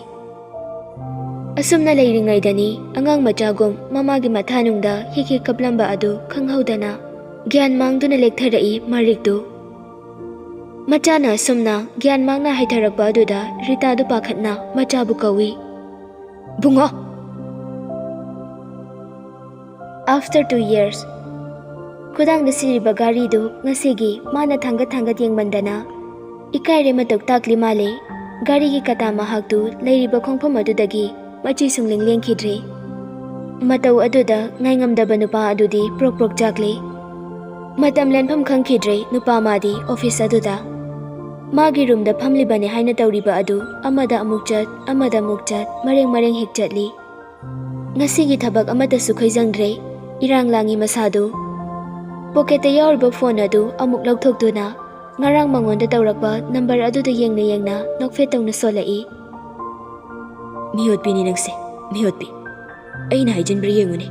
ꯑꯁꯨꯝꯅ ꯂꯩꯔꯤꯉꯩꯗꯅꯤ ꯑꯉꯥꯡ ꯃꯆꯥꯒꯨꯝ ꯃꯃꯥꯒꯤ ꯃꯊꯥꯅꯨꯡꯗ ꯍꯤꯛ ꯍꯤꯛ ꯀꯞꯂꯝꯕ ꯑꯗꯨ ꯈꯪꯍꯧꯗꯅ ꯒ꯭ꯌꯥꯟ ꯃꯥꯡꯗꯨꯅ ꯂꯦꯛꯊꯔꯛꯏ ꯃꯔꯤꯛꯇꯨ꯫ ꯃꯆꯥꯅ ꯑꯁꯨꯝꯅ ꯒ꯭ꯌꯥꯟ ꯃꯥꯡꯅ ꯍꯥꯏꯊꯔꯛꯄ ꯑꯗꯨꯗ ꯔꯤꯇꯥꯗꯨ ꯄꯥꯈꯠꯅ ꯃꯆꯥꯕꯨ ꯀꯧꯏ꯫ "ꯕꯨꯡꯉꯣ!" After two years, ꯈꯨꯗꯥꯡꯗ ꯁꯤꯔꯤꯕ ꯘꯔꯤꯗꯨ ꯉꯁꯤꯒꯤ ꯃꯥꯅ ꯊꯥꯡꯒꯠ ꯊꯥꯡꯒꯠ ꯌꯦꯡꯃꯟꯗꯅ ꯏꯀꯥꯏꯔꯦ ꯃꯇꯧ ꯇꯥꯛꯂꯤ ꯃꯥꯜꯂꯦ꯫ ꯘꯔꯤꯒꯤ ꯀꯇꯥ ꯃꯍꯥꯛꯇꯨ ꯂꯩꯔꯤꯕ ꯈꯣꯡꯐꯝ ꯑꯗꯨꯗꯒꯤ ꯃꯆꯤ ꯁꯨꯡꯂꯦꯡ ꯂꯦꯡꯈꯤꯗ꯭ꯔꯦ꯫ ꯃꯇꯧ ꯑꯗꯨꯗ ꯉꯥꯏꯉꯝꯗꯕ ꯅꯨꯄꯥ ꯑꯗꯨꯗꯤ ꯄ꯭ꯔꯣꯛ ꯄ꯭ꯔꯣꯛ ꯆꯥꯛꯂꯦ꯫ ꯃꯇꯝ ꯂꯦꯟꯐꯝ ꯈꯪꯈꯤꯗ꯭ꯔꯦ ꯅꯨꯄꯥ ꯃꯥꯗꯤ ꯑꯣꯐꯤꯁ ꯑꯗꯨꯗ꯫ ꯃꯥꯒꯤ ꯔꯨꯝꯗ ꯐꯝꯂꯤꯕꯅꯤ ꯍꯥꯏꯅ ꯇꯧꯔꯤꯕ ꯑꯗꯨ ꯑꯃꯗ ꯑꯃꯨꯛ ꯆꯠ, ꯑꯃꯗ ꯑꯃꯨꯛ ꯆꯠ, ꯃꯔꯦꯡ ꯃꯔꯦꯡ ꯍꯦꯛ ꯆꯠꯂꯤ꯫ ꯉꯁꯤꯒꯤ ꯊꯕꯛ ꯑꯃꯠꯇꯁꯨ ꯈꯣꯏꯖꯪꯗ꯭ꯔꯦ꯫ ꯏꯔꯥꯡ ꯂꯥꯡꯉꯤ ꯃꯁꯥꯗꯨ꯫ ꯄꯣꯀꯦꯠꯇ ꯌꯥꯎꯔꯤꯕ ꯐꯣꯟ ꯑꯗꯨ ꯑꯃꯨꯛ ꯂꯧꯊꯣꯛꯇꯨꯅ ꯉꯔꯥꯡ ꯃꯉꯣꯟꯗ ꯇꯧꯔꯛꯄ ꯅꯝꯕꯔ ꯑꯗꯨꯗ ꯌꯦꯡꯅ ꯌꯦꯡꯅ ꯅꯣꯛꯐꯦꯠ ꯇꯧꯅ ꯁꯣꯜꯂꯛꯏ꯫ ꯃꯤꯑꯣꯠꯄꯤꯅꯤ ꯅꯪꯁꯦ, ꯃꯤꯑꯣꯠꯄꯤ꯫ ꯑꯩꯅ ꯍꯥꯏꯖꯤꯟꯕ꯭ꯔꯥ ꯌꯦꯡꯉꯨꯅꯦ꯫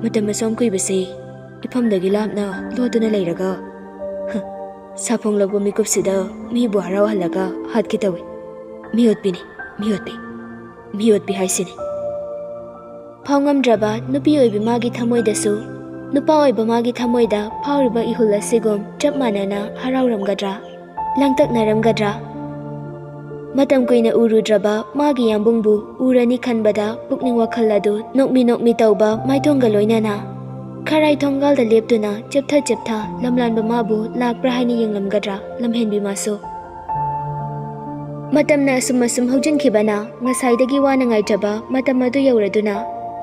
ꯃꯇꯝ ꯑꯁꯨꯝ ꯀꯨꯏꯕꯁꯦ ꯏꯐꯝꯗꯒꯤ ꯂꯥꯞꯅ ꯂꯣꯠꯇꯨꯅ ꯂꯩꯔꯒ, ꯍ, ꯁꯥꯐꯣꯡ ꯂꯧꯕ ꯃꯤꯀꯨꯞꯁꯤꯗ ꯃꯤꯕꯨ ꯍꯔꯥꯎꯍꯜꯂꯒ ꯍꯥꯠꯀꯦ ꯇꯧꯏ꯫ ꯃꯤꯑꯣꯠꯄꯤꯅꯤ, ꯃꯤꯑꯣꯠꯄꯤ꯫ ꯃꯤꯑꯣꯠꯄꯤ ꯍꯥꯏꯁꯤꯅꯤ꯫ ꯐꯥꯎꯉꯝꯗ꯭ꯔꯕ ꯅꯨꯄꯤ ꯑꯣꯏꯕꯤ ꯃꯥꯒꯤ ꯊꯃꯣꯏꯗꯁꯨ ꯅꯨꯄꯥ ꯑꯣꯏꯕ ꯃꯥꯒꯤ ꯊꯃꯣꯏꯗ ꯐꯥꯎꯔꯤꯕ ꯏꯍꯨꯜ ꯑꯁꯤꯒꯨꯝ ꯆꯞ ꯃꯥꯟꯅꯅ ꯍꯔꯥꯎꯔꯝꯒꯗ꯭ꯔꯥ? ꯂꯥꯡꯇꯛꯅꯔꯝꯒꯗ꯭ꯔꯥ? ꯃꯇꯝ ꯀꯨꯏꯅ ꯎꯔꯨꯗ꯭ꯔꯕ ꯃꯥꯒꯤ ꯌꯥꯝꯕꯨꯡꯕꯨ ꯎꯔꯅꯤ ꯈꯟꯕꯗ ꯄꯨꯛꯅꯤꯡ ꯋꯥꯈꯜ ꯑꯗꯨ ꯅꯣꯛꯃꯤ ꯅꯣꯛꯃꯤ ꯇꯧꯕ ꯃꯥꯏꯊꯣꯡꯒ ꯂꯣꯏꯅꯅ ꯈꯔꯥꯏ ꯊꯣꯡꯒꯥꯜꯗ ꯂꯦꯞꯇꯨꯅ ꯆꯦꯞꯊ ꯆꯦꯞꯊ ꯂꯝꯂꯥꯟꯕ ꯃꯥꯕꯨ ꯂꯥꯛꯄ꯭ꯔꯥ ꯍꯥꯏꯅ ꯌꯦꯡꯂꯝꯒꯗ꯭ꯔꯥ ꯂꯝꯍꯦꯟꯕꯤ ꯃꯥꯁꯨ? ꯃꯇꯝꯅ ꯑꯁꯨꯝ ꯑꯁꯨꯝ ꯍꯧꯖꯤꯟꯈꯤꯕꯅ ꯉꯁꯥꯏꯗꯒꯤ ꯋꯥꯅ ꯉꯥꯏꯖꯕ ꯃꯇꯝ ꯑꯗꯨ ꯌꯧꯔꯗꯨꯅ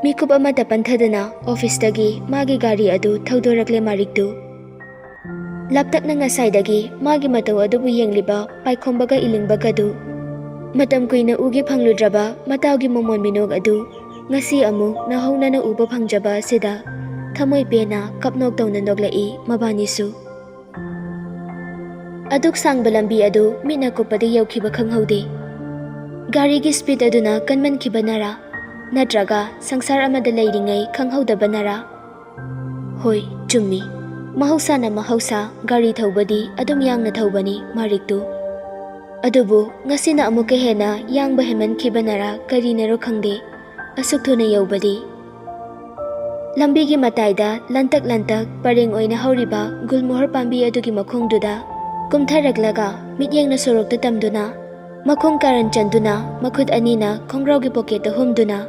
ꯃꯤꯀꯨꯞ ꯑꯃꯠꯇ ꯄꯟꯊꯗꯅ ꯑꯣꯐꯤꯁꯇꯒꯤ ꯃꯥꯒꯤ ꯒꯥꯔꯤ ꯑꯗꯨ ꯊꯧꯗꯣꯔꯛꯂꯦ ꯃꯥꯔꯤꯛꯇꯨ꯫ ꯂꯥꯞꯇꯛꯅ ꯉꯁꯥꯏꯗꯒꯤ ꯃꯥꯒꯤ ꯃꯇꯧ ꯑꯗꯨꯕꯨ ꯌꯦꯡꯂꯤꯕ ꯄꯥꯏꯈꯣꯝꯕꯒ ꯏꯂꯤꯡꯕꯒꯗꯨ, ꯃꯇꯝ ꯀꯨꯏꯅ ꯎꯒꯦ ꯐꯪꯂꯨꯗ꯭ꯔꯕ ꯃꯇꯥꯎꯒꯤ ꯃꯃꯣꯟ ꯃꯤꯅꯣꯛ ꯑꯗꯨ ꯉꯁꯤ ꯑꯃꯨꯛ ꯅꯧꯍꯧꯅꯅ ꯎꯕ ꯐꯪꯖꯕ ꯑꯁꯤꯗ ꯊꯃꯣꯏ ꯄꯦꯟꯅ ꯀꯞꯅꯣꯛ ꯇꯧꯅ ꯅꯣꯛꯂꯛꯏ ꯃꯕꯥꯅꯤꯁꯨ꯫ ꯑꯗꯨꯛ ꯁꯥꯡꯕ ꯂꯝꯕꯤ ꯑꯗꯨ ꯃꯤꯠꯅ ꯀꯨꯞꯄꯗ ꯌꯧꯈꯤꯕ ꯈꯪꯍꯧꯗꯦ꯫ ꯒꯥꯔꯤꯒꯤ ꯁ꯭ꯄꯤꯗ ꯑꯗꯨꯅ ꯀꯟꯃꯟꯈꯤꯕꯅꯔꯥ, ꯅꯠꯇ꯭ꯔꯒ ꯁꯪꯁꯥꯔ ꯑꯃꯗ ꯂꯩꯔꯤꯉꯩ ꯈꯪꯍꯧꯗꯕꯅꯔꯥ? ꯍꯣꯏ, ꯆꯨꯝꯃꯤ꯫ ꯃꯍꯧꯁꯥꯅ ꯃꯍꯧꯁꯥ, ꯒꯥꯔꯤ ꯊꯧꯕꯗꯤ ꯑꯗꯨꯝ ꯌꯥꯡꯅ ꯊꯧꯕꯅꯤ ꯃꯥꯔꯤꯛꯇꯨ꯫ ꯑꯗꯨꯕꯨ ꯉꯁꯤꯅ ꯑꯃꯨꯛꯀ ꯍꯦꯟꯅ ꯌꯥꯡꯕ ꯍꯦꯟꯃꯟꯈꯤꯕꯅꯔꯥ ꯀꯔꯤꯅꯔꯣ ꯈꯪꯗꯦ, ꯑꯁꯨꯛ ꯊꯨꯅ ꯌꯧꯕꯗꯤ꯫ ꯂꯝꯕꯤꯒꯤ ꯃꯇꯥꯏꯗ ꯂꯟꯇꯛ ꯂꯟꯇꯛ ꯄꯔꯦꯡ ꯑꯣꯏꯅ ꯍꯧꯔꯤꯕ ꯒꯨꯜꯃꯣꯍꯔ ꯄꯥꯝꯕꯤ ꯑꯗꯨꯒꯤ ꯃꯈꯣꯡꯗꯨꯗ ꯀꯨꯝꯊꯔꯛꯂꯒ ꯃꯤꯠꯌꯦꯡꯅ ꯁꯣꯔꯣꯛꯇ ꯇꯝꯗꯨꯅ ꯃꯈꯣꯡ ꯀꯥꯔꯟ ꯆꯟꯗꯨꯅ ꯃꯈꯨꯠ ꯑꯅꯤꯅ ꯈꯣꯡꯒ꯭ꯔꯥꯎꯒꯤ ꯄꯣꯀꯦꯠꯇ ꯍꯨꯝꯗꯨꯅ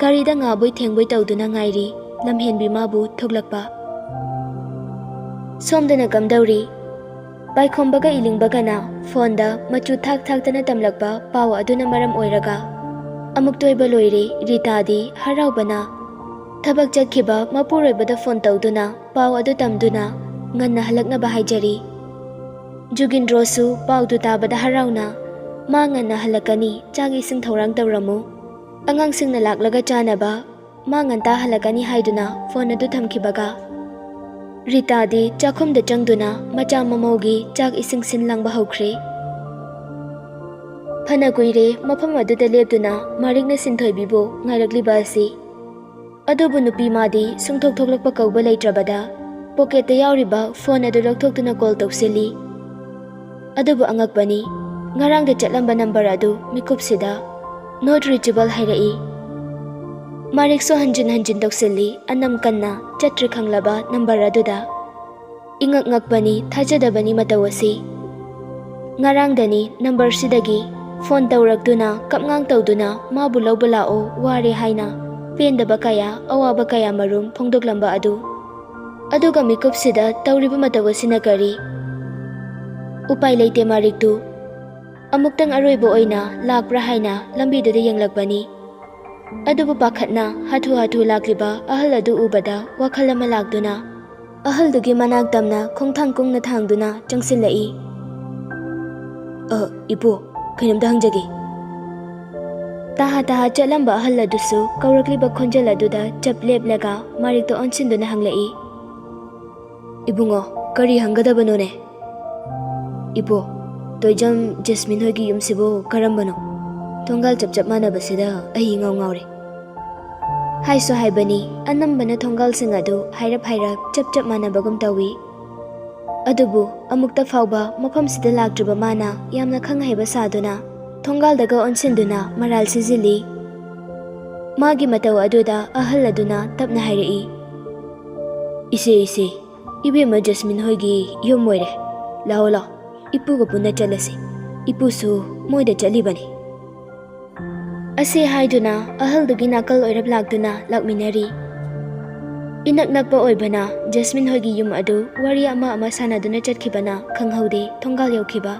ꯒꯥꯔꯤꯗ ꯉꯥꯕꯣꯏ ꯊꯦꯡꯕꯣꯏ ꯇꯧꯗꯨꯅ ꯉꯥꯏꯔꯤ ꯂꯝꯍꯦꯟꯕꯤ ꯃꯥꯕꯨ ꯊꯣꯛꯂꯛꯄ꯫ ꯁꯣꯝꯗꯅ ꯀꯝꯗꯧꯔꯤ? ꯄꯥꯏꯈꯣꯝꯕꯒ ꯏꯂꯤꯡꯕꯒꯅ ꯐꯣꯟꯗ ꯃꯆꯨ ꯊꯥꯛ ꯊꯥꯛꯇꯅ ꯇꯝꯂꯛꯄ ꯄꯥꯎ ꯑꯗꯨꯅ ꯃꯔꯝ ꯑꯣꯏꯔꯒ ꯑꯃꯨꯛꯇꯣꯏꯕ ꯂꯣꯏꯔꯦ ꯔꯤꯇꯥꯗꯤ ꯍꯔꯥꯎꯕꯅ꯫ ꯊꯕꯛ ꯆꯠꯈꯤꯕ ꯃꯄꯨꯔꯣꯏꯕꯗ ꯐꯣꯟ ꯇꯧꯗꯨꯅ ꯄꯥꯎ ꯑꯗꯨ ꯇꯝꯗꯨꯅ ꯉꯟꯅ ꯍꯜꯂꯛꯅꯕ ꯍꯥꯏꯖꯔꯤ꯫ ꯖꯨꯒꯤꯟꯗ꯭ꯔꯣꯁꯨ ꯄꯥꯎꯗꯨ ꯇꯥꯕꯗ ꯍꯔꯥꯎꯅ, "ꯃꯥ ꯉꯟꯅ ꯍꯜꯂꯛꯀꯅꯤ, ꯆꯥꯛ ꯏꯁꯤꯡ ꯊꯧꯔꯥꯡ ꯇꯧꯔꯝꯃꯨ꯫ ꯑꯉꯥꯡꯁꯤꯡꯅ ꯂꯥꯛꯂꯒ ꯆꯥꯅꯕ, ꯃꯥ ꯉꯟꯇꯥ ꯍꯜꯂꯛꯀꯅꯤ" ꯍꯥꯏꯗꯨꯅ ꯐꯣꯟ ꯑꯗꯨ ꯊꯝꯈꯤꯕꯒ ꯔꯤꯇꯥꯗꯤ ꯆꯥꯛꯈꯨꯝꯗ ꯆꯪꯗꯨꯅ ꯃꯆꯥ ꯃꯃꯧꯒꯤ ꯆꯥꯛ ꯏꯁꯤꯡ ꯁꯤꯟ ꯂꯥꯡꯕ ꯍꯧꯈ꯭ꯔꯦ꯫ ꯐꯅ ꯀꯨꯏꯔꯦ ꯃꯐꯝ ꯑꯗꯨꯗ ꯂꯦꯞꯇꯨꯅ ꯃꯥꯔꯤꯛꯅ ꯁꯤꯟꯊꯣꯏꯕꯤꯕꯨ ꯉꯥꯏꯔꯛꯂꯤꯕ ꯑꯁꯤ꯫ ꯑꯗꯨꯕꯨ ꯅꯨꯄꯤ ꯃꯥꯗꯤ ꯁꯨꯡꯊꯣꯛ ꯊꯣꯛꯂꯛꯄ ꯀꯧꯕ ꯂꯩꯇ꯭ꯔꯕꯗ ꯄꯣꯀꯦꯠꯇ ꯌꯥꯎꯔꯤꯕ ꯐꯣꯟ ꯑꯗꯨ ꯂꯧꯊꯣꯛꯇꯨꯅ ꯀꯣꯜ ꯇꯧꯁꯤꯜꯂꯤ꯫ ꯑꯗꯨꯕꯨ ꯑꯉꯛꯄꯅꯤ, ꯉꯔꯥꯡꯗ ꯆꯠꯂꯝꯕ ꯅꯝꯕꯔ ꯑꯗꯨ ꯃꯤꯀꯨꯞꯁꯤꯗ "Not reachable" ꯍꯥꯏꯔꯛꯏ꯫ ꯃꯥꯔꯤꯛꯁꯨ ꯍꯟꯖꯤꯟ ꯍꯟꯖꯤꯟ ꯇꯧꯁꯤꯜꯂꯤ, ꯑꯅꯝ ꯀꯟꯅ ꯆꯠꯇ꯭ꯔꯤ ꯈꯪꯂꯕ ꯅꯝꯕꯔ ꯑꯗꯨꯗ꯫ ꯏꯉꯛ ꯉꯛꯄꯅꯤ, ꯊꯥꯖꯗꯕꯅꯤ ꯃꯇꯧ ꯑꯁꯤ꯫ ꯉꯔꯥꯡꯗꯅꯤ ꯅꯝꯕꯔꯁꯤꯗꯒꯤ ꯐꯣꯟ ꯇꯧꯔꯛꯇꯨꯅ ꯀꯞꯉꯥꯡ ꯇꯧꯗꯨꯅ ꯃꯥꯕꯨ ꯂꯧꯕ ꯂꯥꯛꯑꯣ, ꯋꯥꯔꯦ ꯍꯥꯏꯅ ꯄꯦꯟꯗꯕ ꯀꯌꯥ, ꯑꯋꯥꯕ ꯀꯌꯥ ꯃꯔꯨꯝ ꯐꯣꯡꯗꯣꯛꯂꯝꯕ ꯑꯗꯨ꯫ ꯑꯗꯨꯒ ꯃꯤꯀꯨꯞꯁꯤꯗ ꯇꯧꯔꯤꯕ ꯃꯇꯧ ꯑꯁꯤꯅ ꯀꯔꯤ? ꯎꯄꯥꯏ ꯂꯩꯇꯦ ꯃꯥꯔꯤꯛꯇꯨ꯫ ꯑꯃꯨꯛꯇꯪ ꯑꯔꯣꯏꯕ ꯑꯣꯏꯅ ꯂꯥꯛꯄ꯭ꯔꯥ ꯍꯥꯏꯅ ꯂꯝꯕꯤꯗꯨꯗ ꯌꯦꯡꯂꯛꯄꯅꯤ꯫ ꯑꯗꯨꯕꯨ ꯄꯥꯈꯠꯅ ꯍꯥꯊꯨ ꯍꯥꯊꯨ ꯂꯥꯛꯂꯤꯕ ꯑꯍꯜ ꯑꯗꯨ ꯎꯕꯗ ꯋꯥꯈꯜ ꯑꯃ ꯂꯥꯛꯇꯨꯅ ꯑꯍꯜꯗꯨꯒꯤ ꯃꯅꯥꯛ ꯇꯝꯅ ꯈꯣꯡꯊꯥꯡ ꯀꯨꯡꯅ ꯊꯥꯡꯗꯨꯅ ꯆꯪꯁꯤꯜꯂꯛꯏ꯫ "ꯑ, ꯏꯄꯨ, ꯀꯩꯅꯣꯝꯇ ꯍꯪꯖꯒꯦ꯫" ꯇꯍꯥ ꯇꯍꯥ ꯆꯠꯂꯝꯕ ꯑꯍꯜ ꯑꯗꯨꯁꯨ ꯀꯧꯔꯛꯂꯤꯕ ꯈꯣꯟꯖꯦꯜ ꯑꯗꯨꯗ ꯆꯞ ꯂꯦꯞꯂꯒ ꯃꯥꯔꯤꯛꯇ ꯑꯣꯟꯁꯤꯟꯗꯨꯅ ꯍꯪꯂꯛꯏ꯫ "ꯏꯕꯨꯡꯉꯣ, ꯀꯔꯤ ꯍꯪꯒꯗꯕꯅꯣꯅꯦ?" "ꯏꯄꯨ, ꯇꯣꯏꯖꯝ ꯖꯦꯁꯃꯤꯟ ꯍꯣꯏꯒꯤ ꯌꯨꯝꯁꯤꯕꯨ ꯀꯔꯝꯕꯅꯣ? ꯊꯣꯡꯒꯥꯜ ꯆꯞ ꯆꯞ ꯃꯥꯟꯅꯕꯁꯤꯗ ꯑꯩ ꯏꯉꯥꯎ ꯉꯥꯎꯔꯦ꯫" ꯍꯥꯏꯁꯨ ꯍꯥꯏꯕꯅꯤ, ꯑꯅꯝꯕꯅ ꯊꯣꯡꯒꯥꯜꯁꯤꯡ ꯑꯗꯨ ꯍꯥꯏꯔꯞ ꯍꯥꯏꯔꯞ ꯆꯞ ꯆꯞ ꯃꯥꯟꯅꯕꯒꯨꯝ ꯇꯧꯏ꯫ ꯑꯗꯨꯕꯨ ꯑꯃꯨꯛꯇ ꯐꯥꯎꯕ ꯃꯐꯝꯁꯤꯗ ꯂꯥꯛꯇ꯭ꯔꯤꯕ ꯃꯥꯅ ꯌꯥꯝꯅ ꯈꯪ ꯍꯩꯕ ꯁꯥꯗꯨꯅ ꯊꯣꯡꯒꯥꯜꯗꯒ ꯑꯣꯟꯁꯤꯟꯗꯨꯅ ꯃꯔꯥꯜ ꯁꯤꯖꯤꯜꯂꯤ꯫ ꯃꯥꯒꯤ ꯃꯇꯧ ꯑꯗꯨꯗ ꯑꯍꯜ ꯑꯗꯨꯅ ꯇꯞꯅ ꯍꯥꯏꯔꯛꯏ, "ꯏꯆꯦ, ꯏꯆꯦ, ꯏꯕꯦꯝꯃ ꯖꯦꯁꯃꯤꯟ ꯍꯣꯏꯒꯤ ꯌꯨꯝ ꯑꯣꯏꯔꯦ꯫ ꯂꯥꯛꯑꯣ, ꯂꯥꯛꯑꯣ, ꯏꯄꯨꯒ ꯄꯨꯟꯅ ꯆꯠꯂꯁꯤ꯫ ꯏꯄꯨꯁꯨ ꯃꯣꯏꯗ ꯆꯠꯂꯤꯕꯅꯤ꯫" ꯑꯁꯤ ꯍꯥꯏꯗꯨꯅ ꯑꯍꯜꯗꯨꯒꯤ ꯅꯥꯀꯜ ꯑꯣꯏꯔꯞ ꯂꯥꯛꯇꯨꯅ ꯂꯥꯛꯃꯤꯟꯅꯔꯤ꯫ ꯏꯅꯛ ꯅꯛꯄ ꯑꯣꯏꯕꯅ ꯖꯦꯁꯃꯤꯟ ꯍꯣꯏꯒꯤ ꯌꯨꯝ ꯑꯗꯨ ꯋꯥꯔꯤ ꯑꯃ ꯑꯃ ꯁꯥꯟꯅꯗꯨꯅ ꯆꯠꯈꯤꯕꯅ ꯈꯪꯍꯧꯗꯦ ꯊꯣꯡꯒꯥꯜ ꯌꯧꯈꯤꯕ꯫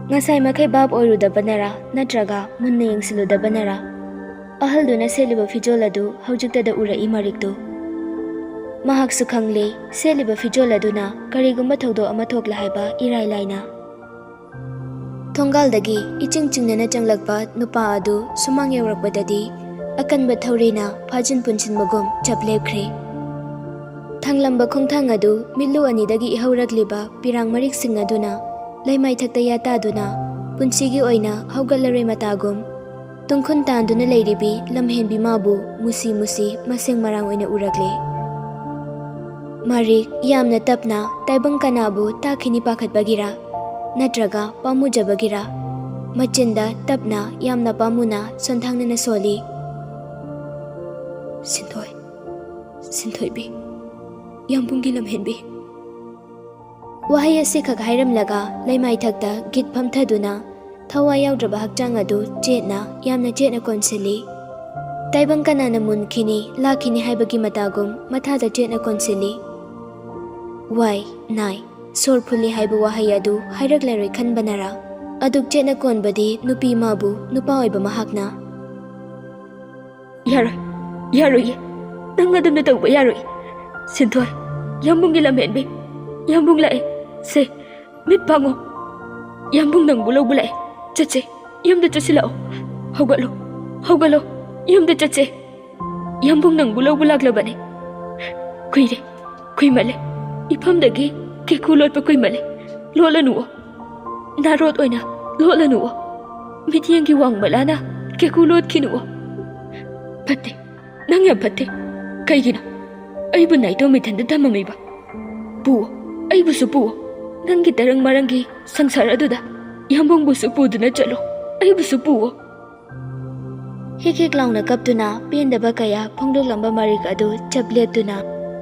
ꯉꯁꯥꯏ ꯃꯈꯩ ꯚꯥꯞ ꯑꯣꯏꯔꯨꯗꯕꯅꯔꯥ ꯅꯠꯇ꯭ꯔꯒ ꯃꯨꯟꯅ ꯌꯦꯡꯁꯤꯜꯂꯨꯗꯕꯅꯔꯥ, ꯑꯍꯜꯗꯨꯅ ꯁꯦꯠꯂꯤꯕ ꯐꯤꯖꯣꯜ ꯑꯗꯨ ꯍꯧꯖꯤꯛꯇꯗ ꯎꯔꯛꯏ ꯃꯔꯤꯛꯇꯨ꯫ ꯃꯍꯥꯛꯁꯨ ꯈꯪꯂꯦ, ꯁꯦꯠꯂꯤꯕ ꯐꯤꯖꯣꯜ ꯑꯗꯨꯅ ꯀꯔꯤꯒꯨꯝꯕ ꯊꯧꯗꯣꯛ ꯑꯃ ꯊꯣꯛꯂꯦ ꯍꯥꯏꯕ ꯏꯔꯥꯏ ꯂꯥꯏꯅ꯫ ꯊꯣꯡꯒꯥꯜꯗꯒꯤ ꯏꯆꯤꯡ ꯆꯤꯡꯅꯅ ꯆꯪꯂꯛꯄ ꯅꯨꯄꯥ ꯑꯗꯨ ꯁꯨꯃꯥꯡ ꯌꯧꯔꯛꯄꯗꯗꯤ ꯑꯀꯟꯕ ꯊꯧꯔꯤꯅ ꯐꯥꯖꯤꯟ ꯄꯨꯟꯁꯤꯟꯕꯒꯨꯝ ꯆꯞ ꯂꯦꯞꯈ꯭ꯔꯦ꯫ ꯊꯥꯡꯂꯝꯕ ꯈꯣꯡꯊꯥꯡ ꯑꯗꯨ ꯃꯤꯠꯂꯨ ꯑꯅꯤꯗꯒꯤ ꯏꯍꯧꯔꯛꯂꯤꯕ ꯄꯤꯔꯥꯡ ꯃꯔꯤꯛꯁꯤꯡ ꯑꯗꯨꯅ ꯂꯩꯃꯥꯏꯊꯛꯇ ꯌꯥꯇꯥꯗꯨꯅ ꯄꯨꯟꯁꯤꯒꯤ ꯑꯣꯏꯅ ꯍꯧꯒꯠꯂꯔꯣꯏ ꯃꯇꯥꯒꯨꯝ ꯇꯨꯡꯈꯨꯟ ꯇꯥꯟꯗꯨꯅ ꯂꯩꯔꯤꯕꯤ ꯂꯝꯍꯦꯟꯕꯤ ꯃꯥꯕꯨ ꯃꯨꯁꯤ ꯃꯨꯁꯤ ꯃꯁꯦꯡ ꯃꯔꯥꯡ ꯑꯣꯏꯅ ꯎꯔꯛꯂꯦ꯫ ꯃꯔꯤꯛ ꯌꯥꯝꯅ ꯇꯞꯅ ꯇꯥꯏꯕꯪ ꯀꯅꯥꯕꯨ ꯇꯥꯈꯤꯅꯤ ꯄꯥꯈꯠꯄꯒꯤꯔꯥ, ꯅꯠꯇ꯭ꯔꯒ ꯄꯥꯝꯃꯨꯖꯕꯒꯤꯔꯥ, ꯃꯆꯤꯟꯗ ꯇꯞꯅ ꯌꯥꯝꯅ ꯄꯥꯝꯃꯨꯅ ꯁꯣꯟꯊꯥꯡꯅꯅ ꯁꯣꯜꯂꯤ꯫ "ꯁꯤꯟꯊꯣꯏ, ꯁꯤꯟꯊꯣꯏꯕꯤ, ꯌꯥꯝꯕꯨꯡꯒꯤ ꯂꯝꯍꯦꯟꯕꯤ"꯫ ꯋꯥꯍꯩ ꯑꯁꯤꯈꯛ ꯍꯥꯏꯔꯝꯂꯒ ꯂꯩꯃꯥꯏꯊꯛꯇ ꯒꯤꯠ ꯐꯝꯊꯗꯨꯅ ꯊꯋꯥꯏ ꯌꯥꯎꯗ꯭ꯔꯕ ꯍꯛꯆꯥꯡ ꯑꯗꯨ ꯆꯦꯠꯅ, ꯌꯥꯝꯅ ꯆꯦꯠꯅ ꯀꯣꯟꯁꯤꯜꯂꯤ꯫ ꯇꯥꯏꯕꯪ ꯀꯅꯥꯅ ꯃꯨꯟꯈꯤꯅꯤ, ꯂꯥꯛꯈꯤꯅꯤ ꯍꯥꯏꯕꯒꯤ ꯃꯇꯥꯒꯨꯝ ꯃꯊꯥꯗ ꯆꯦꯠꯅ ꯀꯣꯟꯁꯤꯜꯂꯤ꯫ ꯋꯥꯏ, ꯅꯥꯏ, ꯁꯣꯔ ꯐꯨꯜꯂꯤ ꯍꯥꯏꯕ ꯋꯥꯍꯩ ꯑꯗꯨ ꯍꯥꯏꯔꯛꯂꯔꯣꯏ ꯈꯟꯕꯅꯔꯥ, ꯑꯗꯨꯛ ꯆꯦꯠꯅ ꯀꯣꯟꯕꯗꯤ ꯅꯨꯄꯤ ꯃꯥꯕꯨ ꯅꯨꯄꯥ ꯑꯣꯏꯕ ꯃꯍꯥꯛꯅ꯫ "ꯌꯥꯔꯣꯏ, ꯌꯥꯔꯣꯏꯌꯦ꯫ ꯅꯪ ꯑꯗꯨꯝꯅ ꯇꯧꯕ ꯌꯥꯔꯣꯏ꯫ ꯁꯤꯟꯊꯣꯏ, ꯌꯥꯝꯕꯨꯡꯒꯤ ꯂꯝꯍꯦꯟꯕꯤ꯫ ꯌꯥꯝꯕꯨꯡ ꯂꯥꯛꯑꯦ꯫ ꯁꯦ, ꯃꯤꯠ ꯄꯥꯡꯉꯣ꯫ ꯌꯥꯝꯕꯨꯡ ꯅꯪꯕꯨ ꯂꯧꯕ ꯂꯥꯛꯑꯦ꯫ ꯆꯠꯁꯦ, ꯌꯨꯝꯗ ꯆꯠꯁꯤꯜꯂꯛꯑꯣ꯫ ꯍꯧꯒꯠꯂꯣ, ꯍꯧꯒꯠꯂꯣ, ꯌꯨꯝꯗ ꯆꯠꯁꯦ꯫ ꯌꯥꯝꯕꯨꯡ ꯅꯪꯕꯨ ꯂꯧꯕ ꯂꯥꯛꯂꯕꯅꯦ꯫ ꯀꯨꯏꯔꯦ, ꯀꯨꯏꯃꯜꯂꯦ꯫ ꯏꯐꯝꯗꯒꯤ ꯀꯦꯀꯨ ꯂꯣꯠꯄ ꯀꯨꯏꯃꯜꯂꯦ꯫ ꯂꯣꯠꯂꯅꯨꯑꯣ꯫ ꯅꯥꯔꯣꯠ ꯑꯣꯏꯅ ꯂꯣꯠꯂꯅꯨꯑꯣ꯫ ꯃꯤꯠꯌꯦꯡꯒꯤ ꯋꯥꯡꯃꯂꯥꯅ ꯀꯦꯀꯨ ꯂꯣꯠꯈꯤꯅꯨꯑꯣ꯫ ꯐꯠꯇꯦ, ꯅꯪ ꯌꯥꯝ ꯐꯠꯇꯦ꯫ ꯀꯩꯒꯤꯅꯣ? ꯑꯩꯕꯨ ꯅꯥꯏꯇꯣꯝ ꯏꯊꯟꯗ ꯊꯝꯃꯝꯃꯤꯕ? ꯄꯨꯑꯣ, ꯑꯩꯕꯨꯁꯨ ꯄꯨꯑꯣ꯫ ꯅꯪꯒꯤ ꯇꯔꯪ ꯃꯔꯪꯒꯤ ꯁꯪꯁꯥꯔ ꯑꯗꯨꯗ ꯌꯥꯝꯕꯨꯡꯕꯨꯁꯨ ꯄꯨꯗꯨꯅ ꯆꯠꯂꯣ꯫ ꯑꯩꯕꯨꯁꯨ ꯄꯨꯑꯣ꯫ ꯍꯤꯛ ꯍꯤꯛ ꯂꯥꯎꯅ ꯀꯞꯇꯨꯅ ꯄꯦꯟꯗꯕ ꯀꯌꯥ ꯐꯣꯡꯗꯣꯛꯂꯝꯕ ꯃꯔꯤꯛ ꯑꯗꯨ ꯆꯞ ꯂꯦꯞꯇꯨꯅ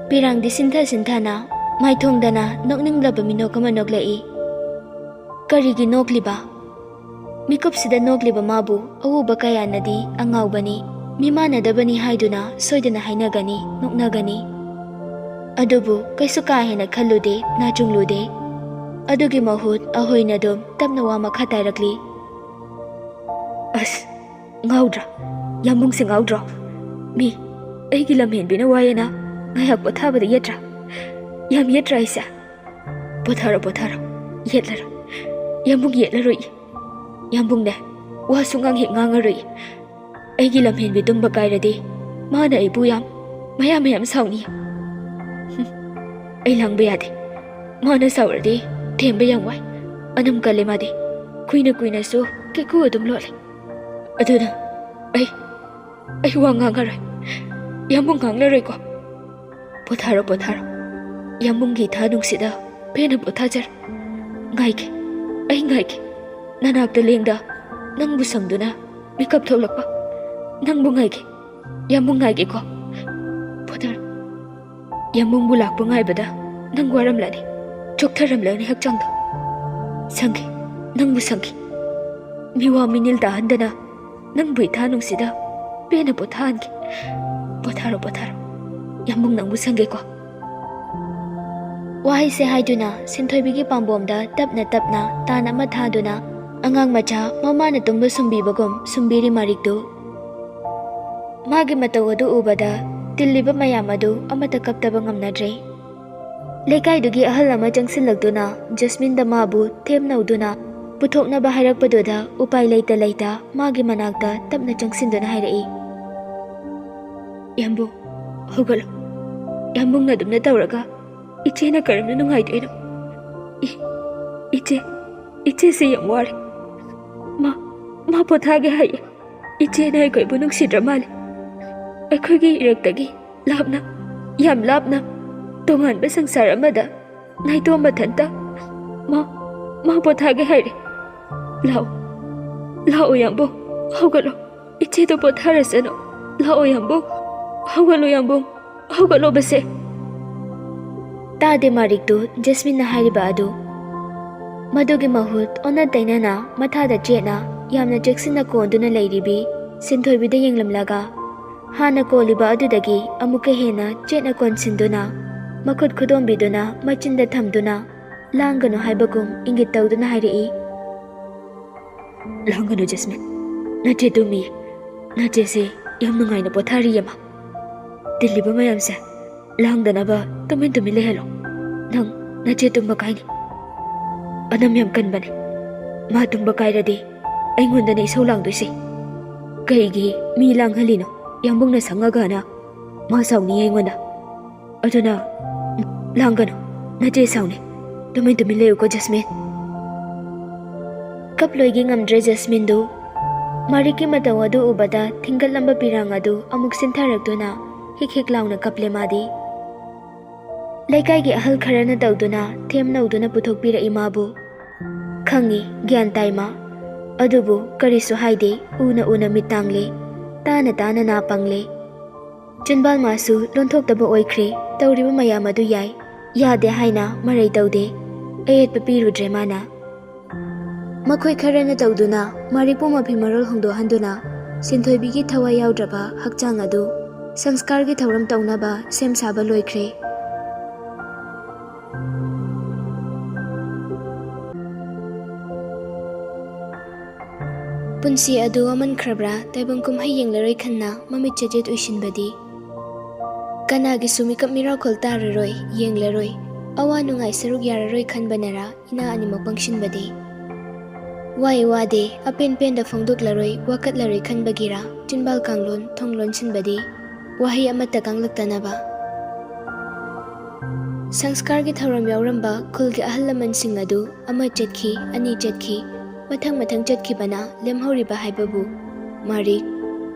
ꯄꯤꯔꯥꯡꯗꯤ ꯁꯤꯟꯊ ꯁꯤꯟꯊꯅ ꯃꯥꯏꯊꯣꯡꯗꯅ ꯅꯣꯛꯅꯤꯡꯂꯕ ꯃꯤꯅꯣꯛ ꯑꯃ ꯅꯣꯛꯂꯛꯏ꯫ ꯀꯔꯤꯒꯤ ꯅꯣꯛꯂꯤꯕ? ꯃꯤꯀꯨꯞꯁꯤꯗ ꯅꯣꯛꯂꯤꯕ ꯃꯥꯕꯨ ꯑꯎꯕ ꯀꯌꯥꯅꯗꯤ ꯑꯉꯥꯎꯕꯅꯤ, ꯃꯤꯃꯥꯟꯅꯗꯕꯅꯤ ꯍꯥꯏꯗꯨꯅ ꯁꯣꯏꯗꯅ ꯍꯥꯏꯅꯒꯅꯤ, ꯅꯣꯛꯅꯒꯅꯤ꯫ ꯑꯗꯨꯕꯨ ꯀꯩꯁꯨ ꯀꯥ ꯍꯦꯟꯅ ꯈꯜꯂꯨꯗꯦ, ꯅꯥꯆꯨꯡꯂꯨꯗꯦ꯫ ꯑꯗꯨꯒꯤ ꯃꯍꯨꯠ ꯑꯍꯣꯏꯅ ꯑꯗꯨꯝ ꯇꯞꯅ ꯋꯥ ꯃꯈꯥ ꯇꯥꯔꯛꯂꯤ꯫ ꯑꯁ, ꯉꯥꯎꯗ꯭ꯔꯥ? ꯌꯥꯝꯕꯨꯡꯁꯦ ꯉꯥꯎꯗ꯭ꯔꯣ? ꯃꯤ, ꯑꯩꯒꯤ ꯂꯝꯍꯦꯟꯕꯤꯅ ꯋꯥꯏꯌꯦꯅ ꯉꯥꯏꯍꯥꯛ ꯄꯣꯊꯥꯕꯗ ꯌꯦꯠꯇ꯭ꯔꯥ? ꯌꯥꯝ ꯌꯦꯠꯇ꯭ꯔꯥ ꯑꯩꯁꯦ? ꯄꯣꯊꯥꯔꯣ, ꯄꯣꯊꯥꯔꯣ, ꯌꯦꯠꯂꯔꯣꯏ꯫ ꯌꯥꯝꯕꯨꯡ ꯌꯦꯠꯂꯔꯣꯏ꯫ ꯌꯥꯝꯕꯨꯡꯅꯦ, ꯋꯥ ꯁꯨꯡꯉꯥꯡ ꯍꯦꯛ ꯉꯥꯡꯉꯔꯣꯏ꯫ ꯑꯩꯒꯤ ꯂꯝꯍꯦꯟꯕꯤ ꯇꯨꯝꯕ ꯀꯥꯏꯔꯗꯤ ꯃꯥꯅ ꯑꯩꯕꯨ ꯌꯥꯝ, ꯃꯌꯥꯝ ꯃꯌꯥꯝ ꯁꯥꯎꯅꯤ꯫ ꯑꯩ ꯂꯥꯡꯕ ꯌꯥꯗꯦ꯫ ꯃꯥꯅ ꯁꯥꯎꯔꯗꯤ ꯊꯦꯝꯕ ꯌꯥꯝ ꯋꯥꯏ꯫ ꯑꯅꯝ ꯀꯜꯂꯦ ꯃꯥꯗꯤ꯫ ꯀꯨꯏꯅ ꯀꯨꯏꯅꯁꯨ ꯀꯦꯀꯨ ꯑꯗꯨꯝ ꯂꯣꯠꯂꯦ꯫ ꯑꯗꯨꯅ ꯑꯩ, ꯑꯩ ꯋꯥ ꯉꯥꯡꯉꯔꯣꯏ꯫ ꯌꯥꯝꯕꯨꯡ ꯉꯥꯡꯂꯔꯣꯏꯀꯣ? ꯄꯣꯊꯥꯔꯣ, ꯄꯣꯊꯥꯔꯣ꯫ ꯌꯥꯝꯕꯨꯡꯒꯤ ꯏꯊꯥ ꯅꯨꯡꯁꯤꯗ ꯄꯦꯟꯅ ꯄꯣꯊꯥꯖꯔꯣ꯫ ꯉꯥꯏꯒꯦ, ꯑꯩ ꯉꯥꯏꯒꯦ꯫ ꯅꯅꯥꯛꯇ ꯂꯦꯡꯗ ꯅꯪꯕꯨ ꯁꯪꯗꯨꯅ ꯃꯤꯀꯞ ꯊꯣꯛꯂꯛꯄ ꯅꯪꯕꯨ ꯉꯥꯏꯒꯦ꯫ ꯌꯥꯝꯕꯨꯡ ꯉꯥꯏꯒꯦꯀꯣ? ꯄꯣꯊꯥꯔꯣ꯫ ꯌꯥꯝꯕꯨꯡꯕꯨ ꯂꯥꯛꯄ ꯉꯥꯏꯕꯗ ꯅꯪ ꯋꯥꯔꯝꯂꯅꯤ, ꯆꯣꯛꯊꯔꯝꯂꯅꯤ ꯍꯛꯆꯥꯡꯗꯣ꯫ ꯁꯪꯒꯦ, ꯅꯪꯕꯨ ꯁꯪꯒꯦ꯫ ꯃꯤꯋꯥ ꯃꯤꯅꯤꯜ ꯇꯥꯍꯟꯗꯅ ꯅꯪꯕꯨ ꯏꯊꯥ ꯅꯨꯡꯁꯤꯗ ꯄꯦꯟꯅ ꯄꯣꯊꯥꯍꯟꯒꯦ꯫ ꯄꯣꯊꯥꯔꯣ, ꯄꯣꯊꯥꯔꯣ꯫ ꯌꯥꯝꯕꯨꯡ ꯅꯪꯕꯨ ꯁꯪꯒꯦꯀꯣ꯫ ꯋꯥꯍꯩꯁꯦ ꯍꯥꯏꯗꯨꯅ ꯁꯤꯟꯊꯣꯏꯕꯤꯒꯤ ꯄꯥꯝꯕꯣꯝꯗ ꯇꯞꯅ ꯇꯞꯅ ꯇꯥꯟ ꯑꯃ ꯊꯥꯗꯨꯅ ꯑꯉꯥꯡ ꯃꯆꯥ ꯃꯃꯥꯅ ꯇꯨꯝꯕ ꯁꯨꯝꯕꯤꯕꯒꯨꯝ ꯁꯨꯝꯕꯤꯔꯤ ꯃꯥꯔꯤꯛꯇꯨ꯫ ꯃꯥꯒꯤ ꯃꯇꯧ ꯑꯗꯨ ꯎꯕꯗ ꯇꯤꯜꯂꯤꯕ ꯃꯌꯥꯝ ꯑꯗꯨ ꯑꯃꯠꯇ ꯀꯞꯇꯕ ꯉꯝꯅꯗ꯭ꯔꯦ꯫ ꯂꯩꯀꯥꯏꯗꯨꯒꯤ ꯑꯍꯜ ꯑꯃ ꯆꯪꯁꯤꯜꯂꯛꯇꯨꯅ ꯖꯁꯃꯤꯟꯗ ꯃꯥꯕꯨ ꯊꯦꯝꯅꯧꯗꯨꯅ ꯄꯨꯊꯣꯛꯅꯕ ꯍꯥꯏꯔꯛꯄꯗꯨꯗ ꯎꯄꯥꯏ ꯂꯩꯇ ꯂꯩꯇ ꯃꯥꯒꯤ ꯃꯅꯥꯛꯇ ꯇꯞꯅ ꯆꯪꯁꯤꯟꯗꯨꯅ ꯍꯥꯏꯔꯛꯏ꯫ ꯌꯥꯝꯕꯨꯡ, ꯍꯧꯒꯠꯂꯣ꯫ ꯌꯥꯝꯕꯨꯡꯅ ꯑꯗꯨꯝꯅ ꯇꯧꯔꯒ ꯏꯆꯦꯅ ꯀꯔꯝꯅ ꯅꯨꯡꯉꯥꯏꯗꯣꯏꯅꯣ? ꯏ-, ꯏꯆꯦ, ꯏꯆꯦꯁꯦ ꯌꯥꯝ ꯋꯥꯔꯦ꯫ ꯃꯥ, ꯃꯥ ꯄꯣꯊꯥꯒꯦ ꯍꯥꯏꯌꯦ꯫ ꯏꯆꯦꯅ ꯑꯩꯈꯣꯏꯕꯨ ꯅꯨꯡꯁꯤꯗ꯭ꯔ ꯃꯥꯜꯂꯦ꯫ ꯑꯩꯈꯣꯏꯒꯤ ꯏꯔꯛꯇꯒꯤ ꯂꯥꯞꯅ, ꯌꯥꯝ ꯂꯥꯞꯅ, ꯇꯣꯉꯥꯟꯕ ꯁꯪꯁꯥꯔ ꯑꯃꯗ ꯅꯥꯏꯇꯣꯝ ꯃꯊꯟꯇ ꯃꯥ, ꯃꯥ ꯄꯣꯊꯥꯒꯦ ꯍꯥꯏꯔꯦ꯫ ꯂꯥꯛꯑꯣ, ꯂꯥꯛꯑꯣ ꯌꯥꯝꯕꯨꯡ, ꯍꯧꯒꯠꯂꯣ꯫ ꯏꯆꯦꯗꯣ ꯄꯣꯊꯥꯔꯁꯅꯨ꯫ ꯂꯥꯛꯑꯣ ꯌꯥꯝꯕꯨꯡ, ꯍꯧꯒꯠꯂꯣ ꯌꯥꯝꯕꯨꯡ, ꯍꯧꯒꯠꯂꯣꯕꯁꯦ꯫ ꯇꯥꯗꯦ ꯃꯥꯔꯤꯛꯇꯨ ꯖꯦꯁꯃꯤꯟꯅ ꯍꯥꯏꯔꯤꯕ ꯑꯗꯨ꯫ ꯃꯗꯨꯒꯤ ꯃꯍꯨꯠ ꯑꯣꯟꯅ ꯇꯩꯅꯅ ꯃꯊꯥꯗ ꯆꯦꯠꯅ ꯌꯥꯝꯅ ꯆꯦꯛꯁꯤꯟꯅ ꯀꯣꯟꯗꯨꯅ ꯂꯩꯔꯤꯕꯤ ꯁꯤꯟꯊꯣꯏꯕꯤꯗ ꯌꯦꯡꯂꯝꯂꯒ ꯍꯥꯟꯅ ꯀꯣꯜꯂꯤꯕ ꯑꯗꯨꯗꯒꯤ ꯑꯃꯨꯛꯀ ꯍꯦꯟꯅ ꯆꯦꯠꯅ ꯀꯣꯟꯁꯤꯟꯗꯨꯅ ꯃꯈꯨꯠ ꯈꯨꯗꯣꯝꯕꯤꯗꯨꯅ ꯃꯆꯤꯟꯗ ꯊꯝꯗꯨꯅ ꯂꯥꯡꯒꯅꯨ ꯍꯥꯏꯕꯒꯨꯝ ꯏꯪꯒꯤꯠ ꯇꯧꯗꯨꯅ ꯍꯥꯏꯔꯛꯏ꯫ ꯂꯥꯡꯒꯅꯨ ꯖꯦꯁꯃꯤꯟ, ꯅꯆꯦ ꯇꯨꯝꯃꯤ꯫ ꯅꯆꯦꯁꯦ ꯌꯥꯝ ꯅꯨꯡꯉꯥꯏꯅ ꯄꯣꯊꯥꯔꯤ ꯑꯃ꯫ ꯇꯤꯜꯂꯤꯕ ꯃꯌꯥꯝꯁꯦ ꯂꯥꯡꯗꯅꯕ ꯇꯨꯃꯤꯟ ꯇꯨꯃꯤꯟ ꯂꯩꯍꯜꯂꯣ꯫ ꯅꯪ ꯅꯆꯦ ꯇꯨꯝꯕ ꯀꯥꯏꯅꯤ꯫ ꯑꯅꯝ ꯌꯥꯝ ꯀꯟꯕꯅꯦ꯫ ꯃꯥ ꯇꯨꯝꯕ ꯀꯥꯏꯔꯗꯤ ꯑꯩꯉꯣꯟꯗꯅꯦ ꯏꯁꯧ ꯂꯥꯡꯗꯣꯏꯁꯦ꯫ ꯀꯩꯒꯤ ꯃꯤ ꯂꯥꯡꯍꯜꯂꯤꯅꯣ? ꯌꯥꯝꯕꯨꯡꯅ ꯁꯪꯉꯒꯅ ꯃꯥ ꯁꯥꯎꯅꯤ ꯑꯩꯉꯣꯟꯗ꯫ ꯑꯗꯨꯅ ꯂꯥꯡꯒꯅꯨ, ꯅꯆꯦ ꯁꯥꯎꯅꯤ꯫ ꯇꯨꯃꯤꯟ ꯇꯨꯃꯤꯟ ꯂꯩꯌꯨꯀꯣ, ꯖꯁꯃꯤꯟ꯫ ꯀꯞꯂꯣꯏꯒꯦ ꯉꯝꯗ꯭ꯔꯦ ꯖꯁꯃꯤꯟꯗꯨ꯫ ꯃꯥꯔꯤꯛꯀꯤ ꯃꯇꯧ ꯑꯗꯨ ꯎꯕꯗ ꯊꯤꯡꯒꯠꯂꯝꯕ ꯄꯤꯔꯥꯡ ꯑꯗꯨ ꯑꯃꯨꯛ ꯁꯤꯟꯊꯔꯛꯇꯨꯅ ꯍꯤꯛ ꯍꯤꯛ ꯂꯥꯎꯅ ꯀꯞꯂꯦ ꯃꯥꯗꯤ꯫ ꯂꯩꯀꯥꯏꯒꯤ ꯑꯍꯜ ꯈꯔꯅ ꯇꯧꯗꯨꯅ ꯊꯦꯝ ꯅꯧꯗꯨꯅ ꯄꯨꯊꯣꯛꯄꯤꯔꯛꯏ ꯃꯥꯕꯨ꯫ ꯈꯪꯉꯤ, ꯒ꯭ꯌꯥꯟ ꯇꯥꯏ ꯃꯥ꯫ ꯑꯗꯨꯕꯨ ꯀꯔꯤꯁꯨ ꯍꯥꯏꯗꯦ, ꯎꯅ ꯎꯅ ꯃꯤꯠ ꯇꯥꯡꯂꯦ, ꯇꯥꯅ ꯇꯥꯅ ꯅꯥ ꯄꯪꯂꯦ꯫ ꯆꯤꯟꯕꯥꯜ ꯃꯥꯁꯨ ꯂꯣꯟꯊꯣꯛꯇꯕ ꯑꯣꯏꯈ꯭ꯔꯦ, ꯇꯧꯔꯤꯕ ꯃꯌꯥꯝ ꯑꯗꯨ ꯌꯥꯏ, ꯌꯥꯗꯦ ꯍꯥꯏꯅ ꯃꯔꯩ ꯇꯧꯗꯦ, ꯑꯌꯦꯠꯄ ꯄꯤꯔꯨꯗ꯭ꯔꯦ ꯃꯥꯅ꯫ ꯃꯈꯣꯏ ꯈꯔꯅ ꯇꯧꯗꯨꯅ ꯃꯥꯔꯤꯛꯄꯨ ꯃꯐꯤ ꯃꯔꯣꯜ ꯍꯣꯡꯗꯣꯛꯍꯟꯗꯨꯅ ꯁꯤꯟꯊꯣꯏꯕꯤꯒꯤ ꯊꯋꯥꯏ ꯌꯥꯎꯗ꯭ꯔꯕ ꯍꯛꯆꯥꯡ ꯑꯗꯨ ꯁꯪꯁꯀꯥꯔꯒꯤ ꯊꯧꯔꯝ ꯇꯧꯅꯕ ꯁꯦꯝ ꯁꯥꯕ ꯂꯣꯏꯈ꯭ꯔꯦ꯫ ꯄꯨꯟꯁꯤ ꯑꯗꯨ ꯋꯥꯃꯟꯈ꯭ꯔꯕ꯭ꯔꯥ, ꯇꯥꯏꯕꯪ ꯀꯨꯝꯍꯩ ꯌꯦꯡꯂꯔꯣꯏ ꯈꯟꯅ ꯃꯃꯤꯠ ꯆꯦꯠ ꯆꯦꯠ ꯎꯏꯁꯤꯟꯕꯗꯤ꯫ ꯀꯅꯥꯒꯤꯁꯨ ꯃꯤꯀꯞ ꯃꯤꯔꯥꯎꯈꯣꯜ ꯇꯥꯔꯔꯣꯏ, ꯌꯦꯡꯂꯔꯣꯏ, ꯑꯋꯥ ꯅꯨꯡꯉꯥꯏ ꯁꯔꯨꯛ ꯌꯥꯔꯔꯣꯏ ꯈꯟꯕꯅꯔꯥ ꯏꯅꯥ ꯑꯅꯤꯃꯛ ꯄꯪꯁꯤꯟꯕꯗꯤ꯫ ꯋꯥꯏ ꯋꯥꯗꯦ, ꯑꯄꯦꯟ ꯄꯦꯟꯗ ꯐꯣꯡꯗꯣꯛꯂꯔꯣꯏ, ꯋꯥꯀꯠꯂꯔꯣꯏ ꯈꯟꯕꯒꯤꯔꯥ ꯆꯤꯟꯕꯥꯜ ꯀꯥꯡꯂꯣꯟ ꯊꯣꯡ ꯂꯣꯟꯁꯤꯟꯕꯗꯤ, ꯋꯥꯍꯩ ꯑꯃꯠꯇ ꯀꯥꯡꯂꯛꯇꯅꯕ꯫ ꯁꯪꯁꯀꯥꯔꯒꯤ ꯊꯧꯔꯝ ꯌꯥꯎꯔꯝꯕ ꯈꯨꯜꯒꯤ ꯑꯍꯜ ꯂꯃꯟꯁꯤꯡ ꯑꯗꯨ ꯑꯃ ꯆꯠꯈꯤ, ꯑꯅꯤ ꯆꯠꯈꯤ, ꯃꯊꯪ ꯃꯊꯪ ꯆꯠꯈꯤꯕꯅ ꯂꯦꯝꯍꯧꯔꯤꯕ ꯍꯥꯏꯕꯕꯨ ꯃꯥꯔꯤꯛ,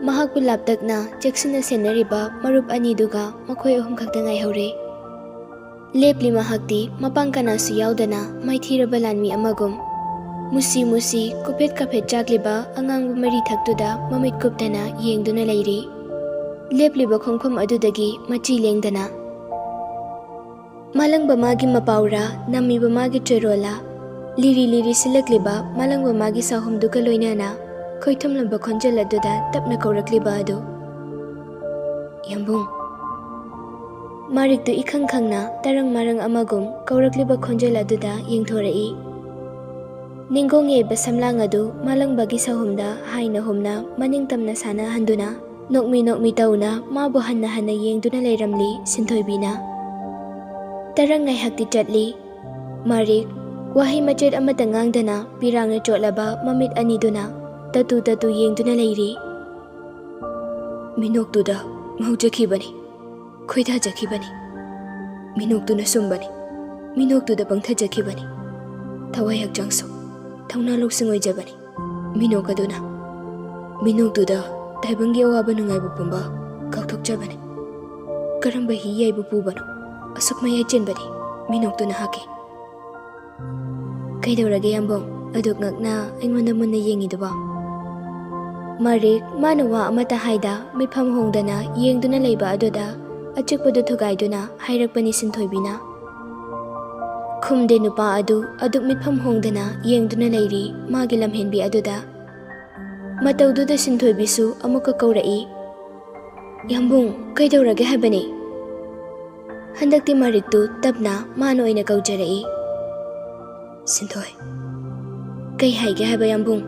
ꯃꯍꯥꯛꯄꯨ ꯂꯥꯞꯇꯛꯅ ꯆꯦꯛꯁꯤꯟꯅ ꯁꯦꯟꯅꯔꯤꯕ ꯃꯔꯨꯞ ꯑꯅꯤꯗꯨꯒ ꯃꯈꯣꯏ ꯑꯍꯨꯝ ꯈꯛꯇ ꯉꯥꯏꯍꯧꯔꯦ꯫ ꯂꯦꯞꯂꯤ ꯃꯍꯥꯛꯇꯤ ꯃꯄꯥꯡ ꯀꯅꯥꯁꯨ ꯌꯥꯎꯗꯅ ꯃꯥꯏꯊꯤꯔꯕ ꯂꯥꯟꯃꯤ ꯑꯃꯒꯨꯝ꯫ ꯃꯨꯁꯤ ꯃꯨꯁꯤ ꯀꯨꯐꯦꯠ ꯀꯥꯐꯦꯠ ꯆꯥꯛꯂꯤꯕ ꯑꯉꯥꯡꯕ ꯃꯔꯤ ꯊꯛꯇꯨꯗ ꯃꯃꯤꯠ ꯀꯨꯞꯇꯅ ꯌꯦꯡꯗꯨꯅ ꯂꯩꯔꯤ꯫ ꯂꯦꯞꯂꯤꯕ ꯈꯣꯡꯐꯝ ꯑꯗꯨꯗꯒꯤ ꯃꯆꯤ ꯂꯦꯡꯗꯅ꯫ ꯃꯥꯂꯪꯕ ꯃꯥꯒꯤ ꯃꯄꯥꯎꯔꯥ, ꯅꯝꯃꯤꯕ ꯃꯥꯒꯤ ꯆꯣꯏꯔꯣꯜꯂꯥ, ꯂꯤꯔꯤ ꯂꯤꯔꯤ ꯁꯤꯜꯂꯛꯂꯤꯕ ꯃꯥꯂꯪꯕ ꯃꯥꯒꯤ ꯁꯥꯍꯨꯝꯗꯨꯒ ꯂꯣꯏꯅꯅ ꯈꯣꯏꯊꯨꯝꯂꯕ ꯈꯣꯟꯖꯦꯜ ꯑꯗꯨꯗ ꯇꯞꯅ ꯀꯧꯔꯛꯂꯤꯕ ꯑꯗꯨ꯫ "ꯌꯥꯝꯕꯨꯡ!" ꯃꯥꯔꯤꯛꯇꯨ ꯏꯈꯪ ꯈꯪꯅ ꯇꯔꯪ ꯃꯔꯪ ꯑꯃꯒꯨꯝ ꯀꯧꯔꯛꯂꯤꯕ ꯈꯣꯟꯖꯦꯜ ꯑꯗꯨꯗ ꯌꯦꯡꯊꯣꯔꯛꯏ꯫ ꯅꯤꯡꯒꯣꯡ ꯌꯩꯕ ꯁꯝꯂꯥꯡ ꯑꯗꯨ ꯃꯥꯂꯪꯕꯒꯤ ꯁꯥꯍꯨꯝꯗ ꯍꯥꯏꯅ ꯍꯨꯝꯅ ꯃꯅꯤꯡ ꯇꯝꯅ ꯁꯥꯟꯅꯍꯟꯗꯨꯅ ꯅꯣꯛꯃꯤ ꯅꯣꯛꯃꯤ ꯇꯧꯅ ꯃꯥꯕꯨ ꯍꯟꯅ ꯍꯟꯅ ꯌꯦꯡꯗꯨꯅ ꯂꯩꯔꯝꯂꯤ ꯁꯤꯟꯊꯣꯏꯕꯤꯅ꯫ ꯇꯔꯪ ꯉꯥꯏꯍꯥꯛꯇꯤ ꯆꯠꯂꯤ꯫ ꯃꯥꯔꯤꯛ ꯋꯥꯍꯩ ꯃꯆꯦꯠ ꯑꯃꯠꯇ ꯉꯥꯡꯗꯅ ꯄꯤꯔꯥꯡꯅ ꯆꯣꯠꯂꯕ ꯃꯃꯤꯠ ꯑꯅꯤꯗꯨꯅ ꯇꯇꯨ ꯇꯇꯨ ꯌꯦꯡꯗꯨꯅ ꯂꯩꯔꯤ꯫ ꯃꯤꯅꯣꯛꯇꯨꯗ ꯉꯥꯎꯖꯈꯤꯕꯅꯤ, ꯈꯣꯏꯗꯥꯖꯈꯤꯕꯅꯤ꯫ ꯃꯤꯅꯣꯛꯇꯨꯅ ꯁꯨꯝꯕꯅꯤ꯫ ꯃꯤꯅꯣꯛꯇꯨꯗ ꯄꯪꯊꯖꯈꯤꯕꯅꯤ꯫ ꯊꯋꯥꯏ ꯍꯛꯆꯥꯡꯁꯨ ꯊꯧꯅꯥ ꯂꯧꯁꯤꯡ ꯑꯣꯏꯖꯕꯅꯤ꯫ ꯃꯤꯅꯣꯛ ꯑꯗꯨꯅ ꯃꯤꯅꯣꯛꯇꯨꯗ ꯇꯥꯏꯕꯪꯒꯤ ꯑꯋꯥꯕ ꯅꯨꯡꯉꯥꯏꯕ ꯄꯨꯝꯕ ꯀꯥꯎꯊꯣꯛꯆꯕꯅꯤ꯫ "ꯀꯔꯝꯕ ꯍꯤ ꯌꯥꯏꯕ ꯄꯨꯕꯅꯣ? ꯑꯁꯨꯛ ꯃꯌꯥꯏ ꯆꯦꯟꯕꯗꯤ?" ꯃꯤꯅꯣꯛꯇꯨꯅ ꯍꯥꯏꯈꯤ꯫ "ꯀꯩꯗꯧꯔꯒꯦ ꯌꯥꯝꯕꯨꯡ, ꯑꯗꯨꯛ ꯉꯛꯅ ꯑꯩꯉꯣꯟꯗ ꯃꯨꯟꯅ ꯌꯦꯡꯉꯤꯗꯨꯕꯣ?" ꯃꯥꯔꯤꯛ ꯃꯥꯅ ꯋꯥ ꯑꯃꯠꯇ ꯍꯥꯏꯗ ꯃꯤꯠꯐꯝ ꯍꯣꯡꯗꯅ ꯌꯦꯡꯗꯨꯅ ꯂꯩꯕ ꯑꯗꯨꯗ ꯑꯆꯤꯛꯄꯗꯨ ꯊꯨꯒꯥꯏꯗꯨꯅ ꯍꯥꯏꯔꯛꯄꯅꯤ ꯁꯤꯟꯊꯣꯏꯕꯤꯅ꯫ ꯈꯨꯝꯗꯦ ꯅꯨꯄꯥ ꯑꯗꯨ ꯑꯗꯨꯛ ꯃꯤꯠꯐꯝ ꯍꯣꯡꯗꯅ ꯌꯦꯡꯗꯨꯅ ꯂꯩꯔꯤ ꯃꯥꯒꯤ ꯂꯝꯍꯦꯟꯕꯤ ꯑꯗꯨꯗ꯫ ꯃꯇꯧꯗꯨꯗ ꯁꯤꯟꯊꯣꯏꯕꯤꯁꯨ ꯑꯃꯨꯛꯀ ꯀꯧꯔꯛꯏ, "ꯌꯥꯝꯕꯨꯡ, ꯀꯩꯗꯧꯔꯒꯦ ꯍꯥꯏꯕꯅꯤ?" ꯍꯟꯗꯛꯇꯤ ꯃꯥꯔꯤꯛꯇꯨ ꯇꯞꯅ ꯃꯥꯅ ꯑꯣꯏꯅ ꯀꯧꯖꯔꯛꯏ, "ꯁꯤꯟꯊꯣꯏ, ꯀꯩ ꯍꯥꯏꯒꯦ ꯍꯥꯏꯕ ꯌꯥꯝꯕꯨꯡ?"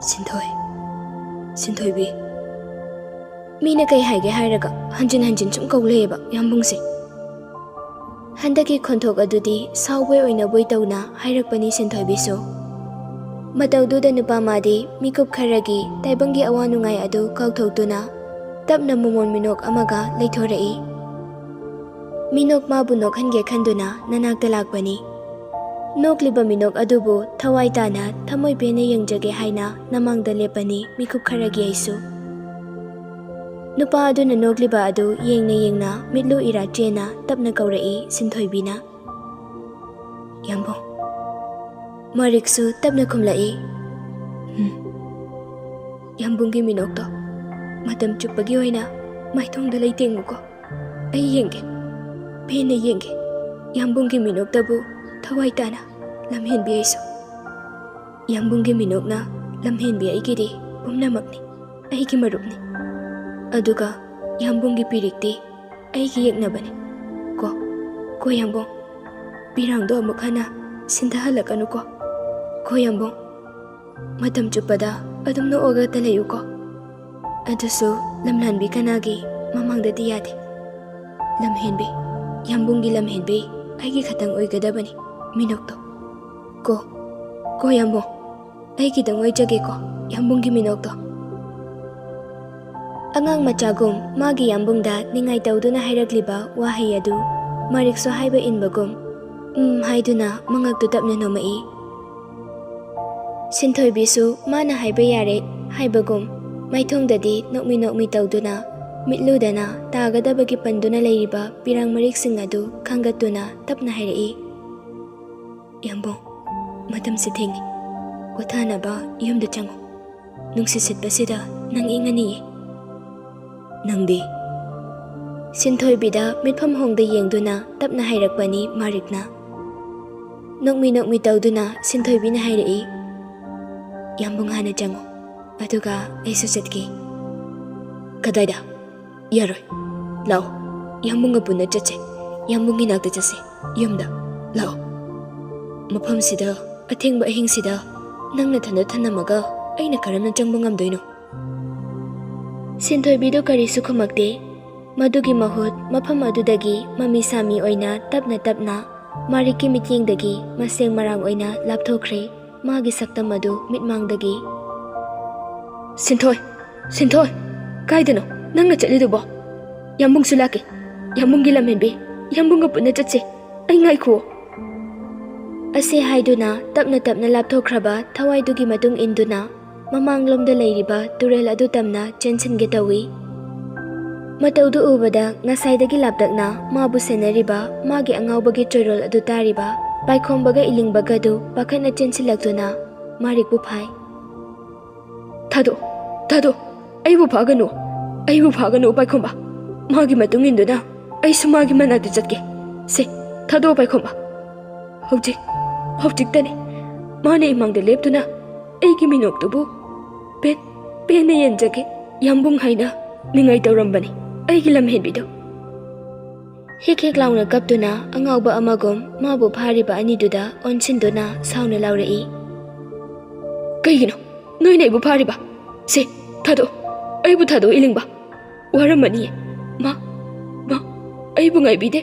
"ꯁꯤꯟꯊꯣꯏ, ꯁꯤꯟꯊꯣꯏꯕꯤ, ꯃꯤꯅ ꯀꯩ ꯍꯥꯏꯒꯦ ꯍꯥꯏꯔꯒ ꯍꯟꯖꯤꯟ ꯍꯟꯖꯤꯟ ꯁꯨꯝ ꯀꯧ ꯂꯩꯌꯦꯕ ꯌꯥꯝꯕꯨꯡꯁꯦ?" ꯍꯟꯗꯛꯀꯤ ꯈꯣꯟꯊꯣꯛ ꯑꯗꯨꯗꯤ ꯁꯥꯎꯕꯣꯏ ꯑꯣꯏꯅꯕꯣꯏ ꯇꯧꯅ ꯍꯥꯏꯔꯛꯄꯅꯤ ꯁꯤꯟꯊꯣꯏꯕꯤꯁꯨ꯫ ꯃꯇꯧꯗꯨꯗ ꯅꯨꯄꯥ ꯃꯥꯗꯤ ꯃꯤꯀꯨꯞ ꯈꯔꯒꯤ ꯇꯥꯏꯕꯪꯒꯤ ꯑꯋꯥ ꯅꯨꯡꯉꯥꯏ ꯑꯗꯨ ꯀꯥꯎꯊꯣꯛꯇꯨꯅ ꯇꯞꯅ ꯃꯃꯣꯟ ꯃꯤꯅꯣꯛ ꯑꯃꯒ ꯂꯩꯊꯣꯔꯛꯏ꯫ ꯃꯤꯅꯣꯛ ꯃꯥꯕꯨ ꯅꯣꯛꯍꯟꯒꯦ ꯈꯟꯗꯨꯅ ꯅꯅꯥꯛꯇ ꯂꯥꯛꯄꯅꯤ꯫ ꯅꯣꯛꯂꯤꯕ ꯃꯤꯅꯣꯛ ꯑꯗꯨꯕꯨ ꯊꯋꯥꯏ ꯇꯥꯅ ꯊꯃꯣꯏ ꯄꯦꯟꯅ ꯌꯦꯡꯖꯒꯦ ꯍꯥꯏꯅ ꯅꯃꯥꯡꯗ ꯂꯦꯞꯄꯅꯤ ꯃꯤꯀꯨꯞ ꯈꯔꯒꯤ ꯑꯩꯁꯨ꯫ ꯅꯨꯄꯥ ꯑꯗꯨꯅ ꯅꯣꯛꯂꯤꯕ ꯑꯗꯨ ꯌꯦꯡꯅ ꯌꯦꯡꯅ ꯃꯤꯠꯂꯨ ꯏꯔꯥ ꯆꯦꯅ ꯇꯞꯅ ꯀꯧꯔꯛꯏ ꯁꯤꯟꯊꯣꯏꯕꯤꯅ, "ꯌꯥꯝꯕꯨꯡ?" ꯃꯥꯔꯤꯛꯁꯨ ꯇꯞꯅ ꯈꯨꯝꯂꯛꯏ, "ꯎꯝ, ꯌꯥꯝꯕꯨꯡꯒꯤ ꯃꯤꯅꯣꯛꯇꯣ ꯃꯇꯝ ꯆꯨꯞꯄꯒꯤ ꯑꯣꯏꯅ ꯃꯥꯏꯊꯣꯡꯗ ꯂꯩꯇꯦꯡꯉꯨꯀꯣ꯫ ꯑꯩ ꯌꯦꯡꯒꯦ, ꯄꯦꯟꯅ ꯌꯦꯡꯒꯦ꯫ ꯌꯥꯝꯕꯨꯡꯒꯤ ꯃꯤꯅꯣꯛꯇꯕꯨ ꯊꯋꯥꯏ ꯇꯥꯅ ꯂꯝꯍꯦꯟꯕꯤ ꯑꯩꯁꯨ꯫ ꯌꯥꯝꯕꯨꯡꯒꯤ ꯃꯤꯅꯣꯛꯅ ꯂꯝꯍꯦꯟꯕꯤ ꯑꯩꯒꯤꯗꯤ ꯄꯨꯝꯅꯃꯛꯅꯤ, ꯑꯩꯒꯤ ꯃꯔꯨꯞꯅꯤ꯫ ꯑꯗꯨꯒ ꯌꯥꯝꯕꯨꯡꯒꯤ ꯄꯤꯔꯤꯛꯇꯤ ꯑꯩꯒꯤ ꯌꯦꯛꯅꯕꯅꯤ꯫ ꯀꯣ, ꯀꯣ ꯌꯥꯝꯕꯨꯡ, ꯄꯤꯔꯥꯡꯗꯣ ꯑꯃꯨꯛ ꯍꯟꯅ ꯁꯤꯟꯊꯍꯜꯂꯛꯀꯅꯨꯀꯣ꯫ ꯀꯣ ꯌꯥꯝꯕꯨꯡ, ꯃꯇꯝ ꯆꯨꯞꯄꯗ ꯑꯗꯨꯝ ꯅꯣꯛꯑꯒꯇ ꯂꯩꯌꯨꯀꯣ꯫ ꯑꯗꯨꯁꯨ ꯂꯝꯂꯥꯟꯕꯤ ꯀꯅꯥꯒꯤ ꯃꯃꯥꯡꯗꯗꯤ ꯌꯥꯗꯦ꯫ ꯂꯝꯍꯦꯟꯕꯤ, ꯌꯥꯝꯕꯨꯡꯒꯤ ꯂꯝꯍꯦꯟꯕꯤ ꯑꯩꯒꯤ ꯈꯛꯇꯪ ꯑꯣꯏꯒꯗꯕꯅꯤ ꯃꯤꯅꯣꯛꯇꯣ꯫ ꯀꯣ, ꯀꯣ ꯌꯥꯝꯕꯨꯡ, ꯑꯩꯒꯤꯗꯪ ꯑꯣꯏꯖꯒꯦꯀꯣ ꯌꯥꯝꯕꯨꯡꯒꯤ ꯃꯤꯅꯣꯛꯇꯣ꯫" ꯑꯉꯥꯡ ꯃꯆꯥꯒꯨꯝ ꯃꯥꯒꯤ ꯌꯥꯝꯕꯨꯡꯗ ꯅꯤꯡꯉꯥꯏ ꯇꯧꯗꯨꯅ ꯍꯥꯏꯔꯛꯂꯤꯕ ꯋꯥꯍꯩ ꯑꯗꯨ ꯃꯥꯔꯤꯛꯁꯨ ꯍꯥꯏꯕ ꯏꯟꯕꯒꯨꯝ "ꯎꯝ" ꯍꯥꯏꯗꯨꯅ ꯃꯉꯛꯇꯨ ꯇꯞꯅ ꯅꯣꯝꯃꯛꯏ꯫ ꯁꯤꯟꯊꯣꯏꯕꯤꯁꯨ ꯃꯥꯅ ꯍꯥꯏꯕ ꯌꯥꯔꯦ ꯍꯥꯏꯕꯒꯨꯝ ꯃꯥꯏꯊꯣꯡꯗꯗꯤ ꯅꯣꯛꯃꯤ ꯅꯣꯛꯃꯤ ꯇꯧꯗꯨꯅ ꯃꯤꯠꯂꯨꯗꯅ ꯇꯥꯒꯗꯕꯒꯤ ꯄꯟꯗꯨꯅ ꯂꯩꯔꯤꯕ ꯄꯤꯔꯥꯡ ꯃꯔꯤꯛꯁꯤꯡ ꯑꯗꯨ ꯈꯪꯒꯠꯇꯨꯅ ꯇꯞꯅ ꯍꯥꯏꯔꯛꯏ, "ꯌꯥꯝꯕꯨꯡ, ꯃꯇꯝꯁꯦ ꯊꯦꯡꯉꯤ꯫ ꯄꯣꯊꯥꯅꯕ ꯌꯨꯝꯗ ꯆꯪꯉꯨ꯫ ꯅꯨꯡꯁꯤꯠ ꯁꯤꯠꯄꯁꯤꯗ ꯅꯪ ꯏꯪꯉꯅꯤꯌꯦ꯫ ꯅꯪꯗꯤ?" ꯁꯤꯟꯊꯣꯏꯕꯤꯗ ꯃꯤꯠꯐꯝ ꯍꯣꯡꯗ ꯌꯦꯡꯗꯨꯅ ꯇꯞꯅ ꯍꯥꯏꯔꯛꯄꯅꯤ ꯃꯥꯔꯤꯛꯅ꯫ ꯅꯣꯛꯃꯤ ꯅꯣꯛꯃꯤ ꯇꯧꯗꯨꯅ ꯁꯤꯟꯊꯣꯏꯕꯤꯅ ꯍꯥꯏꯔꯛꯏ, "ꯌꯥꯝꯕꯨꯡ ꯍꯥꯟꯅ ꯆꯪꯉꯨ, ꯑꯗꯨꯒ ꯑꯩꯁꯨ ꯆꯠꯀꯦ꯫" "ꯀꯗꯥꯏꯗ?" "ꯌꯥꯔꯣꯏ꯫ ꯂꯥꯛꯑꯣ, ꯌꯥꯝꯕꯨꯡꯒ ꯄꯨꯟꯅ ꯆꯠꯁꯦ꯫ ꯌꯥꯝꯕꯨꯡꯒꯤ ꯅꯥꯛꯇ ꯆꯠꯁꯦ, ꯌꯨꯝꯗ꯫ ꯂꯥꯛꯑꯣ꯫ ꯃꯐꯝꯁꯤꯗ, ꯑꯊꯦꯡꯕ ꯑꯍꯤꯡꯁꯤꯗ ꯅꯪ ꯅꯊꯟꯗ ꯊꯅꯝꯃꯒ ꯑꯩꯅ ꯀꯔꯝꯅ ꯆꯪꯕ ꯉꯝꯗꯣꯏꯅꯣ?" ꯁꯤꯟꯊꯣꯏꯕꯤꯗꯨ ꯀꯔꯤꯁꯨ ꯈꯨꯝꯃꯛꯇꯦ꯫ ꯃꯗꯨꯒꯤ ꯃꯍꯨꯠ ꯃꯐꯝ ꯑꯗꯨꯗꯒꯤ ꯃꯃꯤ ꯁꯥꯃꯤ ꯑꯣꯏꯅ ꯇꯞꯅ ꯇꯞꯅ ꯃꯥꯔꯤꯛꯀꯤ ꯃꯤꯠꯌꯦꯡꯗꯒꯤ ꯃꯁꯦꯡ ꯃꯔꯥꯡ ꯑꯣꯏꯅ ꯂꯥꯞꯊꯣꯛꯈ꯭ꯔꯦ꯫ ꯃꯥꯒꯤ ꯁꯛꯇꯝ ꯑꯗꯨ ꯃꯤꯠꯃꯥꯡꯗꯒꯤ꯫ "ꯁꯤꯟꯊꯣꯏ! ꯁꯤꯟꯊꯣꯏ! ꯀꯥꯏꯗꯅꯣ ꯅꯪꯅ ꯆꯠꯂꯤꯗꯨꯕꯣ? ꯌꯥꯝꯕꯨꯡꯁꯨ ꯂꯥꯛꯀꯦ꯫ ꯌꯥꯝꯕꯨꯡꯒꯤ ꯂꯝꯍꯦꯟꯕꯤ, ꯌꯥꯝꯕꯨꯡꯒ ꯄꯨꯟꯅ ꯆꯠꯁꯦ꯫ ꯑꯩ ꯉꯥꯏꯈꯨꯑꯣ꯫" ꯑꯁꯤ ꯍꯥꯏꯗꯨꯅ ꯇꯞꯅ ꯇꯞꯅ ꯂꯥꯞꯊꯣꯛꯈ꯭ꯔꯕ ꯊꯋꯥꯏꯗꯨꯒꯤ ꯃꯇꯨꯡ ꯏꯟꯗꯨꯅ ꯃꯃꯥꯡꯂꯣꯝꯗ ꯂꯩꯔꯤꯕ ꯇꯨꯔꯦꯜ ꯑꯗꯨ ꯇꯝꯅ ꯆꯦꯟꯁꯤꯟꯒꯦ ꯇꯧꯏ꯫ ꯃꯇꯧꯗꯨ ꯎꯕꯗ ꯉꯁꯥꯏꯗꯒꯤ ꯂꯥꯞꯇꯛꯅ ꯃꯥꯕꯨ ꯁꯦꯟꯅꯔꯤꯕ ꯃꯥꯒꯤ ꯑꯉꯥꯎꯕꯒꯤ ꯆꯣꯏꯔꯣꯜ ꯑꯗꯨ ꯇꯥꯔꯤꯕ ꯄꯥꯏꯈꯣꯝꯕꯒ ꯏꯂꯤꯡꯕꯒ ꯑꯗꯨ ꯄꯥꯈꯠꯅ ꯆꯦꯟꯁꯤꯜꯂꯛꯇꯨꯅ ꯃꯥꯔꯤꯛꯄꯨ ꯐꯥꯏ꯫ "ꯊꯥꯗꯣꯛ, ꯊꯥꯗꯣꯛ, ꯑꯩꯕꯨ ꯐꯥꯒꯅꯨ, ꯑꯩꯕꯨ ꯐꯥꯒꯅꯨ ꯄꯥꯏꯈꯣꯝꯕ꯫ ꯃꯥꯒꯤ ꯃꯇꯨꯡ ꯏꯟꯗꯨꯅ ꯑꯩꯁꯨ ꯃꯥꯒꯤ ꯃꯅꯥꯛꯇ ꯆꯠꯀꯦ꯫ ꯁꯦ, ꯊꯥꯗꯣꯛꯑꯣ ꯄꯥꯏꯈꯣꯝꯕ꯫ ꯍꯧꯖꯤꯛ, ꯍꯧꯖꯤꯛꯇꯅꯤ ꯃꯥꯅ ꯏꯃꯥꯡꯗ ꯂꯦꯞꯇꯨꯅ ꯑꯩꯒꯤ ꯃꯤꯅꯣꯛꯇꯨꯕꯨ ꯄꯦꯟ, ꯄꯦꯟꯅ ꯌꯦꯡꯖꯒꯦ ꯌꯥꯝꯕꯨꯡ ꯍꯥꯏꯅ ꯅꯤꯡꯉꯥꯏ ꯇꯧꯔꯝꯕꯅꯤ ꯑꯩꯒꯤ ꯂꯝꯍꯦꯟꯕꯤꯗꯨ꯫" ꯍꯤꯛ ꯍꯤꯛ ꯂꯥꯎꯅ ꯀꯞꯇꯨꯅ ꯑꯉꯥꯎꯕ ꯑꯃꯒꯨꯝ ꯃꯥꯕꯨ ꯐꯥꯔꯤꯕ ꯑꯅꯤꯗꯨꯗ ꯑꯣꯟꯁꯤꯟꯗꯨꯅ ꯁꯥꯎꯅ ꯂꯥꯎꯔꯛꯏ꯫ "ꯀꯩꯒꯤꯅꯣ ꯅꯣꯏꯅ ꯑꯩꯕꯨ ꯐꯥꯔꯤꯕ? ꯁꯦ, ꯊꯥꯗꯣꯛꯑꯣ, ꯑꯩꯕꯨ ꯊꯥꯗꯣꯛꯑꯣ ꯏꯂꯤꯡꯕ꯫ ꯋꯥꯔꯝꯃꯅꯤꯌꯦ꯫ ꯃꯥ, ꯃꯥ ꯑꯩꯕꯨ ꯉꯥꯏꯕꯤꯗꯦ꯫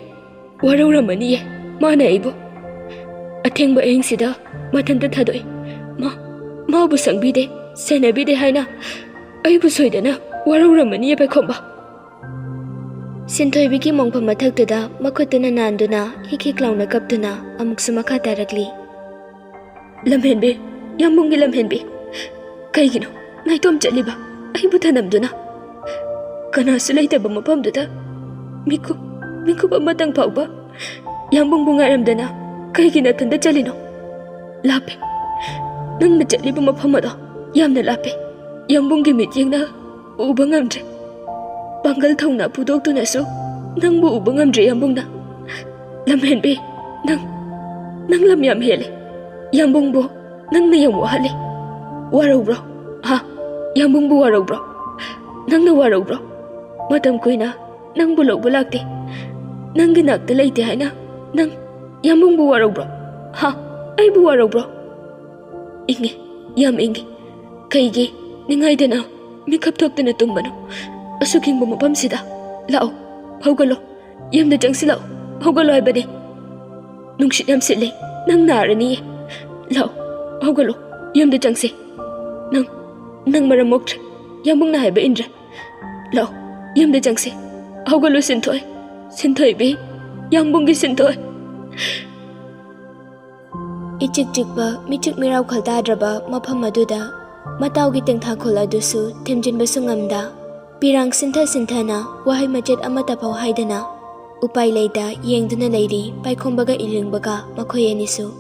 ꯋꯥꯔꯧꯔꯝꯃꯅꯤꯌꯦ ꯃꯥꯅ ꯑꯩꯕꯨ꯫ ꯑꯊꯦꯡꯕ ꯑꯍꯤꯡꯁꯤꯗ ꯃꯊꯟꯇ ꯊꯥꯗꯣꯛꯏ꯫ ꯃꯥ, ꯃꯥꯕꯨ ꯁꯪꯕꯤꯗꯦ, ꯁꯦꯟꯅꯕꯤꯗꯦ ꯍꯥꯏꯅ ꯑꯩꯕꯨ ꯁꯣꯏꯗꯅ ꯋꯥꯔꯧꯔꯝꯃꯅꯤꯌꯦ ꯄꯥꯏꯈꯣꯝꯕ꯫" ꯁꯤꯟꯊꯣꯏꯕꯤꯒꯤ ꯃꯣꯡꯐꯝ ꯃꯊꯛꯇꯨꯗ ꯃꯈꯨꯠꯇꯨꯅ ꯅꯥꯟꯗꯨꯅ ꯍꯤꯛ ꯍꯤꯛ ꯂꯥꯎꯅ ꯀꯞꯇꯨꯅ ꯑꯃꯨꯛꯁꯨ ꯃꯈꯥ ꯇꯥꯔꯛꯂꯤ꯫ "ꯂꯝꯍꯦꯟꯕꯤ, ꯌꯥꯝꯕꯨꯡꯒꯤ ꯂꯝꯍꯦꯟꯕꯤ, ꯀꯩꯒꯤꯅꯣ ꯅꯥꯏꯇꯣꯝ ꯆꯠꯂꯤꯕ? ꯑꯩꯕꯨ ꯊꯅꯝꯗꯨꯅ ꯀꯅꯥꯁꯨ ꯂꯩꯇꯕ ꯃꯐꯝꯗꯨꯗ ꯃꯤꯀꯨꯞ, ꯃꯤꯀꯨꯞ ꯑꯃꯇꯪ ꯐꯥꯎꯕ ꯌꯥꯝꯕꯨꯡꯕꯨ ꯉꯥꯏꯔꯝꯗꯅ ꯀꯩꯒꯤ ꯅꯊꯟꯗ ꯆꯠꯂꯤꯅꯣ? ꯂꯥꯞꯄꯦ, ꯅꯪꯅ ꯆꯠꯂꯤꯕ ꯃꯐꯝ ꯑꯗꯣ ꯌꯥꯝꯅ ꯂꯥꯞꯄꯦ꯫ ꯌꯥꯝꯕꯨꯡꯒꯤ ꯃꯤꯠꯌꯦꯡꯅ ꯎꯕ ꯉꯝꯗ꯭ꯔꯦ꯫ ꯄꯥꯡꯒꯜ ꯊꯧꯅꯥ ꯐꯨꯗꯣꯛꯇꯨꯅꯁꯨ ꯅꯪꯕꯨ ꯎꯕ ꯉꯝꯗ꯭ꯔꯦ ꯌꯥꯝꯕꯨꯡꯅ꯫ ꯂꯝꯍꯦꯟꯕꯤ, ꯅꯪ, ꯅꯪ ꯂꯝ ꯌꯥꯝ ꯍꯦꯜꯂꯦ꯫ ꯌꯥꯝꯕꯨꯡꯕꯨ ꯅꯪꯅ ꯌꯥꯝ ꯋꯥꯍꯜꯂꯦ꯫ ꯋꯥꯔꯧꯕ꯭ꯔꯣ? ꯍꯥ? ꯌꯥꯝꯕꯨꯡꯕꯨ ꯋꯥꯔꯧꯕ꯭ꯔꯣ? ꯅꯪꯅ ꯋꯥꯔꯧꯕ꯭ꯔꯣ? ꯃꯇꯝ ꯀꯨꯏꯅ ꯅꯪꯕꯨ ꯂꯧꯕ ꯂꯥꯛꯇꯦ, ꯅꯪꯒꯤ ꯅꯥꯛꯇ ꯂꯩꯇꯦ ꯍꯥꯏꯅ ꯅꯪ ꯌꯥꯝꯕꯨꯡꯕꯨ ꯋꯥꯔꯧꯕ꯭ꯔꯣ? ꯍꯥ? ꯑꯩꯕꯨ ꯋꯥꯔꯧꯕ꯭ꯔꯣ?" ꯏꯪꯉꯤ, ꯌꯥꯝ ꯏꯪꯉꯤ꯫ ꯀꯩꯒꯤ ꯅꯤꯡꯉꯥꯏꯗꯅ ꯃꯤꯀꯞ ꯊꯣꯛꯇꯅ ꯇꯨꯝꯕꯅꯣ? ꯑꯁꯨꯛ ꯏꯪꯕ ꯃꯐꯝꯁꯤꯗ ꯂꯥꯛꯑꯣ, ꯍꯧꯒꯠꯂꯣ, ꯌꯨꯝꯗ ꯆꯪꯁꯤꯜꯂꯛꯑꯣ, ꯍꯧꯒꯠꯂꯣ ꯍꯥꯏꯕꯅꯦ꯫ ꯅꯨꯡꯁꯤꯠ ꯌꯥꯝ ꯁꯤꯠꯂꯦ, ꯅꯪ ꯅꯥꯔꯅꯤꯌꯦ꯫ ꯂꯥꯛꯑꯣ, ꯍꯧꯒꯠꯂꯣ, ꯌꯨꯝꯗ ꯆꯪꯁꯦ꯫ ꯅꯪ, ꯅꯪ ꯃꯔꯝ ꯃꯣꯛꯇ꯭ꯔꯦ, ꯌꯥꯝꯕꯨꯡꯅ ꯍꯥꯏꯕ ꯏꯟꯗ꯭ꯔꯦ꯫ ꯂꯥꯛꯑꯣ, ꯌꯨꯝꯗ ꯆꯪꯁꯦ꯫ ꯍꯧꯒꯠꯂꯣ ꯁꯤꯟꯊꯣꯏ, ꯁꯤꯟꯊꯣꯏꯕꯤ, ꯌꯥꯝꯕꯨꯡꯒꯤ ꯁꯤꯟꯊꯣꯏ꯫ ꯏꯆꯤꯛ ꯆꯤꯛꯄ, ꯃꯤꯆꯤꯛ ꯃꯤꯔꯥꯎ ꯈꯜꯇꯥꯗ꯭ꯔꯕ ꯃꯐꯝ ꯑꯗꯨꯗ ꯃꯇꯥꯎꯒꯤ ꯇꯦꯡꯊꯥꯈꯣꯜ ꯑꯗꯨꯁꯨ ꯊꯦꯝꯖꯤꯟꯕꯁꯨ ꯉꯝꯗ, ꯄꯤꯔꯥꯡ ꯁꯤꯟꯊ ꯁꯤꯟꯊꯅ ꯋꯥꯍꯩ ꯃꯆꯦꯠ ꯑꯃꯠꯇ ꯐꯥꯎ ꯍꯥꯏꯗꯅ ꯎꯄꯥꯏ ꯂꯩꯇ ꯌꯦꯡꯗꯨꯅ ꯂꯩꯔꯤ ꯄꯥꯏꯈꯣꯝꯕꯒ ꯏꯂꯤꯡꯕꯒ ꯃꯈꯣꯏ ꯑꯅꯤꯁꯨ꯫